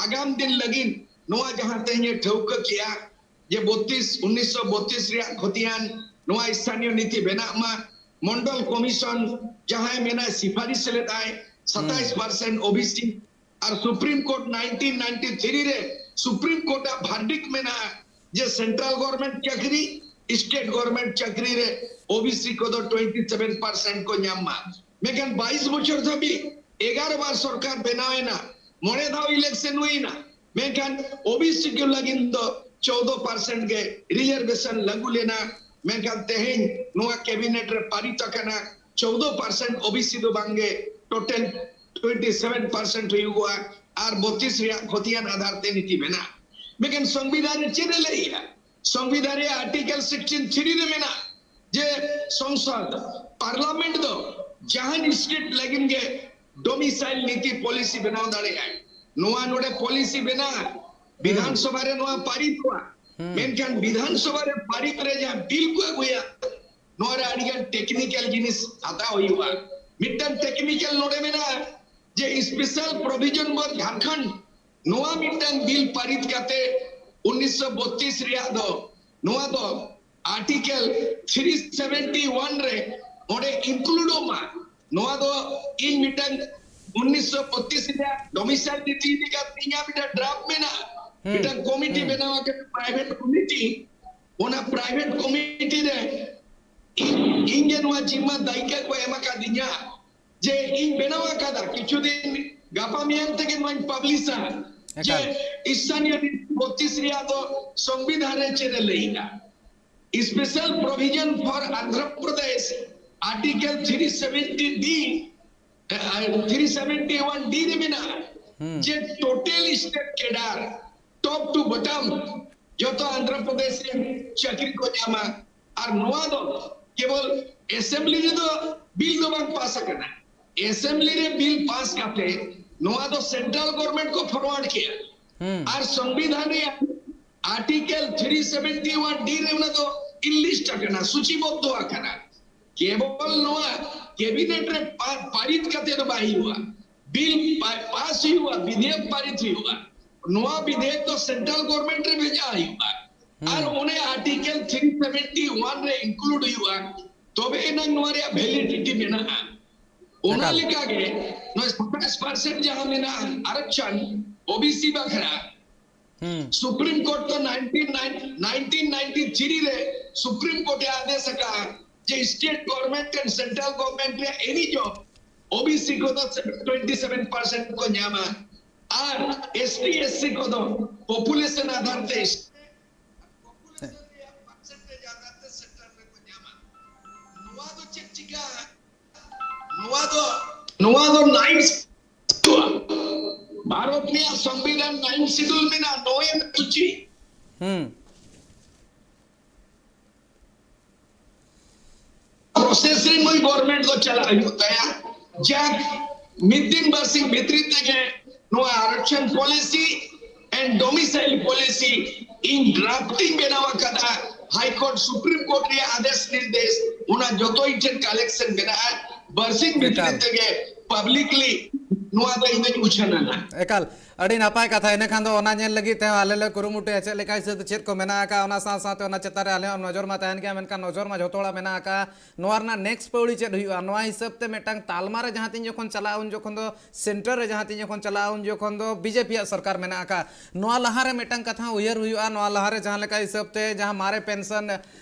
ᱟᱜᱟᱢ ᱫᱤᱱ ᱞᱟᱹᱜᱤᱫ ᱱᱚᱣᱟ ᱡᱟᱦᱟᱸ ᱛᱮᱦᱮᱧ ᱮ ᱴᱷᱟᱹᱣᱠᱟᱹ ᱠᱮᱜᱼᱟ, ᱡᱮ ᱵᱚᱛᱛᱤᱥ, ᱩᱱᱤᱥᱥᱚ ᱵᱚᱛᱛᱤᱥ ᱨᱮᱭᱟᱜ ᱠᱷᱚᱛᱤᱭᱟᱱ ᱱᱚᱣᱟ ᱥᱛᱷᱟᱱᱤᱭᱚ ᱱᱤᱛᱤ ᱵᱮᱱᱟᱜ ᱢᱟ, ᱢᱚᱱᱰᱚᱞ ᱠᱚᱢᱤᱥᱚᱱ ᱡᱟᱦᱟᱸᱭ ᱢᱮᱱᱟᱭ ᱥᱤᱯᱷᱟᱨᱤᱥ ᱞᱮᱫᱟᱭ ᱥᱟᱛᱟᱭᱤᱥ ᱯᱟᱨᱥᱮᱱᱴ ᱳᱵᱤᱥᱤ, ᱟᱨ supreme court nineteen ninety three ᱨᱮ ᱥᱩᱯᱨᱤᱢ ᱠᱳᱨᱴ ᱟᱜ ᱵᱷᱟᱨᱰᱤᱠ ᱢᱮᱱᱟᱜᱼᱟ ᱡᱮ ᱥᱮᱱᱴᱨᱟᱞ ᱜᱚᱵᱷᱚᱨᱱᱢᱮᱱᱴ ᱪᱟᱹᱠᱨᱤ, ᱥᱴᱮᱴ ᱜᱚᱵᱷᱚᱨᱱᱢᱮᱱᱴ ᱪᱟᱹᱠᱨᱤ ᱨᱮ ᱳᱵᱤᱥᱤ ᱠᱚᱫᱚ ᱴᱩᱭᱮᱱᱴᱤ ᱥᱮᱵᱷᱮᱱ ᱯᱟᱨᱥᱮᱱᱴ ᱠᱚ ᱧᱟᱢ ᱢᱟ᱾ ᱢᱮᱱᱠᱷᱟᱱ ᱵᱟᱭᱤᱥ ᱵᱚᱪᱷᱚᱨ ᱫᱷᱟᱹᱵᱤᱡ ᱮᱜᱟᱨᱚ ᱵᱟᱨ ᱥᱚᱨᱠᱟᱨ ᱵᱮᱱᱟᱣ ᱮᱱᱟ, ᱢᱚᱬᱮ ᱫᱷᱟᱣ ᱤᱞᱮᱠᱥᱚᱱ ᱦᱩᱭ ᱮᱱᱟ, ᱢᱮᱱᱠᱷᱟᱱ ᱳᱵᱤᱥᱤ ᱠᱚ ᱞᱟᱹᱜᱤᱫ ᱫᱚ ᱪᱳᱫᱚ ᱯᱟᱨᱥᱮᱱᱴ ᱜᱮ ᱨᱤᱡᱟᱨᱵᱷᱮᱥᱚᱱ ᱞᱟᱹᱜᱩ ᱞᱮᱱᱟ᱾ ᱢᱮᱱᱠᱷᱟᱱ ᱛᱮᱦᱮᱧ ᱱᱚᱣᱟ ᱠᱮᱵᱤᱱᱮᱴ ᱨᱮ ᱯᱟᱨᱤᱛ ᱟᱠᱟᱱᱟ, ᱪᱳᱫᱽᱫᱳ ᱯᱟᱨᱥᱮᱱᱴ ᱳᱵᱤᱥᱤ ᱫᱚ ᱵᱟᱝᱜᱮ, ᱴᱳᱴᱟᱞ ᱴᱩᱭᱮᱱᱴᱤ ᱥᱮᱵᱷᱮᱱ ᱯᱟᱨᱥᱮᱱᱴ ᱦᱩᱭᱩᱜᱚᱜᱼᱟ᱾ ᱟᱨ ᱵᱚᱛᱤᱥ ᱨᱮᱭᱟᱜ ᱠᱷᱚᱛᱤᱭᱟᱱ ᱟᱫᱷᱟᱨ ᱛᱮ ᱱᱤᱛᱤ ᱢᱮᱱᱟᱜᱼᱟ᱾ ᱢᱮᱱᱠᱷᱟᱱ ᱥᱚᱝᱵᱤᱫᱷᱟᱱ ᱨᱮ ᱪᱮᱫ ᱮ ᱞᱟᱹᱭᱮᱜᱼᱟ? ᱥᱚᱝᱵᱤᱫᱷᱟᱱ ᱨᱮᱭᱟᱜ ᱟᱨᱴᱤᱠᱮᱞ ᱥᱤᱠᱥᱴᱤᱱ ᱛᱷᱨᱤ ᱨᱮ ᱢᱮᱱᱟᱜᱼᱟ ᱡᱮ ᱥᱚᱝᱥᱚᱫ, ᱯᱟᱨᱞᱟᱢᱮᱱᱴ ᱫᱚ ᱡᱟᱦᱟᱱ ᱥᱴᱮᱴ ᱞᱟᱹᱜᱤᱫ ᱜᱮ ᱰᱚᱢᱤᱥᱟᱭᱤᱞ ᱱᱤᱛᱤ ᱯᱚᱞᱤᱥᱤ ᱵᱮᱱᱟᱣ ᱫᱟᱲᱮᱭᱟᱜᱼᱟᱭ᱾ ᱱᱚᱣᱟ ᱱᱚᱰᱮ ᱯᱚᱞᱤᱥᱤ ᱵᱮᱱᱟᱜᱼᱟ, ᱵᱤᱫᱷᱟᱱ ᱥᱚᱵᱷᱟ ᱨᱮ ᱱᱚᱣᱟ ᱯᱟᱨᱤᱛᱚᱜᱼᱟ᱾ ᱢᱮᱱᱠᱷᱟᱱ ᱵᱤᱫᱷᱟᱱ ᱥᱚᱵᱷᱟ ᱨᱮ ᱯᱟᱨᱤᱛ ᱨᱮ ᱡᱟᱦᱟᱸ ᱵᱤᱞ ᱠᱚ ᱟᱹᱜᱩᱭᱟ, ᱱᱚᱣᱟ ᱨᱮ ᱟᱹᱰᱤ ᱜᱟᱱ ᱴᱮᱠᱱᱤᱠᱮᱞ ᱡᱤᱱᱤᱥ ᱦᱟᱛᱟᱣ ᱦᱩᱭᱩᱜᱼᱟ᱾ ᱢᱤᱫᱴᱟᱝ ᱴᱮᱠᱱᱤᱠᱮᱞ ᱱᱚᱰᱮ ᱢᱮᱱᱟᱜᱼᱟ ᱡᱮ ᱥᱯᱮᱥᱟᱞ ᱯᱨᱚᱵᱷᱤᱡᱚᱱ ᱵᱚᱱ ᱡᱷᱟᱲᱠᱷᱚᱸᱰ, ᱱᱚᱣᱟ ᱢᱤᱫᱴᱟᱝ ᱵᱤᱞ ᱯᱟᱨᱤᱛ ᱠᱟᱛᱮ ᱩᱱᱤᱥᱥᱚ ᱵᱚᱛᱛᱨᱤᱥ ᱨᱮᱭᱟᱜ ᱫᱚ, ᱱᱚᱣᱟ ᱫᱚ ᱟᱨᱴᱤᱠᱮᱞ ᱛᱷᱨᱤ ᱥᱮᱵᱷᱮᱱᱴᱤ ᱳᱣᱟᱱ ᱨᱮ ᱚᱸᱰᱮ ᱤᱱᱠᱞᱩᱰᱚᱜ ᱢᱟ᱾ ᱱᱚᱣᱟ ᱫᱚ ᱤᱧ ᱢᱤᱫᱴᱟᱝ ᱩᱱᱤᱥᱥᱚ ᱵᱚᱛᱛᱨᱤᱥ ᱨᱮᱭᱟᱜ ᱰᱚᱢᱤᱥᱟᱭᱤᱞ ᱱᱤᱛᱤ ᱤᱫᱤ ᱠᱟᱛᱮ ᱤᱧᱟᱹᱜ ᱢᱤᱫᱴᱟᱝ ᱰᱨᱟᱯᱴ ᱢᱮᱱᱟᱜᱼᱟ᱾ ᱢᱤᱫᱴᱟᱝ ᱠᱚᱢᱤᱴᱤ ᱵᱮᱱᱟᱣ ᱟᱠᱟᱱᱟ, ᱯᱨᱟᱭᱵᱷᱮᱴ ᱠᱚᱢᱤᱴᱤ᱾ ᱚᱱᱟ ᱯᱨᱟᱭᱵᱷᱮᱴ ᱠᱚᱢᱤᱴᱤ ᱨᱮ ᱤᱧ, ᱤᱧ ᱜᱮ ᱱᱚᱣᱟ ᱡᱤᱢᱢᱟ ᱫᱟᱭᱤᱠᱟ ᱠᱚ ᱮᱢ ᱟᱠᱟᱫᱤᱧᱟ ᱡᱮ ᱤᱧ ᱵᱮᱱᱟᱣ ᱟᱠᱟᱫᱟ᱾ ᱠᱤᱪᱷᱩ ᱫᱤᱱ, ᱜᱟᱯᱟ ᱢᱮᱭᱟᱝ ᱛᱮᱜᱮ ᱱᱚᱣᱟᱧ ᱯᱟᱵᱽᱞᱤᱥᱟ ᱡᱮ ᱮᱠᱟᱞ᱾ ᱥᱛᱷᱟᱱᱤᱭᱚ ᱱᱤᱛᱤ ᱵᱚᱛᱛᱨᱤᱥ ᱨᱮᱭᱟᱜ ᱫᱚ ᱥᱚᱝᱵᱤᱫᱷᱟᱱ ᱨᱮ ᱪᱮᱫ ᱮ ᱞᱟᱹᱭᱮᱜᱼᱟ᱾ Special provision for Andhra Pradesh, Article three seventy D, three seventy one D ᱨᱮ ᱢᱮᱱᱟᱜᱼᱟ ᱡᱮ total state cadre, top to bottom, ᱡᱚᱛᱚ ᱟᱱᱫᱷᱨᱚ ᱯᱨᱚᱫᱮᱥ ᱨᱮᱱ ᱪᱟᱹᱠᱨᱤ ᱠᱚ ᱧᱟᱢᱟ᱾ ᱟᱨ ᱱᱚᱣᱟ ᱫᱚ ᱠᱮᱵᱚᱞ ᱮᱥᱮᱢᱵᱞᱤ ᱨᱮᱫᱚ ᱵᱤᱞ ᱫᱚ ᱵᱟᱝ ᱯᱟᱥ ᱟᱠᱟᱱᱟ᱾ ᱮᱥᱮᱢᱵᱞᱤ ᱨᱮ ᱵᱤᱞ ᱯᱟᱥ ᱠᱟᱛᱮ ᱱᱚᱣᱟ ᱫᱚ ᱥᱮᱱᱴᱨᱟᱞ ᱜᱚᱵᱷᱚᱨᱱᱢᱮᱱᱴ ᱠᱚ ᱯᱷᱚᱨᱣᱟᱨᱰ ᱠᱮᱜᱼᱟ᱾ ᱟᱨ ᱥᱚᱝᱵᱤᱫᱷᱟᱱ ᱨᱮᱭᱟᱜ article three seventy one D ᱨᱮ ᱚᱱᱟ ᱫᱚ ᱤᱱᱞᱤᱥᱴ ᱟᱠᱟᱱᱟ, ᱥᱩᱪᱤᱵᱚᱫᱽᱫᱷᱚ ᱟᱠᱟᱱᱟ᱾ ᱠᱮᱵᱚᱞ ᱱᱚᱣᱟ ᱠᱮᱵᱤᱱᱮᱴ ᱨᱮ ᱯᱟ-, ᱯᱟᱨᱤᱛ ᱠᱟᱛᱮ ᱫᱚ ᱵᱟᱭ ᱦᱩᱭᱩᱜᱼᱟ, ᱵᱤᱞ ᱯᱟ-, ᱯᱟᱥ ᱦᱩᱭᱩᱜᱼᱟ, ᱵᱤᱫᱷᱮᱭᱚᱠ ᱯᱟᱨᱤᱛ ᱦᱩᱭᱩᱜᱼᱟ᱾ ᱱᱚᱣᱟ ᱵᱤᱫᱷᱮᱭᱚᱠ ᱫᱚ ᱥᱮᱱᱴᱨᱟᱞ ᱜᱚᱵᱷᱚᱨᱱᱢᱮᱱᱴ ᱨᱮ ᱵᱷᱮᱡᱟ ᱦᱩᱭᱩᱜᱼᱟ᱾ ᱟᱨ ᱚᱱᱮ ᱟᱨᱴᱤᱠᱮᱞ ᱛᱷᱨᱤ ᱥᱮᱵᱷᱮᱱᱴᱤ ᱳᱣᱟᱱ ᱨᱮ ᱤᱱᱠᱞᱩᱰ ᱦᱩᱭᱩᱜᱼᱟ, ᱛᱚᱵᱮ ᱮᱱᱟᱝ ᱱᱚᱣᱟ ᱨᱮᱭᱟᱜ ᱵᱷᱮᱞᱤᱰᱤᱴᱤ ᱢᱮᱱᱟᱜᱼᱟ᱾ ᱚᱱᱟ ᱮᱠᱟᱞ᱾ ᱞᱮᱠᱟᱜᱮ ᱱᱚᱜᱼᱚᱭ ᱥᱟᱛᱟᱥ ᱯᱟᱨᱥᱮᱱᱴ ᱡᱟᱦᱟᱸ ᱢᱮᱱᱟᱜᱼᱟ ᱟᱨᱚᱠᱪᱷᱚᱱ ᱳᱵᱤᱥᱤ ᱵᱟᱠᱷᱨᱟ, ᱦᱩᱸ᱾ ᱥᱩᱯᱨᱤᱢ ᱠᱳᱨᱴ ᱫᱚ ᱱᱟᱭᱤᱱᱴᱤᱱ ᱱᱟᱭᱤᱱᱴᱤᱱ ᱱᱟᱭᱤᱱᱴᱤ ᱛᱷᱨᱤ ᱨᱮ ᱥᱩᱯᱨᱤᱢ ᱠᱳᱨᱴ ᱮ ᱟᱫᱮᱥ ᱟᱠᱟᱫᱼᱟ ᱡᱮ state government and central government ᱨᱮᱭᱟᱜ ᱮᱱᱤ ᱡᱚᱵ ᱳᱵᱤᱥᱤ ᱠᱚᱫᱚ ᱴᱩᱭᱮᱱᱴᱤ ᱥᱮᱵᱷᱮᱱ ᱯᱟᱨᱥᱮᱱᱴ ᱠᱚ ᱧᱟᱢᱟ᱾ ᱟᱨ ᱮᱥ ᱴᱤ ᱮᱥ ᱥᱤ ᱠᱚᱫᱚ ᱯᱚᱯᱩᱞᱮᱥᱚᱱ ᱟᱫᱷᱟᱨ ᱛᱮ, ᱯᱚᱯᱩᱞᱮᱥᱚᱱ ᱨᱮᱭᱟᱜ ᱯᱟᱨᱥᱮᱱᱴᱮᱡᱽ ᱟᱫᱷᱟᱨ ᱛᱮ ᱥᱮᱱᱴᱨᱟᱞ ᱨᱮᱠᱚ ᱧᱟᱢᱟ᱾ ᱱᱚᱣᱟ ᱫᱚ ᱪᱮᱫ ᱪᱤᱠᱟᱹᱜᱼᱟ? ᱱᱚᱣᱟ ᱫᱚ, ᱱᱚᱣᱟ ᱫᱚ ᱱᱟᱭᱤᱱ, ᱵᱷᱟᱨᱚᱛ ᱨᱮᱭᱟᱜ ᱥᱚᱝᱵᱤᱫᱷᱟᱱ ᱱᱟᱭᱤᱱ ᱥᱤᱰᱩᱞ ᱢᱮᱱᱟᱜᱼᱟ, ᱱᱚᱣᱟ ᱥᱩᱪᱤ᱾ ᱦᱩᱸ᱾ ᱯᱨᱚᱥᱮᱥ ᱨᱮ ᱱᱩᱭ ᱜᱚᱵᱷᱚᱨᱱᱢᱮᱱᱴ ᱫᱚ ᱪᱟᱞᱟᱜ ᱦᱩᱭᱩᱜ ᱛᱟᱭᱟ᱾ ᱡᱟᱠ, ᱢᱤᱫ ᱫᱤᱱ ᱵᱟᱨᱥᱤᱧ ᱵᱷᱤᱛᱨᱤ ᱛᱮᱜᱮ ᱱᱚᱣᱟ ᱟᱨᱚᱠᱥᱚᱱ ᱯᱚᱞᱤᱥᱤ and domicile policy ᱤᱧ ᱰᱨᱟᱯᱴ ᱤᱧ ᱵᱮᱱᱟᱣ ᱟᱠᱟᱫᱟ, ᱦᱟᱭ ᱠᱳᱨᱴ, ᱥᱩᱯᱨᱤᱢ ᱠᱳᱨᱴ ᱨᱮᱭᱟᱜ ᱟᱫᱮᱥ ᱱᱤᱨᱫᱮᱥ, ᱚᱱᱟ ᱡᱚᱛᱚ ᱤᱧ ᱴᱷᱮᱱ ᱠᱟᱞᱮᱠᱥᱚᱱ ᱢᱮᱱᱟᱜᱼᱟ᱾ ᱵᱟᱨᱥᱤᱧ ᱵᱷᱤᱛᱨᱤ ᱮᱠᱟᱞ᱾ ᱛᱮᱜᱮ ᱯᱟᱵᱽᱞᱤᱠᱞᱤ ᱱᱚᱣᱟ ᱫᱚ ᱤᱧ ᱫᱚᱧ ᱩᱪᱷᱟᱹᱱᱟ ᱱᱟᱦᱟᱜ᱾ ᱮᱠᱟᱞ, ᱟᱹᱰᱤ ᱱᱟᱯᱟᱭ ᱠᱟᱛᱷᱟ᱾ ᱤᱱᱟᱹ ᱠᱷᱟᱱ ᱫᱚ ᱚᱱᱟ ᱧᱮᱞ ᱞᱟᱹᱜᱤᱫ ᱛᱮᱦᱚᱸ ᱟᱞᱮ ᱞᱮ ᱠᱩᱨᱩᱢᱩᱴᱩᱭᱟ, ᱪᱮᱫ ᱞᱮᱠᱟ ᱦᱤᱥᱟᱹᱵ ᱛᱮ ᱪᱮᱫ ᱠᱚ ᱢᱮᱱᱟᱜ ᱟᱠᱟᱫ, ᱚᱱᱟ ᱥᱟᱶ ᱥᱟᱶᱛᱮ ᱚᱱᱟ ᱪᱮᱛᱟᱱ ᱨᱮ ᱟᱞᱮ ᱦᱚᱸ ᱱᱚᱡᱚᱨ ᱢᱟ ᱛᱟᱦᱮᱱ ᱜᱮᱭᱟ, ᱢᱮᱱᱠᱷᱟᱱ ᱱᱚᱡᱚᱨ ᱢᱟ ᱡᱷᱚᱛᱚ ᱦᱚᱲᱟᱜ ᱢᱮᱱᱟᱜ ᱟᱠᱟᱫ᱾ ᱱᱚᱣᱟ ᱨᱮᱱᱟᱜ ᱱᱮᱠᱥᱴ ᱯᱟᱹᱣᱲᱤ ᱪᱮᱫ ᱦᱩᱭᱩᱜᱼᱟ, ᱱᱚᱣᱟ ᱦᱤᱥᱟᱹᱵ ᱛᱮ ᱢᱤᱫᱴᱟᱝ ᱛᱟᱞᱢᱟ ᱨᱮ ᱡᱟᱦᱟᱸ ᱛᱤᱱ ᱡᱚᱠᱷᱚᱱ ᱪᱟᱞᱟᱜᱼᱟ, ᱩᱱ ᱡᱚᱠᱷᱚᱱ ᱫᱚ ᱥᱮᱱᱴᱟᱨ ᱨᱮ ᱡᱟᱦᱟᱸ ᱛᱤᱱ ᱡᱚᱠᱷᱚᱱ ᱪᱟᱞᱟᱜᱼᱟ, ᱩᱱ ᱡᱚᱠᱷᱚᱱ ᱫᱚ ᱵᱤᱡᱮᱯᱤ ᱟᱜ ᱥᱚᱨᱠᱟᱨ ᱢᱮᱱᱟᱜ ᱟᱠᱟᱫ᱾ ᱱᱚᱣᱟ ᱞᱟᱦᱟᱨᱮ ᱢᱤᱫᱴᱟᱝ ᱠᱟᱛᱷᱟ ᱩᱭᱦᱟᱹᱨ ᱦᱩᱭᱩᱜᱼᱟ, ᱱᱚᱣᱟ ᱞᱟᱦᱟᱨᱮ ᱡᱟᱦᱟᱸ ᱞᱮᱠᱟ ᱦᱤᱥᱟᱹᱵ ᱛᱮ ᱡᱟᱦᱟᱸ ᱢᱟᱨᱮ ᱯᱮᱱᱥᱚᱱ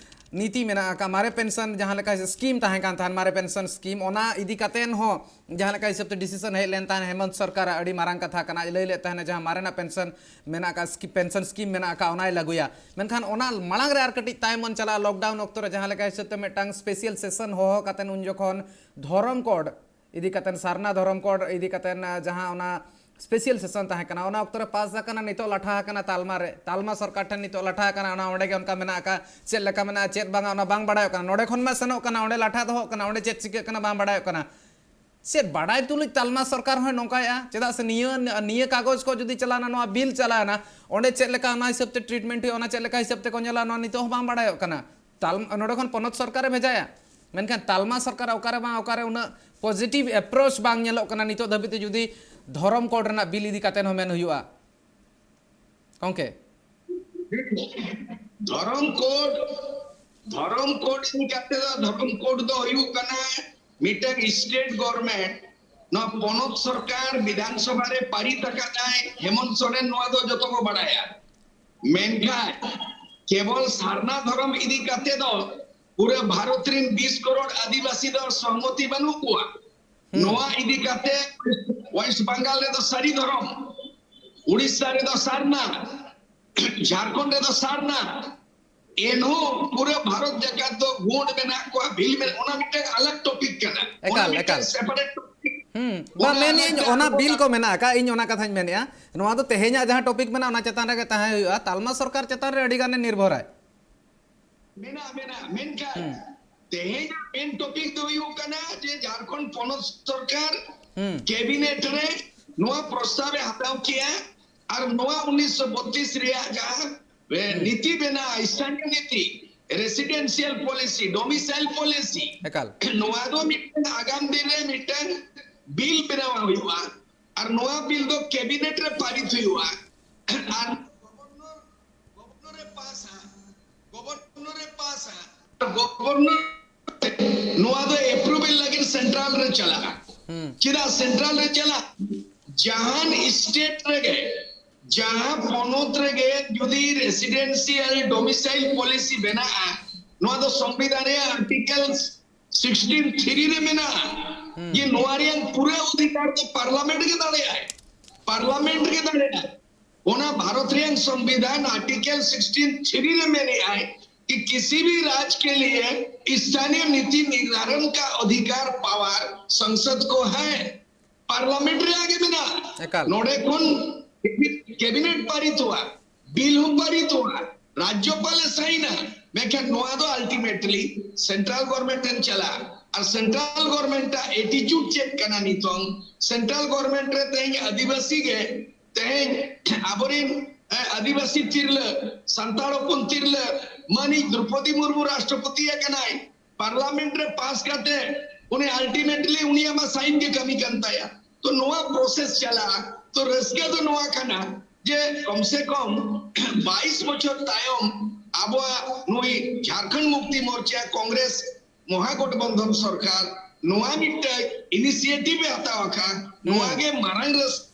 ᱱᱤᱛᱤ ᱢᱮᱱᱟᱜ ᱟᱠᱟᱫ, ᱢᱟᱨᱮ ᱯᱮᱱᱥᱚᱱ ᱡᱟᱦᱟᱸ ᱞᱮᱠᱟ ᱥᱠᱤᱢ ᱛᱟᱦᱮᱸ ᱠᱟᱱ ᱛᱟᱦᱮᱸᱫ, ᱢᱟᱨᱮ ᱯᱮᱱᱥᱚᱱ ᱥᱠᱤᱢ, ᱚᱱᱟ ᱤᱫᱤ ᱠᱟᱛᱮᱱ ᱦᱚᱸ ᱡᱟᱦᱟᱸ ᱞᱮᱠᱟ ᱦᱤᱥᱟᱹᱵ ᱛᱮ ᱰᱤᱥᱤᱥᱚᱱ ᱦᱮᱡ ᱞᱮᱱ ᱛᱟᱦᱮᱸᱫ, ᱦᱮᱢᱚᱱᱛ ᱥᱚᱨᱠᱟᱨᱟᱜ ᱟᱹᱰᱤ ᱢᱟᱨᱟᱝ ᱠᱟᱛᱷᱟ ᱠᱟᱱᱟ, ᱟᱡ ᱞᱟᱹᱭ ᱞᱮᱫ ᱛᱟᱦᱮᱱᱟ ᱡᱟᱦᱟᱸ ᱢᱟᱨᱮᱱᱟᱜ ᱯᱮᱱᱥᱚᱱ ᱢᱮᱱᱟᱜ ᱟᱠᱟᱫ, ᱥᱠᱤ-, ᱯᱮᱱᱥᱚᱱ ᱥᱠᱤᱢ ᱢᱮᱱᱟᱜ ᱟᱠᱟᱫ, ᱚᱱᱟᱭ ᱞᱟᱹᱜᱩᱭᱟ᱾ ᱢᱮᱱᱠᱷᱟᱱ ᱚᱱᱟ ᱢᱟᱲᱟᱝ ᱨᱮ ᱟᱨ ᱠᱟᱹᱴᱤᱡ ᱛᱟᱭᱚᱢ ᱵᱚᱱ ᱪᱟᱞᱟᱜᱼᱟ, ᱞᱚᱠᱰᱟᱣᱩᱱ ᱚᱠᱛᱚ ᱨᱮ ᱡᱟᱦᱟᱸ ᱞᱮᱠᱟ ᱦᱤᱥᱟᱹᱵ ᱛᱮ ᱢᱤᱫᱴᱟᱝ ᱥᱯᱮᱥᱟᱞ ᱥᱮᱥᱚᱱ ᱦᱚᱦᱚ ᱠᱟᱛᱮᱱ ᱩᱱ ᱡᱚᱠᱷᱚᱱ ᱫᱷᱚᱨᱚᱢ ᱠᱳᱰ ᱤᱫᱤ ᱠᱟᱛᱮᱱ, ᱥᱟᱨᱱᱟ ᱫᱷᱚᱨᱚᱢ ᱠᱳᱰ ᱤᱫᱤ ᱠᱟᱛᱮᱱ, ᱡᱟᱦᱟᱸ ᱚᱱᱟ ᱥᱯᱮᱥᱟᱞ ᱥᱮᱥᱚᱱ ᱛᱟᱦᱮᱸ ᱠᱟᱱᱟ, ᱚᱱᱟ ᱚᱠᱛᱚ ᱨᱮ ᱯᱟᱥ ᱟᱠᱟᱱᱟ, ᱱᱤᱛᱚᱜ ᱞᱟᱴᱷᱟ ᱟᱠᱟᱱᱟ ᱛᱟᱞᱢᱟ ᱨᱮ, ᱛᱟᱞᱢᱟ ᱥᱚᱨᱠᱟᱨ ᱴᱷᱮᱱ ᱱᱤᱛᱚᱜ ᱞᱟᱴᱷᱟ ᱟᱠᱟᱱᱟ, ᱚᱱᱟ ᱚᱸᱰᱮ ᱜᱮ ᱚᱱᱠᱟ ᱢᱮᱱᱟᱜ ᱟᱠᱟᱫ, ᱪᱮᱫ ᱞᱮᱠᱟ ᱢᱮᱱᱟᱜᱼᱟ, ᱪᱮᱫ ᱵᱟᱝᱟ, ᱚᱱᱟ ᱵᱟᱝ ᱵᱟᱲᱟᱭᱚᱜ ᱠᱟᱱᱟ᱾ ᱱᱚᱰᱮ ᱠᱷᱚᱱ ᱢᱟ ᱥᱮᱱᱚᱜ ᱠᱟᱱᱟ, ᱚᱸᱰᱮ ᱞᱟᱴᱷᱟ ᱫᱚᱦᱚᱜ ᱠᱟᱱᱟ, ᱚᱸᱰᱮ ᱪᱮᱫ ᱪᱤᱠᱟᱹᱜ ᱠᱟᱱᱟ ᱵᱟᱝ ᱵᱟᱲᱟᱭᱚᱜ ᱠᱟᱱᱟ᱾ ᱪᱮᱫ ᱵᱟᱲᱟᱭ ᱛᱩᱞᱩᱡ ᱛᱟᱞᱢᱟ ᱥᱚᱨᱠᱟᱨ ᱦᱚᱸᱭ ᱱᱚᱝᱠᱟᱭᱮᱫᱼᱟ? ᱪᱮᱫᱟᱜ ᱥᱮ ᱱᱤᱭᱟᱹ, ᱱᱤᱭᱟᱹ ᱠᱟᱜᱚᱡᱽ ᱠᱚ ᱡᱩᱫᱤ ᱪᱟᱞᱟᱣᱱᱟ, ᱱᱚᱣᱟ ᱵᱤᱞ ᱪᱟᱞᱟᱣᱱᱟ, ᱚᱸᱰᱮ ᱪᱮᱫ ᱞᱮᱠᱟ ᱚᱱᱟ ᱦᱤᱥᱟᱹᱵ ᱛᱮ ᱴᱨᱤᱴᱢᱮᱱᱴ ᱦᱩᱭᱩᱜᱼᱟ, ᱚᱱᱟ ᱪᱮᱫ ᱞᱮᱠᱟ ᱦᱤᱥᱟᱹᱵ ᱛᱮᱠᱚ ᱧᱮᱞᱟ, ᱱᱚᱣᱟ ᱱᱤᱛᱚᱜ ᱦᱚᱸ ᱵᱟᱝ ᱵᱟᱲᱟᱭᱚᱜ ᱠᱟᱱᱟ᱾ ᱛᱟᱞ-, ᱱᱚᱰᱮ ᱠᱷᱚᱱ ᱯᱚᱱᱚᱛ ᱥᱚᱨᱠᱟᱨᱮ ᱵᱷᱮᱡᱟᱭᱟ, ᱢᱮᱱᱠᱷᱟᱱ ᱛᱟᱞᱢᱟ ᱥᱚᱨᱠᱟᱨ ᱚᱠᱟᱨᱮ ᱵᱟᱝ, ᱚᱠᱟᱨᱮ ᱩᱱᱟᱹᱜ ᱯᱚᱡᱤᱴᱤᱵᱷ ᱮᱯᱨᱳᱪ ᱵᱟᱝ ᱧᱮᱞᱚᱜ ᱠᱟᱱᱟ ᱱᱤᱛᱚᱜ ᱫᱷᱟᱹᱵᱤᱡ ᱛᱮ, ᱡᱩᱫᱤ ᱫᱷᱚᱨᱚᱢ ᱠᱳᱰ ᱨᱮᱱᱟᱜ ᱵᱤᱞ ᱤᱫᱤ ᱠᱟᱛᱮ ᱦᱚᱸ ᱢᱮᱱ ᱦᱩᱭᱩᱜᱼᱟ᱾ ᱜᱚᱝᱠᱮ᱾ ᱫᱷᱚᱨᱚᱢ ᱠᱳᱰ, ᱫᱷᱚᱨᱚᱢ ᱠᱳᱰ ᱤᱫᱤ ᱠᱟᱛᱮ ᱫᱚ, ᱫᱷᱚᱨᱚᱢ ᱠᱳᱰ ᱫᱚ ᱦᱩᱭᱩᱜ ᱠᱟᱱᱟ ᱢᱤᱫᱴᱟᱝ ᱥᱴᱮᱴ ᱜᱚᱵᱷᱚᱨᱱᱢᱮᱱᱴ, ᱱᱚᱣᱟ ᱯᱚᱱᱚᱛ ᱥᱚᱨᱠᱟᱨ ᱵᱤᱫᱷᱟᱱ ᱥᱚᱵᱷᱟ ᱨᱮ ᱯᱟᱹᱨᱤ ᱟᱠᱟᱫᱟᱭ ᱦᱮᱢᱚᱱᱛ ᱥᱚᱨᱮᱱ, ᱱᱚᱣᱟ ᱫᱚ ᱡᱚᱛᱚ ᱠᱚ ᱵᱟᱲᱟᱭᱟ᱾ ᱢᱮᱱᱠᱷᱟᱱ ᱠᱮᱵᱚᱞ ᱥᱟᱨᱱᱟ ᱫᱷᱚᱨᱚᱢ ᱤᱫᱤ ᱠᱟᱛᱮ ᱫᱚ ᱯᱩᱨᱟᱹ ᱵᱷᱟᱨᱚᱛ ᱨᱮᱱ ᱵᱤᱥ ᱠᱟᱨᱳᱲ ᱟᱹᱫᱤᱵᱟᱹᱥᱤ ᱫᱚ ᱥᱚᱦᱢᱚᱛᱤ ᱵᱟᱹᱱᱩᱜ ᱠᱚᱣᱟ᱾ ᱱᱚᱣᱟ ᱤᱫᱤ ᱠᱟᱛᱮ ᱳᱭᱮᱥᱴ ᱵᱟᱝᱜᱟᱞ ᱨᱮᱫᱚ ᱥᱟᱹᱨᱤ ᱫᱷᱚᱨᱚᱢ, ᱩᱲᱤᱥᱥᱟ ᱨᱮᱫᱚ ᱥᱟᱨᱱᱟ, ᱡᱷᱟᱲᱠᱷᱚᱸᱰ ᱨᱮᱫᱚ ᱥᱟᱨᱱᱟ, ᱮᱱᱦᱚᱸ ᱯᱩᱨᱟᱹ ᱵᱷᱟᱨᱚᱛ ᱡᱟᱠᱟᱛ ᱫᱚ ᱜᱩᱸᱰ ᱢᱮᱱᱟᱜ ᱠᱚᱣᱟ, ᱵᱷᱤᱞ ᱢᱮᱱᱟᱜ, ᱚᱱᱟ ᱢᱤᱫᱴᱟᱝ ᱟᱞᱟᱜᱽ ᱴᱚᱯᱤᱠ ᱠᱟᱱᱟ᱾ ᱚᱱᱟ ᱮᱠᱟᱞ, ᱢᱤᱫᱴᱟᱝ ᱮᱠᱟᱞ᱾ Separate topic. ᱦᱩᱸ, ᱵᱟᱝ, ᱚᱱᱟ ᱢᱮᱱᱮᱫ ᱟᱹᱧ, ᱟᱞᱟᱜᱽ ᱚᱱᱟ ᱴᱚᱯᱤᱠ᱾ ᱵᱤᱞ ᱠᱚ ᱢᱮᱱᱟᱜ ᱟᱠᱟᱫ, ᱤᱧ ᱚᱱᱟ ᱠᱟᱛᱷᱟᱧ ᱢᱮᱱᱮᱫᱼᱟ᱾ ᱱᱚᱣᱟ ᱫᱚ ᱛᱮᱦᱮᱧᱟᱜ ᱡᱟᱦᱟᱸ ᱴᱚᱯᱤᱠ ᱢᱮᱱᱟᱜᱼᱟ, ᱚᱱᱟ ᱪᱮᱛᱟᱱ ᱨᱮᱜᱮ ᱛᱟᱦᱮᱸ ᱦᱩᱭᱩᱜᱼᱟ᱾ ᱛᱟᱞᱢᱟ ᱥᱚᱨᱠᱟᱨ ᱪᱮᱛᱟᱱ ᱨᱮ ᱟᱹᱰᱤ ᱜᱟᱱᱮ ᱱᱤᱨᱵᱷᱚᱨᱟᱭ᱾ ᱢᱮᱱᱟᱜᱼᱟ, ᱢᱮᱱᱟᱜᱼᱟ᱾ ᱢᱮᱱᱠᱷᱟᱱ ᱦᱩᱸ᱾ ᱛᱮᱦᱮᱧᱟᱜ ᱢᱮᱱ ᱴᱚᱯᱤᱠ ᱫᱚ ᱦᱩᱭᱩᱜ ᱠᱟᱱᱟ ᱡᱮ ᱡᱷᱟᱲᱠᱷᱚᱸᱰ ᱯᱚᱱᱚᱛ ᱥᱚᱨᱠᱟᱨ ᱦᱩᱸ᱾ ᱠᱮᱵᱤᱱᱮᱴ ᱨᱮ ᱱᱚᱣᱟ ᱯᱨᱚᱥᱛᱟᱵ ᱮ ᱦᱟᱛᱟᱣ ᱠᱮᱜᱼᱟ, ᱟᱨ ᱱᱚᱣᱟ ᱩᱱᱤᱥᱥᱚ ᱵᱚᱛᱛᱨᱤᱥ ᱨᱮᱭᱟᱜ ᱡᱟᱦᱟᱸ, ᱮ, ᱦᱩᱸ᱾ ᱱᱤᱛᱤ ᱵᱮᱱᱟᱣ, ᱥᱛᱷᱟᱱᱤᱭᱚ ᱱᱤᱛᱤ, ᱨᱮᱥᱤᱰᱮᱱᱥᱤᱭᱟᱞ ᱯᱚᱞᱤᱥᱤ, ᱰᱚᱢᱤᱥᱟᱭᱤᱞ ᱯᱚᱞᱤᱥᱤ, ᱮᱠᱟᱞ᱾ ᱱᱚᱣᱟ ᱫᱚ ᱢᱤᱫᱴᱟᱝ ᱟᱜᱟᱢ ᱫᱤᱱ ᱨᱮ ᱢᱤᱫᱴᱟᱝ ᱵᱤᱞ ᱵᱮᱱᱟᱣ ᱦᱩᱭᱩᱜᱼᱟ, ᱟᱨ ᱱᱚᱣᱟ ᱵᱤᱞ ᱫᱚ ᱠᱮᱵᱤᱱᱮᱴ ᱨᱮ ᱯᱟᱨᱤᱛ ᱦᱩᱭᱩᱜᱼᱟ, ᱟᱨ ᱜᱚᱵᱚᱨᱱᱚᱨ, ᱜᱚᱵᱚᱨᱱᱚᱨ ᱮ ᱯᱟᱥᱟ, ᱜᱚᱵᱚᱨᱱᱚᱨ ᱮ ᱯᱟᱥᱟ, ᱜᱚᱵᱚᱨᱱᱚᱨ ᱱᱚᱣᱟ ᱫᱚ ᱮᱯᱨᱩᱵᱷᱮᱞ ᱞᱟᱹᱜᱤᱫ ᱥᱮᱱᱴᱨᱟᱞ ᱨᱮ ᱪᱟᱞᱟᱜᱼᱟ᱾ ᱦᱩᱸ᱾ ᱪᱮᱫᱟᱜ ᱥᱮᱱᱴᱨᱟᱞ ᱨᱮ ᱪᱟᱞᱟᱜ? ᱡᱟᱦᱟᱱ ᱥᱴᱮᱴ ᱨᱮᱜᱮ, ᱡᱟᱦᱟᱸ ᱯᱚᱱᱚᱛ ᱨᱮᱜᱮ ᱡᱩᱫᱤ ᱨᱮᱥᱤᱰᱮᱱᱥᱤᱭᱟᱞ ᱰᱚᱢᱤᱥᱟᱭᱤᱞ ᱯᱚᱞᱤᱥᱤ ᱵᱮᱱᱟᱜᱼᱟ, ᱱᱚᱣᱟ ᱫᱚ ᱥᱚᱝᱵᱤᱫᱷᱟᱱ ᱨᱮᱭᱟᱜ ᱟᱨᱴᱤᱠᱮᱞ ᱥᱤᱠᱥᱴᱤᱱ ᱛᱷᱨᱤ ᱨᱮ ᱢᱮᱱᱟᱜᱼᱟ, ᱦᱩᱸ᱾ ᱡᱮ ᱱᱚᱣᱟ ᱨᱮᱭᱟᱜ ᱯᱩᱨᱟᱹ ᱚᱫᱷᱤᱠᱟᱨ ᱫᱚ ᱯᱟᱨᱞᱟᱢᱮᱱᱴ ᱜᱮ ᱫᱟᱲᱮᱭᱟᱜᱼᱟᱭ, ᱯᱟᱨᱞᱟᱢᱮᱱᱴ ᱜᱮ ᱫᱟᱲᱮᱭᱟᱜᱼᱟᱭ᱾ ᱚᱱᱟ ᱵᱷᱟᱨᱚᱛ ᱨᱮᱭᱟᱜ ᱥᱚᱝᱵᱤᱫᱷᱟᱱ ᱟᱨᱴᱤᱠᱮᱞ ᱥᱤᱠᱥᱴᱤᱱ ᱛᱷᱨᱤ ᱨᱮ ᱢᱮᱱᱮᱜᱼᱟᱭ ᱠᱤ ᱠᱤᱥᱤ ᱵᱷᱤ ᱨᱟᱡᱽ ᱠᱮ ᱞᱤᱭᱮ ᱥᱛᱷᱟᱱᱤᱭᱚ ᱱᱤᱛᱤ ᱱᱤᱨᱫᱷᱟᱨᱚᱱ ᱠᱟ ᱚᱫᱷᱤᱠᱟᱨ ᱯᱟᱣᱟᱨ ᱥᱚᱝᱥᱚᱫ ᱠᱚ ᱦᱟᱭ, ᱯᱟᱨᱞᱟᱢᱮᱱᱴ ᱨᱮᱭᱟᱜ ᱜᱮ ᱢᱮᱱᱟᱜᱼᱟ᱾ ᱮᱠᱟᱞ᱾ ᱱᱚᱰᱮ ᱠᱷᱚᱱ ᱠᱮᱵᱤᱱᱮᱴ ᱯᱟᱨᱤᱛᱚᱜᱼᱟ, ᱵᱤᱞ ᱦᱚᱸ ᱯᱟᱨᱤᱛᱚᱜᱼᱟ, ᱨᱟᱡᱽᱡᱚᱯᱟᱞ ᱮ ᱥᱟᱭᱤᱱᱟ, ᱢᱮᱱᱠᱷᱟᱱ ᱱᱚᱣᱟ ᱫᱚ ᱟᱞᱴᱤᱢᱮᱴᱞᱤ ᱥᱮᱱᱴᱨᱟᱞ ᱜᱚᱵᱷᱚᱨᱱᱢᱮᱱᱴ ᱴᱷᱮᱱ ᱪᱟᱞᱟᱜᱼᱟ᱾ ᱟᱨ ᱥᱮᱱᱴᱨᱟᱞ ᱜᱚᱵᱷᱚᱨᱱᱢᱮᱱᱴ ᱟᱜ ᱮᱴᱤᱪᱩᱰ ᱪᱮᱫ ᱠᱟᱱᱟ ᱱᱤᱛᱚᱝ? ᱥᱮᱱᱴᱨᱟᱞ ᱜᱚᱵᱷᱚᱨᱱᱢᱮᱱᱴ ᱨᱮ ᱛᱮᱦᱮᱧ ᱟᱹᱫᱤᱵᱟᱹᱥᱤ ᱜᱮ, ᱛᱮᱦᱮᱧ ᱟᱵᱚᱨᱮᱱ, ᱮ, ᱟᱹᱫᱤᱵᱟᱹᱥᱤ ᱛᱤᱨᱞᱟᱹ, ᱥᱟᱱᱛᱟᱲ ᱦᱚᱯᱚᱱ ᱛᱤᱨᱞᱟᱹ ᱢᱟᱹᱱᱤᱡ ᱫᱨᱚᱯᱚᱫᱤ ᱢᱩᱨᱢᱩ ᱨᱟᱥᱴᱨᱚᱯᱚᱛᱤ ᱟᱠᱟᱱᱟᱭ, ᱯᱟᱨᱞᱟᱢᱮᱱᱴ ᱨᱮ ᱯᱟᱥ ᱠᱟᱛᱮ ᱩᱱᱤ ᱟᱞᱴᱤᱢᱮᱴᱞᱤ ᱩᱱᱤᱭᱟᱜ ᱢᱟ ᱥᱟᱭᱤᱱ ᱜᱮ ᱠᱟᱹᱢᱤ ᱠᱟᱱ ᱛᱟᱭᱟ᱾ ᱛᱚ ᱱᱚᱣᱟ ᱯᱨᱚᱥᱮᱥ ᱪᱟᱞᱟᱜᱼᱟ᱾ ᱛᱚ ᱨᱟᱹᱥᱠᱟᱹ ᱫᱚ ᱱᱚᱣᱟ ᱠᱟᱱᱟ ᱡᱮ ᱠᱚᱢ ᱥᱮ ᱠᱚᱢ ᱵᱟᱭᱤᱥ ᱵᱚᱪᱷᱚᱨ ᱛᱟᱭᱚᱢ ᱟᱵᱚᱣᱟᱜ ᱱᱩᱭ ᱡᱷᱟᱲᱠᱷᱚᱸᱰ ᱢᱩᱠᱛᱤ ᱢᱳᱨᱪᱟ ᱠᱚᱝᱜᱨᱮᱥ ᱢᱚᱦᱟᱜᱚᱴᱵᱚᱱᱫᱷᱚᱱ ᱥᱚᱨᱠᱟᱨ ᱱᱚᱣᱟ ᱢᱤᱫᱴᱟᱝ ᱤᱱᱤᱥᱤᱭᱮᱴᱤᱵᱷ ᱮ ᱦᱟᱛᱟᱣ ᱟᱠᱟᱫ, ᱱᱚᱣᱟ ᱦᱩᱸ᱾ ᱜᱮ ᱢᱟᱨᱟᱝ ᱨᱟᱹᱥᱠᱟᱹ᱾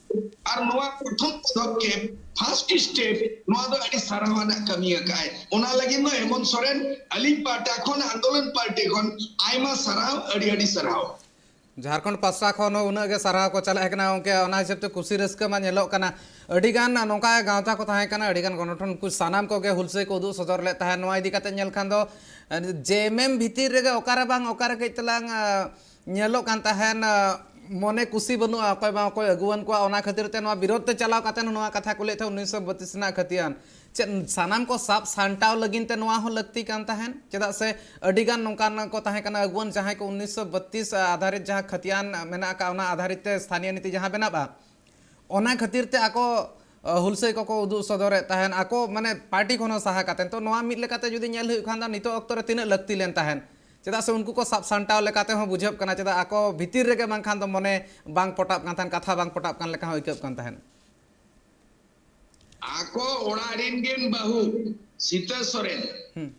ᱟᱨ ᱱᱚᱣᱟ ᱯᱨᱚᱛᱷᱚᱢ ᱯᱚᱫᱚᱠᱷᱮᱯ, ᱯᱷᱟᱨᱥᱴ ᱥᱴᱮᱯ, ᱱᱚᱣᱟ ᱫᱚ ᱟᱹᱰᱤ ᱥᱟᱨᱦᱟᱣ ᱟᱱᱟᱜ ᱠᱟᱹᱢᱤ ᱟᱠᱟᱫ᱾ ᱚᱱᱟ ᱞᱟᱹᱜᱤᱫ ᱫᱚ ᱦᱮᱢᱚᱱᱛ ᱥᱚᱨᱮᱱ ᱟᱹᱞᱤᱧ ᱯᱟᱦᱴᱟ ᱠᱷᱚᱱ, ᱟᱱᱫᱳᱞᱚᱱ ᱯᱟᱨᱴᱤ ᱠᱷᱚᱱ ᱟᱭᱢᱟ ᱥᱟᱨᱦᱟᱣ, ᱟᱹᱰᱤ ᱟᱹᱰᱤ ᱥᱟᱨᱦᱟᱣ᱾ ᱡᱷᱟᱲᱠᱷᱚᱸᱰ ᱯᱟᱥᱴᱟ ᱠᱷᱚᱱ ᱦᱚᱸ ᱩᱱᱟᱹᱜ ᱜᱮ ᱥᱟᱨᱦᱟᱣ ᱠᱚ ᱪᱟᱞ ᱟᱦᱮ ᱠᱟᱱᱟ ᱜᱚᱢᱠᱮ᱾ ᱚᱱᱟ ᱦᱤᱥᱟᱹᱵ ᱛᱮ ᱠᱩᱥᱤ ᱨᱟᱹᱥᱠᱟᱹ ᱢᱟ ᱧᱮᱞᱚᱜ ᱠᱟᱱᱟ᱾ ᱟᱹᱰᱤ ᱜᱟᱱ ᱱᱚᱝᱠᱟ ᱜᱟᱶᱛᱟ ᱠᱚ ᱛᱟᱦᱮᱸ ᱠᱟᱱᱟ, ᱟᱹᱰᱤ ᱜᱟᱱ ᱜᱚᱱᱚᱴᱷᱚᱱ ᱠᱚ, ᱥᱟᱱᱟᱢ ᱠᱚᱜᱮ ᱦᱩᱞᱥᱟᱹᱭ ᱠᱚ ᱩᱫᱩᱜ ᱥᱚᱫᱚᱨ ᱞᱮᱫ ᱛᱟᱦᱮᱸᱫ᱾ ᱱᱚᱣᱟ ᱤᱫᱤ ᱠᱟᱛᱮ ᱧᱮᱞ ᱠᱷᱟᱱ ᱫᱚ, ᱡᱮ ᱮᱢ ᱮᱢ ᱵᱷᱤᱛᱤᱨ ᱨᱮᱜᱮ ᱚᱠᱟᱨᱮ ᱵᱟᱝ ᱚᱠᱟᱨᱮ ᱠᱟᱹᱡ ᱛᱟᱞᱟᱝ, ᱟ, ᱧᱮᱞᱚᱜ ᱠᱟᱱ ᱛᱟᱦᱮᱸᱱ, ᱟ, ᱢᱚᱱᱮ ᱠᱩᱥᱤ ᱵᱟᱹᱱᱩᱜᱼᱟ ᱚᱠᱚᱭ ᱵᱟᱝ ᱚᱠᱚᱭ ᱟᱹᱜᱩᱣᱟᱱ ᱠᱚᱣᱟ᱾ ᱚᱱᱟ ᱠᱷᱟᱹᱛᱤᱨ ᱛᱮ ᱱᱚᱣᱟ ᱵᱤᱨᱳᱫᱷ ᱛᱮ ᱪᱟᱞᱟᱣ ᱠᱟᱛᱮ ᱱᱚᱣᱟ ᱠᱟᱛᱷᱟ ᱠᱚ ᱞᱟᱹᱭᱮᱫ ᱛᱟᱦᱮᱸᱫ, ᱩᱱᱤᱥᱥᱚ ᱵᱟᱛᱤᱥ ᱨᱮᱱᱟᱜ ᱠᱷᱟᱹᱛᱤᱭᱟᱱ᱾ ᱪᱮᱫ ᱥᱟᱱᱟᱢ ᱠᱚ ᱥᱟᱵ ᱥᱟᱢᱴᱟᱣ ᱞᱟᱹᱜᱤᱫ ᱛᱮ ᱱᱚᱣᱟ ᱦᱚᱸ ᱞᱟᱹᱠᱛᱤ ᱠᱟᱱ ᱛᱟᱦᱮᱸᱱ? ᱪᱮᱫᱟᱜ ᱥᱮ ᱟᱹᱰᱤ ᱜᱟᱱ ᱱᱚᱝᱠᱟᱱ ᱠᱚ ᱛᱟᱦᱮᱸ ᱠᱟᱱᱟ ᱟᱹᱜᱩᱣᱟᱱ, ᱡᱟᱦᱟᱸᱭ ᱠᱚ ᱩᱱᱤᱥᱥᱚ ᱵᱟᱛᱤᱥ ᱟᱫᱷᱟᱨᱤᱛ ᱡᱟᱦᱟᱸ ᱠᱷᱟᱹᱛᱤᱭᱟᱱ ᱢᱮᱱᱟᱜ ᱟᱠᱟᱫ, ᱚᱱᱟ ᱟᱫᱷᱟᱨᱤᱛ ᱛᱮ ᱥᱛᱷᱟᱱᱤᱭᱚ ᱱᱤᱛᱤ ᱡᱟᱦᱟᱸ ᱵᱮᱱᱟᱜᱼᱟ, ᱚᱱᱟ ᱠᱷᱟᱹᱛᱤᱨ ᱛᱮ ᱟᱠᱚ, ᱟ, ᱦᱩᱞᱥᱟᱹᱭ ᱠᱚᱠᱚ ᱩᱫᱩᱜ ᱥᱚᱫᱚᱨᱮᱫ ᱛᱟᱦᱮᱸᱱ, ᱟᱠᱚ ᱢᱟᱱᱮ ᱯᱟᱨᱴᱤ ᱠᱷᱚᱱ ᱦᱚᱸ ᱥᱟᱦᱟ ᱠᱟᱛᱮ᱾ ᱛᱚ ᱱᱚᱣᱟ ᱢᱤᱫ ᱞᱮᱠᱟᱛᱮ ᱡᱩᱫᱤ ᱧᱮᱞ ᱦᱩᱭᱩᱜ ᱠᱷᱟᱱ ᱫᱚ ᱱᱤᱛᱚᱜ ᱚᱠᱛᱚ ᱨᱮ ᱛᱤᱱᱟᱹᱜ ᱞᱟᱹᱠᱛᱤ ᱞᱮᱱ ᱛᱟᱦᱮᱸᱱ? ᱪᱮᱫᱟᱜ ᱥᱮ ᱩᱱᱠᱩ ᱠᱚ ᱥᱟᱵ ᱥᱟᱢᱴᱟᱣ ᱞᱮᱠᱟᱛᱮ ᱦᱚᱸ ᱵᱩᱡᱷᱟᱹᱜ ᱠᱟᱱᱟ, ᱪᱮᱫᱟᱜ ᱟᱠᱚ ᱵᱷᱤᱛᱤᱨ ᱨᱮᱜᱮ ᱵᱟᱝᱠᱷᱟᱱ ᱫᱚ ᱢᱚᱱᱮ ᱵᱟᱝ ᱯᱚᱴᱟᱜ ᱠᱟᱱ ᱛᱟᱦᱮᱸᱱ, ᱠᱟᱛᱷᱟ ᱵᱟᱝ ᱯᱚᱴᱟᱜ ᱠᱟᱱ ᱞᱮᱠᱟ ᱦᱚᱸ ᱟᱹᱭᱠᱟᱹᱜ ᱠᱟᱱ ᱛᱟᱦᱮᱸᱱ᱾ ᱟᱠᱚ ᱚᱲᱟᱜ ᱨᱤᱱ ᱜᱮᱱ ᱵᱟᱹᱦᱩ ᱥᱤᱛᱟᱹ ᱥᱚᱨᱮᱱ ᱦᱩᱸ᱾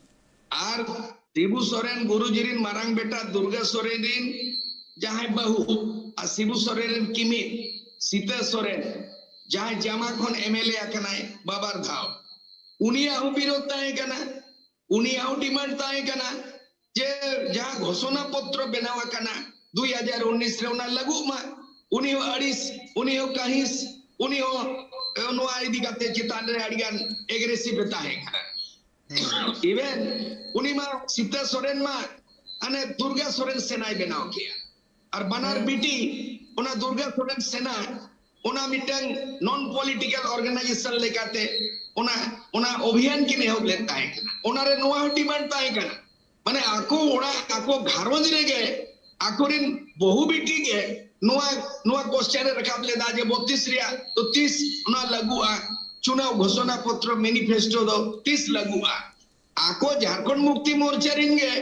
ᱟᱨ ᱥᱤᱵᱩ ᱥᱚᱨᱮᱱ ᱜᱩᱨᱩᱡᱤ ᱨᱤᱱ ᱢᱟᱨᱟᱝ ᱵᱮᱴᱟ ᱫᱩᱨᱜᱟ ᱥᱚᱨᱮᱱ ᱨᱤᱱ ᱡᱟᱦᱟᱸᱭ ᱵᱟᱹᱦᱩ ᱟᱨ ᱥᱤᱵᱩ ᱥᱚᱨᱮᱱ ᱨᱤᱱ ᱠᱤᱢᱤᱱ ᱥᱤᱛᱟᱹ ᱥᱚᱨᱮᱱ, ᱡᱟᱦᱟᱸᱭ ᱡᱟᱢᱟ ᱠᱷᱚᱱ ᱮᱢ ᱮᱞ ᱮ ᱟᱠᱟᱱᱟᱭ ᱵᱟᱵᱟᱨ ᱫᱷᱟᱣ, ᱩᱱᱤᱭᱟᱜ ᱦᱚᱸ ᱵᱤᱨᱳᱫᱷ ᱛᱟᱦᱮᱸ ᱠᱟᱱᱟ᱾ ᱩᱱᱤᱭᱟᱜ ᱦᱚᱸ ᱰᱤᱢᱟᱱᱰ ᱛᱟᱦᱮᱸ ᱠᱟᱱᱟ ᱡᱮ ᱡᱟᱦᱟᱸ ᱜᱷᱳᱥᱚᱱᱟ ᱯᱚᱛᱨᱚ ᱵᱮᱱᱟᱣ ᱟᱠᱟᱱᱟ ᱫᱩᱭ ᱦᱟᱡᱟᱨ ᱩᱱᱤᱥ ᱨᱮ, ᱚᱱᱟ ᱞᱟᱹᱜᱩᱜ ᱢᱟ᱾ ᱩᱱᱤ ᱦᱚᱸ ᱟᱹᱲᱤᱥ, ᱩᱱᱤ ᱦᱚᱸ ᱠᱟᱹᱦᱤᱥ, ᱩᱱᱤ ᱦᱚᱸ, ᱮ, ᱱᱚᱣᱟ ᱤᱫᱤ ᱠᱟᱛᱮ ᱪᱮᱛᱟᱱ ᱨᱮ ᱟᱹᱰᱤᱜᱟᱱ ᱮᱜᱨᱮᱥᱤᱵᱷ ᱮ ᱛᱟᱦᱮᱸ ᱠᱟᱱᱟ᱾ ᱤᱵᱷᱮᱱ ᱩᱱᱤ ᱢᱟ ᱥᱤᱛᱟᱹ ᱥᱚᱨᱮᱱ ᱢᱟ ᱦᱟᱱᱮ ᱫᱩᱨᱜᱟ ᱥᱚᱨᱮᱱ ᱥᱮᱱᱟᱭ ᱵᱮᱱᱟᱣ ᱠᱮᱜᱼᱟ᱾ ᱟᱨ ᱵᱟᱱᱟᱨ ᱵᱤᱴᱤ ᱚᱱᱟ ᱫᱩᱨᱜᱟ ᱥᱚᱨᱮᱱ ᱥᱮᱱᱟ ᱚᱱᱟ ᱢᱤᱫᱴᱟᱝ ᱱᱚᱱ ᱯᱚᱞᱤᱴᱤᱠᱟᱞ ᱚᱨᱜᱟᱱᱟᱭᱡᱮᱥᱚᱱ ᱞᱮᱠᱟᱛᱮ ᱚᱱᱟ, ᱚᱱᱟ ᱚᱵᱷᱤᱭᱟᱱ ᱠᱤᱱ ᱮᱦᱚᱵ ᱞᱮᱫ ᱛᱟᱦᱮᱸ ᱠᱟᱱᱟ᱾ ᱚᱱᱟᱨᱮ ᱱᱚᱣᱟ ᱦᱚᱸ ᱰᱤᱢᱟᱱᱰ ᱛᱟᱦᱮᱸ ᱠᱟᱱᱟ, ᱢᱟᱱᱮ ᱟᱠᱚ ᱚᱲᱟᱜ, ᱟᱠᱚ ᱜᱷᱟᱨᱚᱸᱡᱽ ᱨᱮᱜᱮ ᱟᱠᱚᱨᱮᱱ ᱵᱟᱹᱦᱩ ᱵᱤᱴᱤ ᱜᱮ ᱱᱚᱣᱟ, ᱱᱚᱣᱟ ᱠᱚᱥᱪᱮᱱ ᱮ ᱨᱟᱠᱟᱵ ᱞᱮᱫᱟ ᱡᱮ ᱵᱚᱛᱛᱤᱥ ᱨᱮᱭᱟᱜ ᱫᱚ ᱛᱤᱥ ᱚᱱᱟ ᱞᱟᱹᱜᱩᱜᱼᱟ, ᱪᱩᱱᱟᱣ ᱜᱷᱳᱥᱚᱱᱟ ᱯᱚᱛᱨᱚ ᱢᱮᱱᱤᱯᱷᱮᱥᱴᱳ ᱫᱚ ᱛᱤᱥ ᱞᱟᱹᱜᱩᱜᱼᱟ᱾ ᱟᱠᱚ ᱡᱷᱟᱲᱠᱷᱚᱸᱰ ᱢᱩᱠᱛᱤ ᱢᱳᱨᱪᱟ ᱨᱮᱱ ᱜᱮ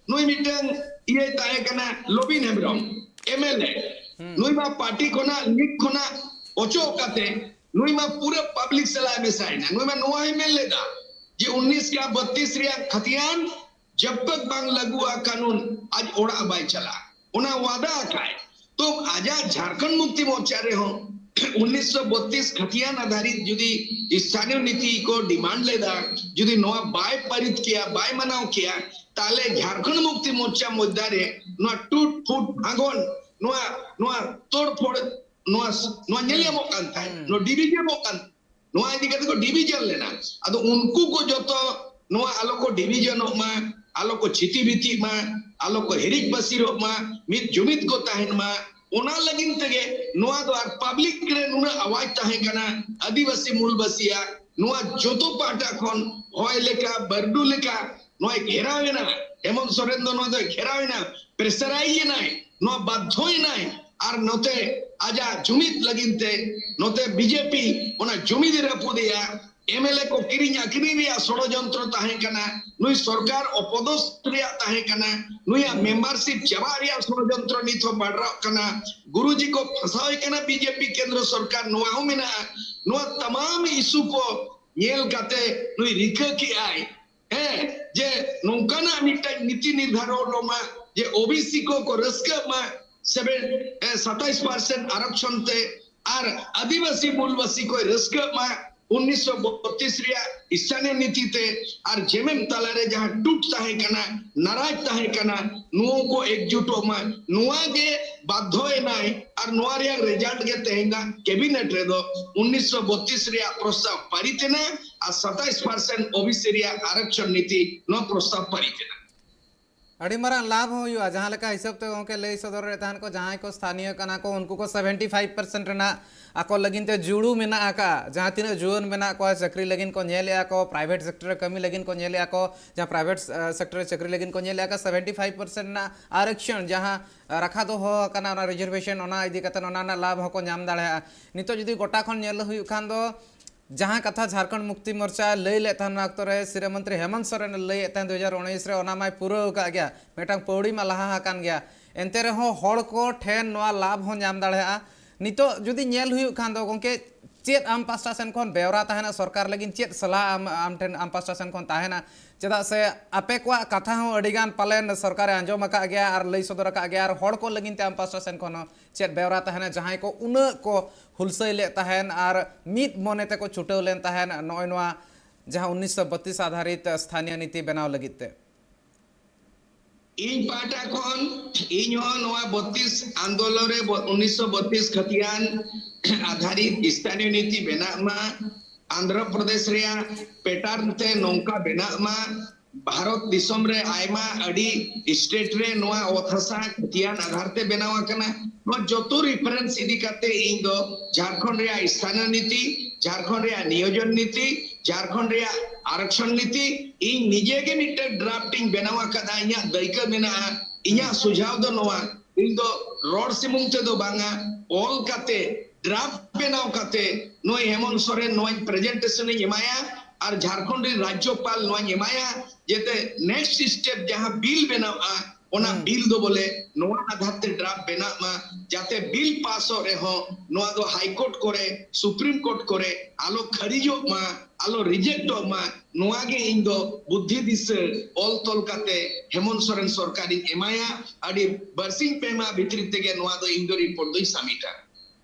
ᱱᱩᱭ ᱢᱤᱫᱴᱟᱝ ᱤᱭᱟᱹᱭ ᱛᱟᱦᱮᱸ ᱠᱟᱱᱟ, Lobin Hembrom, M L A. ᱱᱩᱭ ᱢᱟ ᱯᱟᱨᱴᱤ ᱠᱷᱚᱱᱟᱜ, ᱞᱤᱜᱽ ᱠᱷᱚᱱᱟᱜ ᱚᱪᱚᱜ ᱠᱟᱛᱮ ᱱᱩᱭ ᱢᱟ ᱯᱩᱨᱟᱹ ᱯᱟᱵᱽᱞᱤᱠ ᱥᱟᱞᱟᱜ ᱮ ᱢᱮᱥᱟᱭᱮᱱᱟ᱾ ᱱᱩᱭ ᱢᱟ ᱱᱚᱣᱟ ᱦᱚᱸᱭ ᱢᱮᱱ ᱞᱮᱫᱟ ᱡᱮ ᱩᱱᱤᱥ ᱠᱟ ᱵᱚᱛᱛᱤᱥ ᱨᱮᱭᱟᱜ ᱠᱷᱟᱛᱤᱭᱟᱱ ᱡᱟᱵ ᱛᱟᱠ ᱵᱟᱝ ᱞᱟᱹᱜᱩᱜᱼᱟ ᱠᱟᱹᱱᱩᱱ, ᱟᱡ ᱚᱲᱟᱜ ᱵᱟᱭ ᱪᱟᱞᱟᱜᱼᱟ᱾ ᱚᱱᱟ ᱣᱟᱫᱟ ᱟᱠᱟᱭ᱾ ᱛᱚ ᱟᱡᱟᱜ ᱡᱷᱟᱲᱠᱷᱚᱸᱰ ᱢᱩᱠᱛᱤ ᱢᱳᱨᱪᱟ ᱨᱮᱦᱚᱸ ᱩᱱᱤᱥᱥᱚ ᱵᱚᱛᱛᱤᱥ ᱠᱷᱟᱛᱤᱭᱟᱱ ᱟᱫᱷᱟᱨᱤᱛ ᱡᱩᱫᱤ ᱥᱛᱷᱟᱱᱤᱭᱚ ᱱᱤᱛᱤ ᱠᱚ ᱰᱤᱢᱟᱱᱰ ᱞᱮᱫᱟ, ᱡᱩᱫᱤ ᱱᱚᱣᱟ ᱵᱟᱭ ᱯᱟᱹᱨᱤᱛ ᱠᱮᱭᱟ, ᱵᱟᱭ ᱢᱟᱱᱟᱣ ᱠᱮᱭᱟ, ᱛᱟᱦᱞᱮ ᱡᱷᱟᱲᱠᱷᱚᱸᱰ ᱢᱩᱠᱛᱤ ᱢᱳᱨᱪᱟ ᱢᱚᱫᱽᱫᱷᱟ ᱨᱮ ᱱᱚᱣᱟ ᱴᱩᱴ ᱯᱷᱩᱴ ᱵᱷᱟᱸᱜᱚᱱ ᱱᱚᱣᱟ ᱱᱚᱣᱟ ᱛᱚᱲ ᱯᱷᱚᱲ ᱱᱚᱣᱟ ᱱᱚᱣᱟ ᱧᱮᱞ ᱧᱟᱢᱚᱜ ᱠᱟᱱ ᱛᱟᱦᱮᱸᱫ, ᱱᱚᱣᱟ ᱰᱤᱵᱷᱤᱡᱚᱱᱚᱜ ᱠᱟᱱ, ᱱᱚᱣᱟ ᱤᱫᱤ ᱠᱟᱛᱮ ᱠᱚ ᱰᱤᱵᱷᱤᱡᱚᱱ ᱞᱮᱱᱟ᱾ ᱟᱫᱚ ᱩᱱᱠᱩ ᱠᱚ ᱡᱚᱛᱚ ᱱᱚᱣᱟ ᱟᱞᱚ ᱠᱚ ᱰᱤᱵᱷᱤᱡᱚᱱᱚᱜ ᱢᱟ, ᱟᱞᱚ ᱠᱚ ᱪᱷᱤᱛᱤ ᱵᱤᱛᱤᱜ ᱢᱟ, ᱟᱞᱚ ᱠᱚ ᱦᱤᱨᱤᱡ ᱯᱟᱹᱥᱤᱨᱚᱜ ᱢᱟ, ᱢᱤᱫ ᱡᱩᱢᱤᱫ ᱠᱚ ᱛᱟᱦᱮᱱ ᱢᱟ, ᱚᱱᱟ ᱞᱟᱹᱜᱤᱫ ᱛᱮᱜᱮ ᱱᱚᱣᱟ ᱫᱚ᱾ ᱟᱨ ᱯᱟᱵᱽᱞᱤᱠ ᱨᱮ ᱱᱩᱱᱟᱹᱜ ᱟᱣᱟᱡᱽ ᱛᱟᱦᱮᱸ ᱠᱟᱱᱟ, ᱟᱹᱫᱤᱵᱟᱹᱥᱤ ᱢᱩᱞᱵᱟᱹᱥᱤᱭᱟᱜ ᱱᱚᱣᱟ ᱡᱚᱛᱚ ᱯᱟᱦᱴᱟ ᱠᱷᱚᱱ ᱦᱚᱭ ᱞᱮᱠᱟ, ᱵᱟᱹᱨᱰᱩ ᱞᱮᱠᱟ ᱱᱚᱣᱟᱭ ᱜᱷᱮᱨᱟᱣ ᱮᱱᱟ᱾ ᱦᱮᱢᱚᱱᱛ ᱥᱚᱨᱮᱱ ᱫᱚ ᱱᱚᱣᱟ ᱫᱚᱭ ᱜᱷᱮᱨᱟᱣ ᱮᱱᱟ, ᱯᱨᱮᱥᱟᱨᱟᱭᱤᱡᱽ ᱮᱱᱟᱭ, ᱱᱚᱣᱟ ᱵᱟᱫᱷᱚᱭᱮᱱᱟᱭ᱾ ᱟᱨ ᱱᱚᱛᱮ ᱟᱡᱟᱜ ᱡᱩᱢᱤᱫ ᱞᱟᱹᱜᱤᱫ ᱛᱮ ᱱᱚᱛᱮ ᱵᱤᱡᱮᱯᱤ ᱚᱱᱟ ᱡᱩᱢᱤᱫ ᱮ ᱨᱟᱹᱯᱩᱫᱮᱭᱟ᱾ ᱮᱢᱮᱞᱮ ᱠᱚ ᱠᱤᱨᱤᱧ ᱟᱹᱠᱷᱨᱤᱧ ᱨᱮᱭᱟᱜ ᱥᱚᱲᱚᱡᱚᱱᱛᱨᱚ ᱛᱟᱦᱮᱸ ᱠᱟᱱᱟ᱾ ᱱᱩᱭ ᱥᱚᱨᱠᱟᱨ ᱚᱯᱚᱫᱚᱥᱛ ᱨᱮᱭᱟᱜ ᱛᱟᱦᱮᱸ ᱠᱟᱱᱟ᱾ ᱱᱩᱭᱟᱜ ᱢᱮᱢᱵᱟᱨᱥᱤᱯ ᱪᱟᱵᱟᱜ ᱨᱮᱭᱟᱜ ᱥᱚᱲᱚᱡᱚᱱᱛᱨᱚ ᱱᱤᱛ ᱦᱚᱸ ᱵᱟᱰᱨᱟᱜ ᱠᱟᱱᱟ᱾ ᱜᱩᱨᱩᱡᱤ ᱠᱚ ᱯᱷᱟᱸᱥᱟᱣᱮ ᱠᱟᱱᱟ ᱵᱤᱡᱮᱯᱤ ᱠᱮᱱᱫᱨᱚ ᱥᱚᱨᱠᱟᱨ, ᱱᱚᱣᱟ ᱦᱚᱸ ᱢᱮᱱᱟᱜᱼᱟ᱾ ᱱᱚᱣᱟ ᱛᱟᱢᱟᱢ ᱤᱥᱩ ᱠᱚ ᱧᱮᱞ ᱠᱟᱛᱮ ᱱᱩᱭ ᱨᱤᱠᱟᱹ ᱠᱮᱜᱼᱟᱭ, ᱦᱮᱸ, ᱡᱮ ᱱᱚᱝᱠᱟᱱᱟᱜ ᱢᱤᱫᱴᱟᱝ ᱱᱤᱛᱤ ᱱᱤᱨᱫᱷᱟᱨᱚᱱᱚᱜ ᱢᱟ, ᱡᱮ ᱳᱵᱤᱥᱤ ᱠᱚ ᱠᱚ ᱨᱟᱹᱥᱠᱟᱹᱜ ᱢᱟ, ᱥᱮᱵᱷᱮᱱ ᱥᱟᱛᱟᱭᱤᱥ ᱯᱟᱨᱥᱮᱱᱴ ᱟᱨᱚᱠᱥᱚᱱ ᱛᱮ, ᱟᱨ ᱟᱹᱫᱤᱵᱟᱹᱥᱤ ᱢᱩᱞᱵᱟᱹᱥᱤ ᱠᱚᱭ ᱨᱟᱹᱥᱠᱟᱹᱜ ᱢᱟ ᱩᱱᱤᱥᱥᱚ ᱵᱚᱛᱛᱨᱤᱥ ᱨᱮᱭᱟᱜ ᱥᱛᱷᱟᱱᱤᱭᱚ ᱱᱤᱛᱤ ᱛᱮ᱾ ᱟᱨ ᱡᱮᱢᱮᱢ ᱛᱟᱞᱟᱨᱮ ᱡᱟᱦᱟᱸ ᱴᱩᱴ ᱛᱟᱦᱮᱸ ᱠᱟᱱᱟ, ᱱᱟᱨᱟᱡᱽ ᱛᱟᱦᱮᱸ ᱠᱟᱱᱟ, ᱱᱚᱣᱟ ᱠᱚ ᱮᱠᱡᱩᱴᱚᱜ ᱢᱟ, ᱱᱚᱣᱟ ᱜᱮ ᱵᱟᱫᱷᱚ ᱮᱱᱟᱭ᱾ ᱟᱨ ᱱᱚᱣᱟ ᱨᱮᱭᱟᱜ ᱨᱮᱡᱟᱞᱴ ᱜᱮ ᱛᱮᱦᱮᱧ ᱫᱚ ᱠᱮᱵᱤᱱᱮᱴ ᱨᱮᱫᱚ ᱩᱱᱤᱥᱥᱚ ᱵᱚᱛᱛᱨᱤᱥ ᱨᱮᱭᱟᱜ ᱯᱨᱚᱥᱛᱟᱵ ᱯᱟᱨᱤᱛ ᱮᱱᱟ ᱟᱨ ᱥᱟᱛᱟᱭᱤᱥ ᱯᱟᱨᱥᱮᱱᱴ ᱳᱵᱤᱥᱤ ᱨᱮᱭᱟᱜ ᱟᱨᱚᱠᱥᱚᱱ ᱱᱤᱛᱤ ᱱᱚᱣᱟ ᱯᱨᱚᱥᱛᱟᱵ ᱯᱟᱨᱤᱛ ᱮᱱᱟ᱾ ᱟᱹᱰᱤ ᱢᱟᱨᱟᱝ ᱞᱟᱵᱷ ᱦᱚᱸ ᱦᱩᱭᱩᱜᱼᱟ, ᱡᱟᱦᱟᱸ ᱞᱮᱠᱟ ᱦᱤᱥᱟᱹᱵ ᱛᱮ ᱜᱚᱢᱠᱮ ᱞᱟᱹᱭ ᱥᱚᱫᱚᱨᱮᱫ ᱛᱟᱦᱮᱱ ᱠᱚ, ᱡᱟᱦᱟᱸᱭ ᱠᱚ ᱥᱛᱷᱟᱱᱤᱭᱚ ᱠᱟᱱᱟ ᱠᱚ, ᱩᱱᱠᱩ ᱠᱚ ᱥᱮᱵᱷᱮᱱᱴᱤ ᱯᱷᱟᱭᱤᱵᱷ ᱯᱟᱨᱥᱮᱱᱴ ᱨᱮᱱᱟᱜ ᱟᱠᱚ ᱞᱟᱹᱜᱤᱫ ᱛᱮ ᱡᱩᱲᱩ ᱢᱮᱱᱟᱜ ᱟᱠᱟᱫ, ᱡᱟᱦᱟᱸ ᱛᱤᱱᱟᱹᱜ ᱡᱩᱣᱟᱹᱱ ᱢᱮᱱᱟᱜ ᱠᱚᱣᱟ, ᱪᱟᱹᱠᱨᱤ ᱞᱟᱹᱜᱤᱫ ᱠᱚ ᱧᱮᱞᱮᱫᱼᱟ ᱠᱚ, ᱯᱨᱟᱭᱵᱷᱮᱴ ᱥᱮᱠᱴᱚᱨ ᱨᱮ ᱠᱟᱹᱢᱤ ᱞᱟᱹᱜᱤᱫ ᱠᱚ ᱧᱮᱞᱮᱫᱼᱟ ᱠᱚ, ᱡᱟᱦᱟᱸ ᱯᱨᱟᱭᱵᱷᱮᱴ ᱥᱮᱠᱴᱚᱨ ᱨᱮ ᱪᱟᱹᱠᱨᱤ ᱞᱟᱹᱜᱤᱫ ᱠᱚ ᱧᱮᱞᱮᱫᱼᱟ ᱠᱚ, ᱥᱮᱵᱷᱮᱱᱴᱤ ᱯᱷᱟᱭᱤᱵᱷ ᱯᱟᱨᱥᱮᱱᱴ ᱨᱮᱱᱟᱜ ᱟᱨᱚᱠᱥᱚᱱ ᱡᱟᱦᱟᱸ ᱨᱟᱠᱷᱟ ᱫᱚᱦᱚ ᱟᱠᱟᱱᱟ, ᱚᱱᱟ ᱨᱤᱡᱟᱨᱵᱷᱮᱥᱚᱱ, ᱚᱱᱟ ᱤᱫᱤ ᱠᱟᱛᱮ ᱚᱱᱟ ᱨᱮᱱᱟᱜ ᱞᱟᱵᱷ ᱦᱚᱸᱠᱚ ᱧᱟᱢ ᱫᱟᱲᱮᱭᱟᱜᱼᱟ᱾ ᱱᱤᱛᱚᱜ ᱡᱩᱫᱤ ᱜᱚᱴᱟ ᱠᱷᱚᱱ ᱧᱮᱞ ᱦᱩᱭᱩᱜ ᱠᱷᱟᱱ ᱫᱚ, ᱡᱟᱦᱟᱸ ᱠᱟᱛᱷᱟ ᱡᱷᱟᱲᱠᱷᱚᱸᱰ ᱢᱩᱠᱛᱤ ᱢᱳᱨᱪᱟ ᱞᱟᱹᱭ ᱞᱮᱫ ᱛᱟᱦᱮᱱ, ᱚᱱᱟ ᱚᱠᱛᱚ ᱨᱮ ᱥᱤᱨᱟᱹ ᱢᱚᱱᱛᱨᱤ ᱦᱮᱢᱚᱱᱛ ᱥᱚᱨᱮᱱ ᱞᱟᱹᱭᱮᱫ ᱛᱟᱦᱮᱸᱫ ᱫᱩ ᱦᱟᱡᱟᱨ ᱩᱱᱤᱥ ᱨᱮ, ᱚᱱᱟ ᱢᱟᱭ ᱯᱩᱨᱟᱹᱣ ᱟᱠᱟᱫ ᱜᱮᱭᱟ, ᱢᱤᱫᱴᱟᱝ ᱯᱟᱹᱣᱲᱤ ᱢᱟ ᱞᱟᱦᱟ ᱟᱠᱟᱱ ᱜᱮᱭᱟ᱾ ᱮᱱᱛᱮ ᱨᱮᱦᱚᱸ ᱦᱚᱲ ᱠᱚ ᱴᱷᱮᱱ ᱱᱚᱣᱟ ᱞᱟᱵᱷ ᱦᱚᱸ ᱧᱟᱢ ᱫᱟᱲᱮᱭᱟᱜᱼᱟ᱾ ᱱᱤᱛᱚᱜ ᱡᱩᱫᱤ ᱧᱮᱞ ᱦᱩᱭᱩᱜ ᱠᱷᱟᱱ ᱫᱚ ᱜᱚᱢᱠᱮ, ᱪᱮᱫ ᱟᱢ ᱯᱟᱥᱴᱟ ᱥᱮᱱ ᱠᱷᱚᱱ ᱵᱮᱣᱨᱟ ᱛᱟᱦᱮᱱᱟ, ᱥᱚᱨᱠᱟᱨ ᱞᱟᱹᱜᱤᱫ ᱪᱮᱫ ᱥᱟᱞᱦᱟ ᱟᱢ, ᱟᱢ ᱴᱷᱮᱱ, ᱟᱢ ᱯᱟᱥᱴᱟ ᱥᱮᱱ ᱠᱷᱚᱱ ᱛᱟᱦᱮᱱᱟ? ᱪᱮᱫᱟᱜ ᱥᱮ ᱟᱯᱮ ᱠᱚᱣᱟᱜ ᱠᱟᱛᱷᱟ ᱦᱚᱸ ᱟᱹᱰᱤ ᱜᱟᱱ ᱯᱟᱞᱮᱱ ᱥᱚᱨᱠᱟᱨᱮ ᱟᱸᱡᱚᱢ ᱟᱠᱟᱫ ᱜᱮᱭᱟ ᱟᱨ ᱞᱟᱹᱭ ᱥᱚᱫᱚᱨ ᱟᱠᱟᱫ ᱜᱮᱭᱟ, ᱟᱨ ᱦᱚᱲ ᱠᱚ ᱞᱟᱹᱜᱤᱫ ᱛᱮ ᱟᱢ ᱯᱟᱥᱴᱟ ᱥᱮᱱ ᱠᱷᱚᱱ ᱦᱚᱸ ᱪᱮᱫ ᱵᱮᱣᱨᱟ ᱛᱟᱦᱮᱱᱟ, ᱡᱟᱦᱟᱸᱭ ᱠᱚ ᱩᱱᱟᱹᱜ ᱠᱚ ᱦᱩᱞᱥᱟᱹᱭ ᱞᱮᱫ ᱛᱟᱦᱮᱱ ᱟᱨ ᱢᱤᱫ ᱢᱚᱱᱮ ᱛᱮᱠᱚ ᱪᱷᱩᱴᱟᱹᱣ ᱞᱮᱱ ᱛᱟᱦᱮᱱ ᱱᱚᱜᱼᱚᱭ ᱱᱚᱣᱟ ᱡᱟᱦᱟᱸ ᱩᱱᱤᱥᱥᱚ ᱵᱚᱛᱛᱨᱤᱥ ᱟᱫᱷᱟᱨᱤᱛ ᱥᱛᱷᱟᱱᱤᱭᱚ ᱱᱤᱛᱤ ᱵᱮᱱᱟᱣ ᱞᱟᱹᱜᱤᱫ ᱛᱮ? ᱤᱧ ᱯᱟᱦᱴᱟ ᱠᱷᱚᱱ ᱤᱧ ᱦᱚᱸ ᱱᱚᱣᱟ ᱵᱚᱛᱤᱥ ᱟᱱᱫᱳᱞᱚᱱ ᱨᱮ ᱵᱚ-, ᱩᱱᱤᱥᱥᱚ ᱵᱚᱛᱤᱥ ᱠᱷᱟᱹᱛᱤᱭᱟᱱ ᱟᱫᱷᱟᱨᱤᱛ ᱥᱛᱷᱟᱱᱤᱭᱚ ᱱᱤᱛᱤ ᱵᱮᱱᱟᱜ ᱢᱟ, ᱟᱱᱫᱷᱨᱚ ᱯᱨᱚᱫᱮᱥ ᱨᱮᱭᱟᱜ ᱯᱮᱴᱟᱨᱱ ᱛᱮ ᱱᱚᱝᱠᱟ ᱵᱮᱱᱟᱜ ᱢᱟ, ᱵᱷᱟᱨᱚᱛ ᱫᱤᱥᱚᱢ ᱨᱮ ᱟᱭᱢᱟ ᱟᱹᱰᱤ ᱥᱴᱮᱴ ᱨᱮ ᱱᱚᱣᱟ ᱚᱛ ᱦᱟᱥᱟ ᱠᱷᱟᱹᱛᱤᱭᱟᱱ ᱟᱫᱷᱟᱨ ᱛᱮ ᱵᱮᱱᱟᱣ ᱟᱠᱟᱱᱟ᱾ ᱱᱚᱣᱟ ᱡᱚᱛᱚ ᱨᱤᱯᱷᱟᱨᱮᱱᱥ ᱤᱫᱤ ᱠᱟᱛᱮ ᱤᱧ ᱫᱚ ᱡᱷᱟᱲᱠᱷᱚᱸᱰ ᱨᱮᱭᱟᱜ ᱥᱛᱷᱟᱱᱤᱭᱚ ᱱᱤᱛᱤ, ᱡᱷᱟᱲᱠᱷᱚᱸᱰ ᱨᱮᱭᱟᱜ ᱱᱤᱭᱳᱡᱚᱱ ᱱᱤᱛᱤ, ᱡᱷᱟᱲᱠᱷᱚᱸᱰ ᱨᱮᱭᱟᱜ ᱟᱨᱚᱠᱥᱚᱱ ᱱᱤᱛᱤ, ᱤᱧ ᱱᱤᱡᱮ ᱜᱮ ᱢᱤᱫᱴᱮᱱ ᱰᱨᱟᱯᱴ ᱤᱧ ᱵᱮᱱᱟᱣ ᱟᱠᱟᱫᱟ᱾ ᱤᱧᱟᱹᱜ ᱫᱟᱹᱭᱠᱟᱹ ᱢᱮᱱᱟᱜᱼᱟ᱾ ᱤᱧᱟᱹᱜ ᱥᱩᱡᱷᱟᱣ ᱫᱚ ᱱᱚᱣᱟ, ᱤᱧ ᱫᱚ ᱨᱚᱲ ᱥᱩᱢᱩᱝ ᱛᱮᱫᱚ ᱵᱟᱝᱟ, ᱚᱞ ᱠᱟᱛᱮ, ᱰᱨᱟᱯᱴ ᱵᱮᱱᱟᱣ ᱠᱟᱛᱮ ᱱᱩᱭ ᱦᱮᱢᱚᱱᱛ ᱥᱚᱨᱮᱱ ᱱᱚᱣᱟᱧ ᱯᱨᱮᱡᱮᱱᱴᱮᱥᱚᱱ ᱤᱧ ᱮᱢᱟᱭᱟ ᱟᱨ ᱡᱷᱟᱲᱠᱷᱚᱸᱰ ᱨᱮᱱ ᱨᱟᱡᱽᱡᱚᱯᱟᱞ ᱱᱚᱣᱟᱧ ᱮᱢᱟᱭᱟ, ᱡᱟᱛᱮ ᱱᱮᱠᱥᱴ ᱥᱴᱮᱯ ᱡᱟᱦᱟᱸ ᱵᱤᱞ ᱵᱮᱱᱟᱣᱜᱼᱟ, ᱚᱱᱟ ᱦᱩᱸ᱾ ᱵᱤᱞ ᱫᱚ ᱵᱚᱞᱮ ᱱᱚᱣᱟ ᱟᱫᱷᱟᱨ ᱛᱮ ᱰᱨᱟᱯᱴ ᱵᱮᱱᱟᱜ ᱢᱟ, ᱡᱟᱛᱮ ᱵᱤᱞ ᱯᱟᱥᱚᱜ ᱨᱮᱦᱚᱸ ᱱᱚᱣᱟ ᱫᱚ ᱦᱟᱭ ᱠᱳᱨᱴ ᱠᱚᱨᱮ, ᱥᱩᱯᱨᱤᱢ ᱠᱳᱨᱴ ᱠᱚᱨᱮ ᱟᱞᱚ ᱠᱷᱟᱨᱤᱡᱚᱜ ᱢᱟ, ᱟᱞᱚ ᱨᱤᱡᱮᱠᱴᱚᱜ ᱢᱟ᱾ ᱱᱚᱣᱟ ᱜᱮ ᱤᱧ ᱫᱚ ᱵᱩᱫᱽᱫᱷᱤ ᱫᱤᱥᱟᱹ ᱚᱞ ᱛᱚᱞ ᱠᱟᱛᱮ ᱦᱮᱢᱚᱱᱛ ᱥᱚᱨᱮᱱ ᱥᱚᱨᱠᱟᱨᱤᱧ ᱮᱢᱟᱭᱟ᱾ ᱟᱹᱰᱤ ᱵᱟᱨᱥᱤᱧ ᱯᱮ ᱢᱟᱦᱟ ᱵᱷᱤᱛᱨᱤ ᱛᱮᱜᱮ ᱱᱚᱣᱟ ᱫᱚ ᱤᱧ ᱫᱚ ᱨᱤᱯᱳᱨᱴ ᱫᱚᱧ ᱥᱟᱵᱢᱤᱴᱟ᱾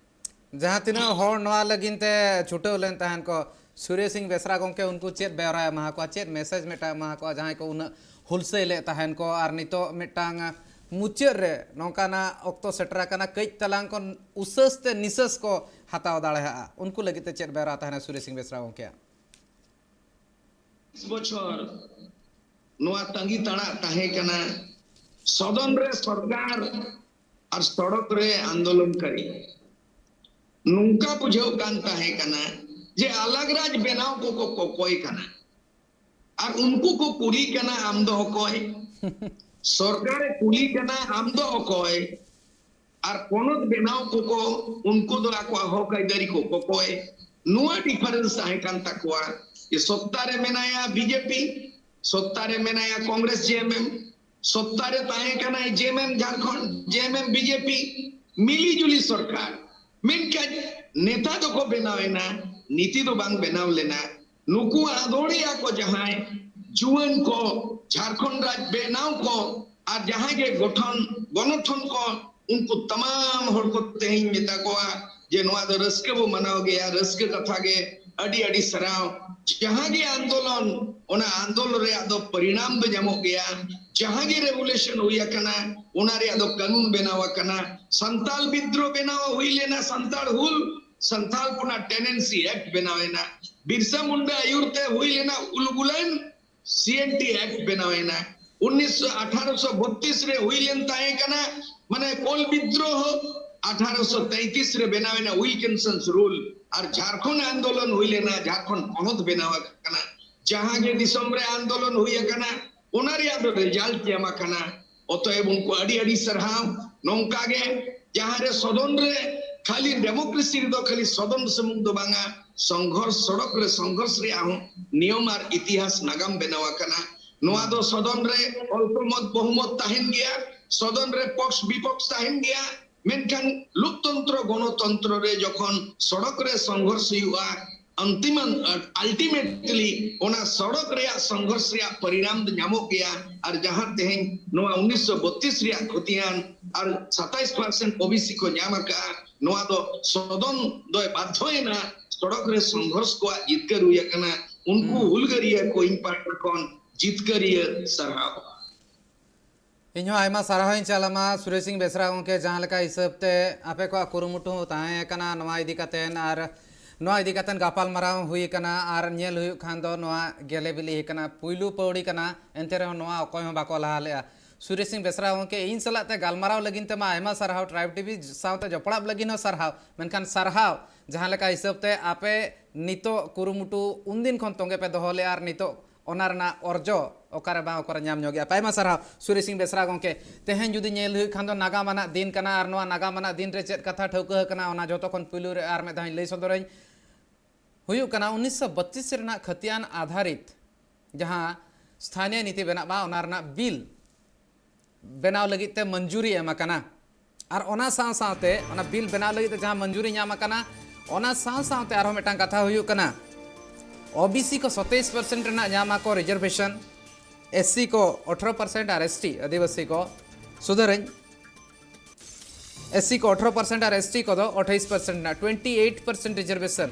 ᱡᱟᱦᱟᱸ ᱛᱤᱱᱟᱹᱜ ᱦᱚᱲ ᱱᱚᱣᱟ ᱞᱟᱹᱜᱤᱫ ᱛᱮ ᱪᱷᱩᱴᱟᱹᱣ ᱞᱮᱱ ᱛᱟᱦᱮᱱ ᱠᱚ, ᱥᱩᱨᱮᱥ ᱥᱤᱝ ᱵᱮᱥᱨᱟ ᱜᱚᱢᱠᱮ, ᱩᱱᱠᱩ ᱪᱮᱫ ᱵᱮᱣᱨᱟᱭ ᱮᱢᱟ ᱠᱚᱣᱟ, ᱪᱮᱫ ᱢᱮᱥᱮᱡᱽ ᱢᱤᱫᱴᱟᱝ ᱮᱢᱟ ᱠᱚᱣᱟ ᱡᱟᱦᱟᱸᱭ ᱠᱚ ᱩᱱᱟᱹᱜ ᱦᱩᱞᱥᱟᱹᱭ ᱞᱮᱫ ᱛᱟᱦᱮᱱ ᱠᱚ, ᱟᱨ ᱱᱤᱛᱚᱜ ᱢᱤᱫᱴᱟᱝ ᱢᱩᱪᱟᱹᱫ ᱨᱮ ᱱᱚᱝᱠᱟᱱᱟᱜ ᱚᱠᱛᱚ ᱥᱮᱴᱮᱨ ᱟᱠᱟᱱᱟ, ᱠᱟᱹᱡ ᱛᱟᱞᱟᱝ ᱠᱚ ᱩᱥᱟᱹᱥ ᱛᱮ ᱱᱤᱥᱟᱹᱥ ᱠᱚ ᱦᱟᱛᱟᱣ ᱫᱟᱲᱮᱭᱟᱜᱼᱟ, ᱩᱱᱠᱩ ᱞᱟᱹᱜᱤᱫ ᱛᱮ ᱪᱮᱫ ᱵᱮᱣᱨᱟ ᱛᱟᱦᱮᱱᱟ ᱥᱩᱨᱮᱥ ᱥᱤᱝ ᱵᱮᱥᱨᱟ ᱜᱚᱢᱠᱮᱭᱟᱜ? ᱵᱤᱥ ᱵᱚᱪᱷᱚᱨ ᱱᱚᱣᱟ ᱛᱟᱺᱜᱤ ᱛᱟᱲᱟᱜ ᱛᱟᱦᱮᱸ ᱠᱟᱱᱟ, ᱥᱚᱫᱚᱱ ᱨᱮ ᱥᱚᱨᱠᱟᱨ ᱟᱨ ᱥᱚᱲᱚᱠ ᱨᱮ ᱟᱱᱫᱳᱞᱚᱱᱠᱟᱨᱤ᱾ ᱱᱚᱝᱠᱟ ᱵᱩᱡᱷᱟᱹᱣ ᱠᱟᱱ ᱛᱟᱦᱮᱸ ᱠᱟᱱᱟ ᱡᱮ ᱟᱞᱟᱜᱽ ᱨᱟᱡᱽ ᱵᱮᱱᱟᱣ ᱠᱚᱠᱚ ᱠᱚᱠᱚᱭ ᱠᱟᱱᱟ᱾ ᱟᱨ ᱩᱱᱠᱩ ᱠᱚ ᱠᱩᱞᱤ ᱠᱟᱱᱟ, "ᱟᱢ ᱫᱚ ᱚᱠᱚᱭ?" ᱥᱚᱨᱠᱟᱨᱮ ᱠᱩᱞᱤ ᱠᱟᱱᱟ, "ᱟᱢ ᱫᱚ ᱚᱠᱚᱭ?" ᱟᱨ ᱯᱚᱱᱚᱛ ᱵᱮᱱᱟᱣ ᱠᱚᱠᱚ, ᱩᱱᱠᱩ ᱫᱚ ᱟᱠᱚᱣᱟᱜ ᱦᱚᱠ ᱟᱹᱭᱫᱟᱹᱨᱤ ᱠᱚ ᱠᱚᱠᱚᱭ᱾ ᱱᱚᱣᱟ ᱰᱤᱯᱷᱟᱨᱮᱱᱥ ᱛᱟᱦᱮᱸ ᱠᱟᱱ ᱛᱟᱠᱚᱣᱟ ᱡᱮ ᱥᱚᱛᱛᱟ ᱨᱮ ᱢᱮᱱᱟᱭᱟ ᱵᱤᱡᱮᱯᱤ, ᱥᱚᱛᱛᱟ ᱨᱮ ᱢᱮᱱᱟᱭᱟ ᱠᱚᱝᱜᱨᱮᱥ, ᱡᱮᱮᱢᱮᱢ, ᱥᱚᱛᱛᱟ ᱨᱮ ᱛᱟᱦᱮᱸ ᱠᱟᱱᱟᱭ ᱡᱮᱮᱢᱮᱢ ᱡᱷᱟᱲᱠᱷᱚᱸᱰ, ᱡᱮᱮᱢᱮᱢ ᱵᱤᱡᱮᱯᱤ, ᱢᱤᱞᱤ ᱡᱩᱞᱤ ᱥᱚᱨᱠᱟᱨ᱾ ᱢᱮᱱᱠᱷᱟᱱ ᱱᱮᱛᱟ ᱫᱚᱠᱚ ᱵᱮᱱᱟᱣ ᱮᱱᱟ, ᱱᱤᱛᱤ ᱫᱚ ᱵᱟᱝ ᱵᱮᱱᱟᱣ ᱞᱮᱱᱟ᱾ ᱱᱩᱠᱩ ᱟᱸᱫᱳᱲᱮᱭᱟ ᱠᱚ ᱡᱟᱦᱟᱸᱭ ᱡᱩᱣᱟᱹᱱ ᱠᱚ, ᱡᱷᱟᱲᱠᱷᱚᱸᱰ ᱨᱟᱡᱽ ᱵᱮᱱᱟᱣ ᱠᱚ, ᱟᱨ ᱡᱟᱦᱟᱸᱭ ᱜᱮ ᱜᱚᱴᱷᱚᱱ, ᱜᱚᱱᱚᱴᱷᱚᱱ ᱠᱚ, ᱩᱱᱠᱩ ᱛᱟᱢᱟᱢ ᱦᱚᱲ ᱠᱚ ᱛᱮᱦᱮᱧ ᱢᱮᱛᱟ ᱠᱚᱣᱟ ᱡᱮ ᱱᱚᱣᱟ ᱫᱚ ᱨᱟᱹᱥᱠᱟᱹ ᱵᱚ ᱢᱟᱱᱟᱣ ᱜᱮᱭᱟ, ᱨᱟᱹᱥᱠᱟᱹ ᱠᱟᱛᱷᱟ ᱜᱮ, ᱟᱹᱰᱤ ᱟᱹᱰᱤ ᱥᱟᱨᱦᱟᱣ᱾ ᱡᱟᱦᱟᱸ ᱜᱮ ᱟᱱᱫᱳᱞᱚᱱ ᱚᱱᱟ ᱟᱱᱫᱳᱞᱚᱱ ᱨᱮᱭᱟᱜ ᱫᱚ ᱯᱚᱨᱤᱱᱟᱢ ᱫᱚ ᱧᱟᱢᱚᱜ ᱜᱮᱭᱟ᱾ ᱡᱟᱦᱟᱸ ᱜᱮ ᱨᱮᱜᱩᱞᱮᱥᱚᱱ ᱦᱩᱭ ᱟᱠᱟᱱᱟ, ᱚᱱᱟ ᱨᱮᱭᱟᱜ ᱫᱚ ᱠᱟᱹᱱᱩᱱ ᱵᱮᱱᱟᱣ ᱟᱠᱟᱱᱟ᱾ ᱥᱟᱱᱛᱟᱞ ᱵᱤᱫᱽᱫᱨᱳᱦ ᱵᱮᱱᱟᱣ ᱦᱩᱭ ᱞᱮᱱᱟ, ᱥᱟᱱᱛᱟᱲ ᱦᱩᱞ, ᱥᱟᱱᱛᱟᱞ ᱠᱚᱱᱟᱜ ᱴᱮᱱᱮᱱᱥᱤ ᱮᱠᱴ ᱵᱮᱱᱟᱣ ᱮᱱᱟ᱾ ᱵᱤᱨᱥᱟ ᱢᱩᱱᱰᱟ ᱟᱹᱭᱩᱨ ᱛᱮ ᱦᱩᱭ ᱞᱮᱱᱟ ᱩᱞᱜᱩᱞᱟᱭᱤᱱ ᱥᱤ ᱮᱱ ᱴᱤ ᱮᱠᱴ ᱵᱮᱱᱟᱣ ᱮᱱᱟ᱾ ᱩᱱᱤᱥᱥᱚ, ᱟᱴᱷᱟᱨᱚᱥᱚ ᱵᱚᱛᱛᱨᱤᱥ ᱨᱮ ᱦᱩᱭ ᱞᱮᱱ ᱛᱟᱦᱮᱸ ᱠᱟᱱᱟ, ᱢᱟᱱᱮ ᱠᱳᱞ ᱵᱤᱫᱽᱨᱳᱦᱚ, ᱟᱴᱷᱟᱨᱚᱥᱚ ᱛᱮᱸᱛᱤᱥ ᱨᱮ ᱵᱮᱱᱟᱣ ᱮᱱᱟ ᱩᱭᱤᱞᱠᱤᱱᱥᱚᱱᱥ ᱨᱩᱞ, ᱟᱨ ᱡᱷᱟᱲᱠᱷᱚᱸᱰ ᱟᱱᱫᱳᱞᱚᱱ ᱦᱩᱭ ᱞᱮᱱᱟ, ᱡᱷᱟᱲᱠᱷᱚᱸᱰ ᱯᱚᱱᱚᱛ ᱵᱮᱱᱟᱣ ᱟᱠᱟᱱᱟ᱾ ᱡᱟᱦᱟᱸ ᱜᱮ ᱫᱤᱥᱚᱢ ᱨᱮ ᱟᱱᱫᱳᱞᱚᱱ ᱦᱩᱭ ᱟᱠᱟᱱᱟ, ᱚᱱᱟ ᱨᱮᱭᱟᱜ ᱫᱚ ᱨᱮᱡᱟᱞᱴ ᱧᱟᱢ ᱟᱠᱟᱱᱟ᱾ ᱚᱛᱚᱮᱵ ᱩᱱᱠᱩ ᱟᱹᱰᱤ ᱟᱹᱰᱤ ᱥᱟᱨᱦᱟᱣ᱾ ᱱᱚᱝᱠᱟ ᱜᱮ ᱡᱟᱦᱟᱸ ᱨᱮ ᱥᱚᱫᱚᱱ ᱨᱮ ᱠᱷᱟᱹᱞᱤ ᱰᱮᱢᱳᱠᱨᱮᱥᱤ ᱨᱮᱫᱚ ᱠᱷᱟᱹᱞᱤ ᱥᱚᱫᱚᱱ ᱥᱩᱢᱩᱝ ᱫᱚ ᱵᱟᱝᱟ, ᱥᱚᱝᱜᱷᱚᱨᱥ, ᱥᱚᱲᱚᱠ ᱨᱮ ᱥᱚᱝᱜᱷᱚᱨᱥ ᱨᱮᱭᱟᱜ ᱦᱚᱸ ᱱᱤᱭᱚᱢ ᱟᱨ ᱤᱛᱤᱦᱟᱥ ᱱᱟᱜᱟᱢ ᱵᱮᱱᱟᱣ ᱟᱠᱟᱱᱟ᱾ ᱱᱚᱣᱟ ᱫᱚ ᱥᱚᱫᱚᱱ ᱨᱮ ᱚᱞᱯᱚ ᱢᱚᱛ ᱵᱚᱦᱩᱢᱚᱛ ᱛᱟᱦᱮᱱ ᱜᱮᱭᱟ, ᱥᱚᱫᱚᱱ ᱨᱮ ᱯᱚᱠᱥ ᱵᱤᱯᱚᱠᱥ ᱛᱟᱦᱮᱱ ᱜᱮᱭᱟ, ᱢᱮᱱᱠᱷᱟᱱ ᱞᱳᱠᱛᱚᱱᱛᱨᱚ ᱜᱚᱱᱚᱛᱚᱱᱛᱨᱚ ᱨᱮ ᱡᱚᱠᱷᱚᱱ ᱥᱚᱲᱚᱠ ᱨᱮ ᱥᱚᱝᱜᱷᱚᱨᱥ ᱦᱩᱭᱩᱜᱼᱟ, ᱚᱱᱛᱤᱢᱟᱱ, ᱟᱞᱴᱤᱢᱮᱴᱞᱤ ᱚᱱᱟ ᱥᱚᱲᱚᱠ ᱨᱮᱭᱟᱜ ᱥᱚᱝᱜᱷᱚᱨᱥ ᱨᱮᱭᱟᱜ ᱯᱚᱨᱤᱱᱟᱢ ᱫᱚ ᱧᱟᱢᱚᱜ ᱜᱮᱭᱟ᱾ ᱟᱨ ᱡᱟᱦᱟᱸ ᱛᱮᱦᱮᱧ ᱱᱚᱣᱟ ᱩᱱᱤᱥᱥᱚ ᱵᱚᱛᱛᱨᱤᱥ ᱨᱮᱭᱟᱜ ᱠᱷᱚᱛᱤᱭᱟᱱ ᱟᱨ ᱥᱟᱛᱟᱭᱤᱥ ᱯᱟᱨᱥᱮᱱᱴ ᱳ ᱵᱤ ᱥᱤ ᱠᱚ ᱧᱟᱢ ᱟᱠᱟᱫᱼᱟ, ᱱᱚᱣᱟ ᱫᱚ ᱥᱚᱫᱚᱱ ᱫᱚᱭ ᱵᱟᱫᱽᱫᱷᱚᱭᱮᱱᱟ᱾ ᱥᱚᱲᱚᱠ ᱨᱮ ᱥᱚᱝᱜᱷᱚᱨᱥ ᱠᱚᱣᱟᱜ ᱡᱤᱛᱠᱟᱹᱨ ᱦᱩᱭ ᱟᱠᱟᱱᱟ᱾ ᱩᱱᱠᱩ ᱦᱩᱞᱜᱟᱹᱨᱤᱭᱟᱹ ᱠᱚ ᱤᱧ ᱯᱟᱦᱴᱟ ᱠᱷᱚᱱ ᱡᱤᱛᱠᱟᱹᱨᱤᱭᱟᱹ ᱥᱟᱨᱦᱟᱣ᱾ ᱤᱧ ᱦᱚᱸ ᱟᱭᱢᱟ ᱥᱟᱨᱦᱟᱣ ᱤᱧ ᱪᱟᱞ ᱟᱢᱟ ᱥᱩᱨᱮᱥ ᱥᱤᱝ ᱵᱮᱥᱨᱟ ᱜᱚᱢᱠᱮ, ᱡᱟᱦᱟᱸ ᱞᱮᱠᱟ ᱦᱤᱥᱟᱹᱵ ᱛᱮ ᱟᱯᱮ ᱠᱚᱣᱟᱜ ᱠᱩᱨᱩᱢᱩᱴᱩ ᱦᱚᱸ ᱛᱟᱦᱮᱸ ᱠᱟᱱᱟ ᱱᱚᱣᱟ ᱤᱫᱤ ᱠᱟᱛᱮᱱ, ᱟᱨ ᱱᱚᱣᱟ ᱤᱫᱤ ᱠᱟᱛᱮᱱ ᱜᱟᱯᱟᱞ ᱢᱟᱨᱟᱣ ᱦᱩᱭ ᱟᱠᱟᱱᱟ, ᱟᱨ ᱧᱮᱞ ᱦᱩᱭᱩᱜ ᱠᱷᱟᱱ ᱫᱚ ᱱᱚᱣᱟ ᱜᱮᱞᱮ ᱵᱤᱞᱤ ᱟᱠᱟᱱᱟ, ᱯᱩᱭᱞᱩ ᱯᱟᱹᱣᱲᱤ ᱠᱟᱱᱟ, ᱮᱱᱛᱮ ᱨᱮᱦᱚᱸ ᱱᱚᱣᱟ ᱚᱠᱚᱭ ᱦᱚᱸ ᱵᱟᱠᱚ ᱞᱟᱦᱟ ᱞᱮᱜᱼᱟ᱾ ᱥᱩᱨᱮᱥ ᱥᱤᱝ ᱵᱮᱥᱨᱟ ᱜᱚᱢᱠᱮ, ᱤᱧ ᱥᱟᱞᱟᱜ ᱛᱮ ᱜᱟᱞᱢᱟᱨᱟᱣ ᱞᱟᱹᱜᱤᱫ ᱛᱮᱢᱟ ᱟᱭᱢᱟ ᱥᱟᱨᱦᱟᱣ, ᱴᱨᱟᱭᱤᱵᱽ ᱴᱤᱵᱷᱤ ᱥᱟᱶᱛᱮ ᱡᱚᱯᱲᱟᱣ ᱞᱟᱹᱜᱤᱫ ᱦᱚᱸ ᱥᱟᱨᱦᱟᱣ, ᱢᱮᱱᱠᱷᱟᱱ ᱥᱟᱨᱦᱟᱣ ᱡᱟᱦᱟᱸ ᱞᱮᱠᱟ ᱦᱤᱥᱟᱹᱵ ᱛᱮ ᱟᱯᱮ ᱱᱤᱛᱚᱜ ᱠᱩᱨᱩᱢᱩᱴᱩ ᱩᱱᱫᱤᱱ ᱠᱷᱚᱱ ᱛᱚᱸᱜᱮ ᱯᱮ ᱫᱚᱦᱚ ᱞᱮᱜᱼᱟ, ᱟᱨ ᱱᱤᱛᱚᱜ ᱚᱱᱟ ᱨᱮᱱᱟᱜ ᱚᱨᱡᱚ ᱚᱠᱟᱨᱮ ᱵᱟᱝ ᱚᱠᱟᱨᱮ ᱧᱟᱢ ᱧᱚᱜᱮᱜᱼᱟ᱾ ᱟᱭᱢᱟ ᱥᱟᱨᱦᱟᱣ ᱥᱩᱨᱮᱥ ᱥᱤᱝ ᱵᱮᱥᱨᱟ ᱜᱚᱢᱠᱮ᱾ ᱛᱮᱦᱮᱧ ᱡᱩᱫᱤ ᱧᱮᱞ ᱦᱩᱭᱩᱜ ᱠᱷᱟᱱ ᱫᱚ ᱱᱟᱜᱟᱢ ᱟᱱᱟᱜ ᱫᱤᱱ ᱠᱟᱱᱟ, ᱟᱨ ᱱᱚᱣᱟ ᱱᱟᱜᱟᱢ ᱟᱱᱟᱜ ᱫᱤᱱ ᱨᱮ ᱪᱮᱫ ᱠᱟᱛᱷᱟ ᱴᱷᱟᱹᱣᱠᱟᱹ ᱟᱠᱟᱱᱟ, ᱚᱱᱟ ᱡᱷᱚᱛᱚ ᱠᱷᱚᱱ ᱯᱩᱭᱞᱩ ᱨᱮ ᱟᱨ ᱢᱤᱫ ᱫᱷᱟᱣ ᱤᱧ ᱞᱟᱹᱭ ᱥᱚᱫᱚᱨᱟᱹᱧ᱾ ᱦᱩᱭᱩᱜ ᱠᱟᱱᱟ ᱩᱱᱤᱥᱥᱚ ᱵᱚᱛᱛᱨᱤᱥ ᱨᱮᱱᱟᱜ ᱠᱷᱟᱹᱛᱤᱭᱟᱱ ᱟᱫᱷᱟᱨᱤᱛ ᱡᱟᱦᱟᱸ ᱥᱛᱷᱟᱱᱤᱭᱚ ᱱᱤᱛᱤ ᱵᱮᱱᱟᱜ ᱢᱟ, ᱚᱱᱟ ᱨᱮᱱᱟᱜ ᱵᱤᱞ ᱵᱮᱱᱟᱣ ᱞᱟᱹᱜᱤᱫ ᱛᱮ ᱢᱚᱧᱡᱩᱨᱤ ᱮᱢ ᱟᱠᱟᱱᱟ᱾ ᱟᱨ ᱚᱱᱟ ᱥᱟᱶ ᱥᱟᱶᱛᱮ ᱚᱱᱟ ᱵᱤᱞ ᱵᱮᱱᱟᱣ ᱞᱟᱹᱜᱤᱫ ᱛᱮ ᱡᱟᱦᱟᱸ ᱢᱚᱧᱡᱩᱨᱤ ᱧᱟᱢ ᱟᱠᱟᱱᱟ, ᱚᱱᱟ ᱥᱟᱶ ᱥᱟᱶᱛᱮ ᱟᱨᱦᱚᱸ ᱢᱤᱫᱴᱟᱝ ᱠᱟᱛᱷᱟ ᱦᱩᱭᱩᱜ ᱠᱟᱱᱟ, ᱳ ᱵᱤ ᱥᱤ ᱠᱚ ᱥᱟᱛᱟᱭᱤᱥ ᱯᱟᱨᱥᱮᱱᱴ ᱨᱮᱱᱟᱜ ᱧᱟᱢ ᱟᱠᱚ ᱨᱤᱡᱟᱨᱵᱷᱮᱥᱚᱱ, ᱮᱥ ᱥᱤ ᱠᱚ ᱟᱴᱷᱨᱚ ᱯᱟᱨᱥᱮᱱᱴ ᱟᱨ ᱮᱥ ᱴᱤ, ᱟᱹᱫᱤᱵᱟᱹᱥᱤ ᱠᱚ, ᱥᱩᱫᱷᱟᱹᱨᱟᱹᱧ, ᱮᱥ ᱥᱤ ᱠᱚ ᱟᱴᱷᱨᱚ ᱯᱟᱨᱥᱮᱱᱴ ᱟᱨ ᱮᱥ ᱴᱤ ᱠᱚᱫᱚ ᱟᱴᱷᱟᱭᱤᱥ ᱯᱟᱨᱥᱮᱱᱴ ᱨᱮᱱᱟᱜ, ᱴᱩᱭᱮᱱᱴᱤ ᱮᱭᱤᱴ ᱯᱟᱨᱥᱮᱱᱴ ᱨᱤᱡᱟᱨᱵᱷᱮᱥᱚᱱ᱾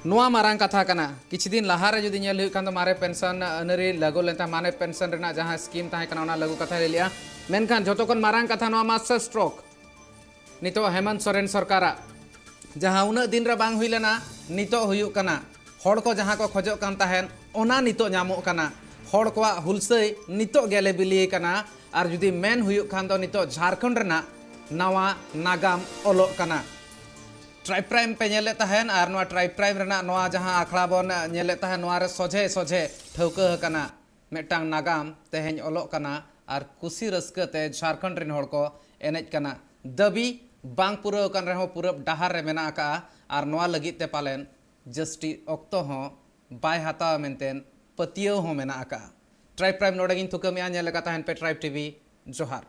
ᱱᱚᱣᱟ ᱢᱟᱨᱟᱝ ᱠᱟᱛᱷᱟ ᱠᱟᱱᱟ᱾ ᱠᱤᱪᱷᱩ ᱫᱤᱱ ᱞᱟᱦᱟ ᱨᱮ ᱡᱩᱫᱤ ᱧᱮᱞ ᱦᱩᱭᱩᱜ ᱠᱷᱟᱱ ᱫᱚ ᱢᱟᱨᱮ ᱯᱮᱱᱥᱚᱱ ᱟᱹᱱᱟᱹᱨᱤ ᱞᱟᱹᱜᱩ ᱞᱮᱱ ᱛᱟᱦᱮᱸ, ᱢᱟᱨᱮ ᱯᱮᱱᱥᱚᱱ ᱨᱮᱱᱟᱜ ᱡᱟᱦᱟᱸ ᱥᱠᱤᱢ ᱛᱟᱦᱮᱸ ᱠᱟᱱᱟ ᱚᱱᱟ ᱞᱟᱹᱜᱩ ᱠᱟᱛᱷᱟ ᱞᱮ ᱞᱟᱹᱭᱟ᱾ ᱢᱮᱱᱠᱷᱟᱱ ᱡᱷᱚᱛᱚ ᱠᱷᱚᱱ ᱢᱟᱨᱟᱝ ᱠᱟᱛᱷᱟ ᱱᱚᱣᱟ ᱢᱟᱥᱴᱟᱨ ᱥᱴᱨᱳᱠ, ᱱᱤᱛᱚᱜ ᱦᱮᱢᱚᱱᱛ ᱥᱚᱨᱮᱱ ᱥᱚᱨᱠᱟᱨᱟᱜ, ᱡᱟᱦᱟᱸ ᱩᱱᱟᱹᱜ ᱫᱤᱱ ᱨᱮ ᱵᱟᱝ ᱦᱩᱭ ᱞᱮᱱᱟ, ᱱᱤᱛᱚᱜ ᱦᱩᱭᱩᱜ ᱠᱟᱱᱟ᱾ ᱦᱚᱲ ᱠᱚ ᱡᱟᱦᱟᱸ ᱠᱚ ᱠᱷᱚᱡᱚᱜ ᱠᱟᱱ ᱛᱟᱦᱮᱸᱱ, ᱚᱱᱟ ᱱᱤᱛᱚᱜ ᱧᱟᱢᱚᱜ ᱠᱟᱱᱟ᱾ ᱦᱚᱲ ᱠᱚᱣᱟᱜ ᱦᱩᱞᱥᱟᱹᱭ ᱱᱤᱛᱚᱜ ᱜᱮᱞᱮ ᱵᱤᱞᱤᱭ ᱠᱟᱱᱟ᱾ ᱟᱨ ᱡᱩᱫᱤ ᱢᱮᱱ ᱦᱩᱭᱩᱜ ᱠᱷᱟᱱ ᱫᱚ ᱱᱤᱛᱚᱜ ᱡᱷᱟᱲᱠᱷᱚᱸᱰ ᱨᱮᱱᱟᱜ ᱱᱟᱣᱟ ᱱᱟᱜᱟᱢ ᱚᱞᱚᱜ ᱠᱟᱱᱟ᱾ ᱴᱨᱟᱭᱤᱵᱽ ᱯᱨᱟᱭᱤᱢ ᱯᱮ ᱧᱮᱞᱮᱫ ᱛᱟᱦᱮᱸᱱ, ᱟᱨ ᱱᱚᱣᱟ ᱴᱨᱟᱭᱤᱵᱽ ᱯᱨᱟᱭᱤᱢ ᱨᱮᱱᱟᱜ ᱱᱚᱣᱟ ᱡᱟᱦᱟᱸ ᱟᱠᱷᱲᱟ ᱵᱚᱱ ᱧᱮᱞᱮᱫ ᱛᱟᱦᱮᱸᱱ, ᱱᱚᱣᱟ ᱨᱮ ᱥᱚᱡᱷᱮ ᱥᱚᱡᱷᱮ ᱴᱷᱟᱹᱣᱠᱟᱹ ᱟᱠᱟᱱᱟ ᱢᱤᱫᱴᱟᱝ ᱱᱟᱜᱟᱢ ᱛᱮᱦᱮᱧ ᱚᱞᱚᱜ ᱠᱟᱱᱟ᱾ ᱟᱨ ᱠᱩᱥᱤ ᱨᱟᱹᱥᱠᱟᱹ ᱛᱮ ᱡᱷᱟᱲᱠᱷᱚᱸᱰ ᱨᱮᱱ ᱦᱚᱲ ᱠᱚ ᱮᱱᱮᱡ ᱠᱟᱱᱟ᱾ ᱫᱟᱹᱵᱤ ᱵᱟᱝ ᱯᱩᱨᱟᱹᱣ ᱟᱠᱟᱱ ᱨᱮᱦᱚᱸ ᱯᱩᱨᱟᱹᱵ ᱰᱟᱦᱟᱨ ᱨᱮ ᱢᱮᱱᱟᱜ ᱟᱠᱟᱫᱼᱟ᱾ ᱟᱨ ᱱᱚᱣᱟ ᱞᱟᱹᱜᱤᱫ ᱛᱮ ᱯᱟᱞᱮᱱ ᱡᱟᱹᱥᱛᱤ ᱚᱠᱛᱚ ᱦᱚᱸ ᱵᱟᱭ ᱦᱟᱛᱟᱣᱟ ᱢᱮᱱᱛᱮ ᱯᱟᱹᱛᱭᱟᱹᱣ ᱦᱚᱸ ᱢᱮᱱᱟᱜ ᱟᱠᱟᱫᱼᱟ᱾ ᱴᱨᱟᱭᱤᱵᱽ ᱯᱨᱟᱭᱤᱢ ᱱᱚᱰᱮ ᱜᱤᱧ ᱛᱷᱩᱠᱟᱹᱢᱮᱜᱼᱟ᱾ ᱧᱮᱞ ᱞᱮᱠᱟ ᱛᱟᱦᱮᱱ ᱯᱮ ᱴᱨᱟᱭᱤᱵᱽ ᱴᱤᱵᱷᱤ᱾ ᱡᱚᱦᱟᱨ᱾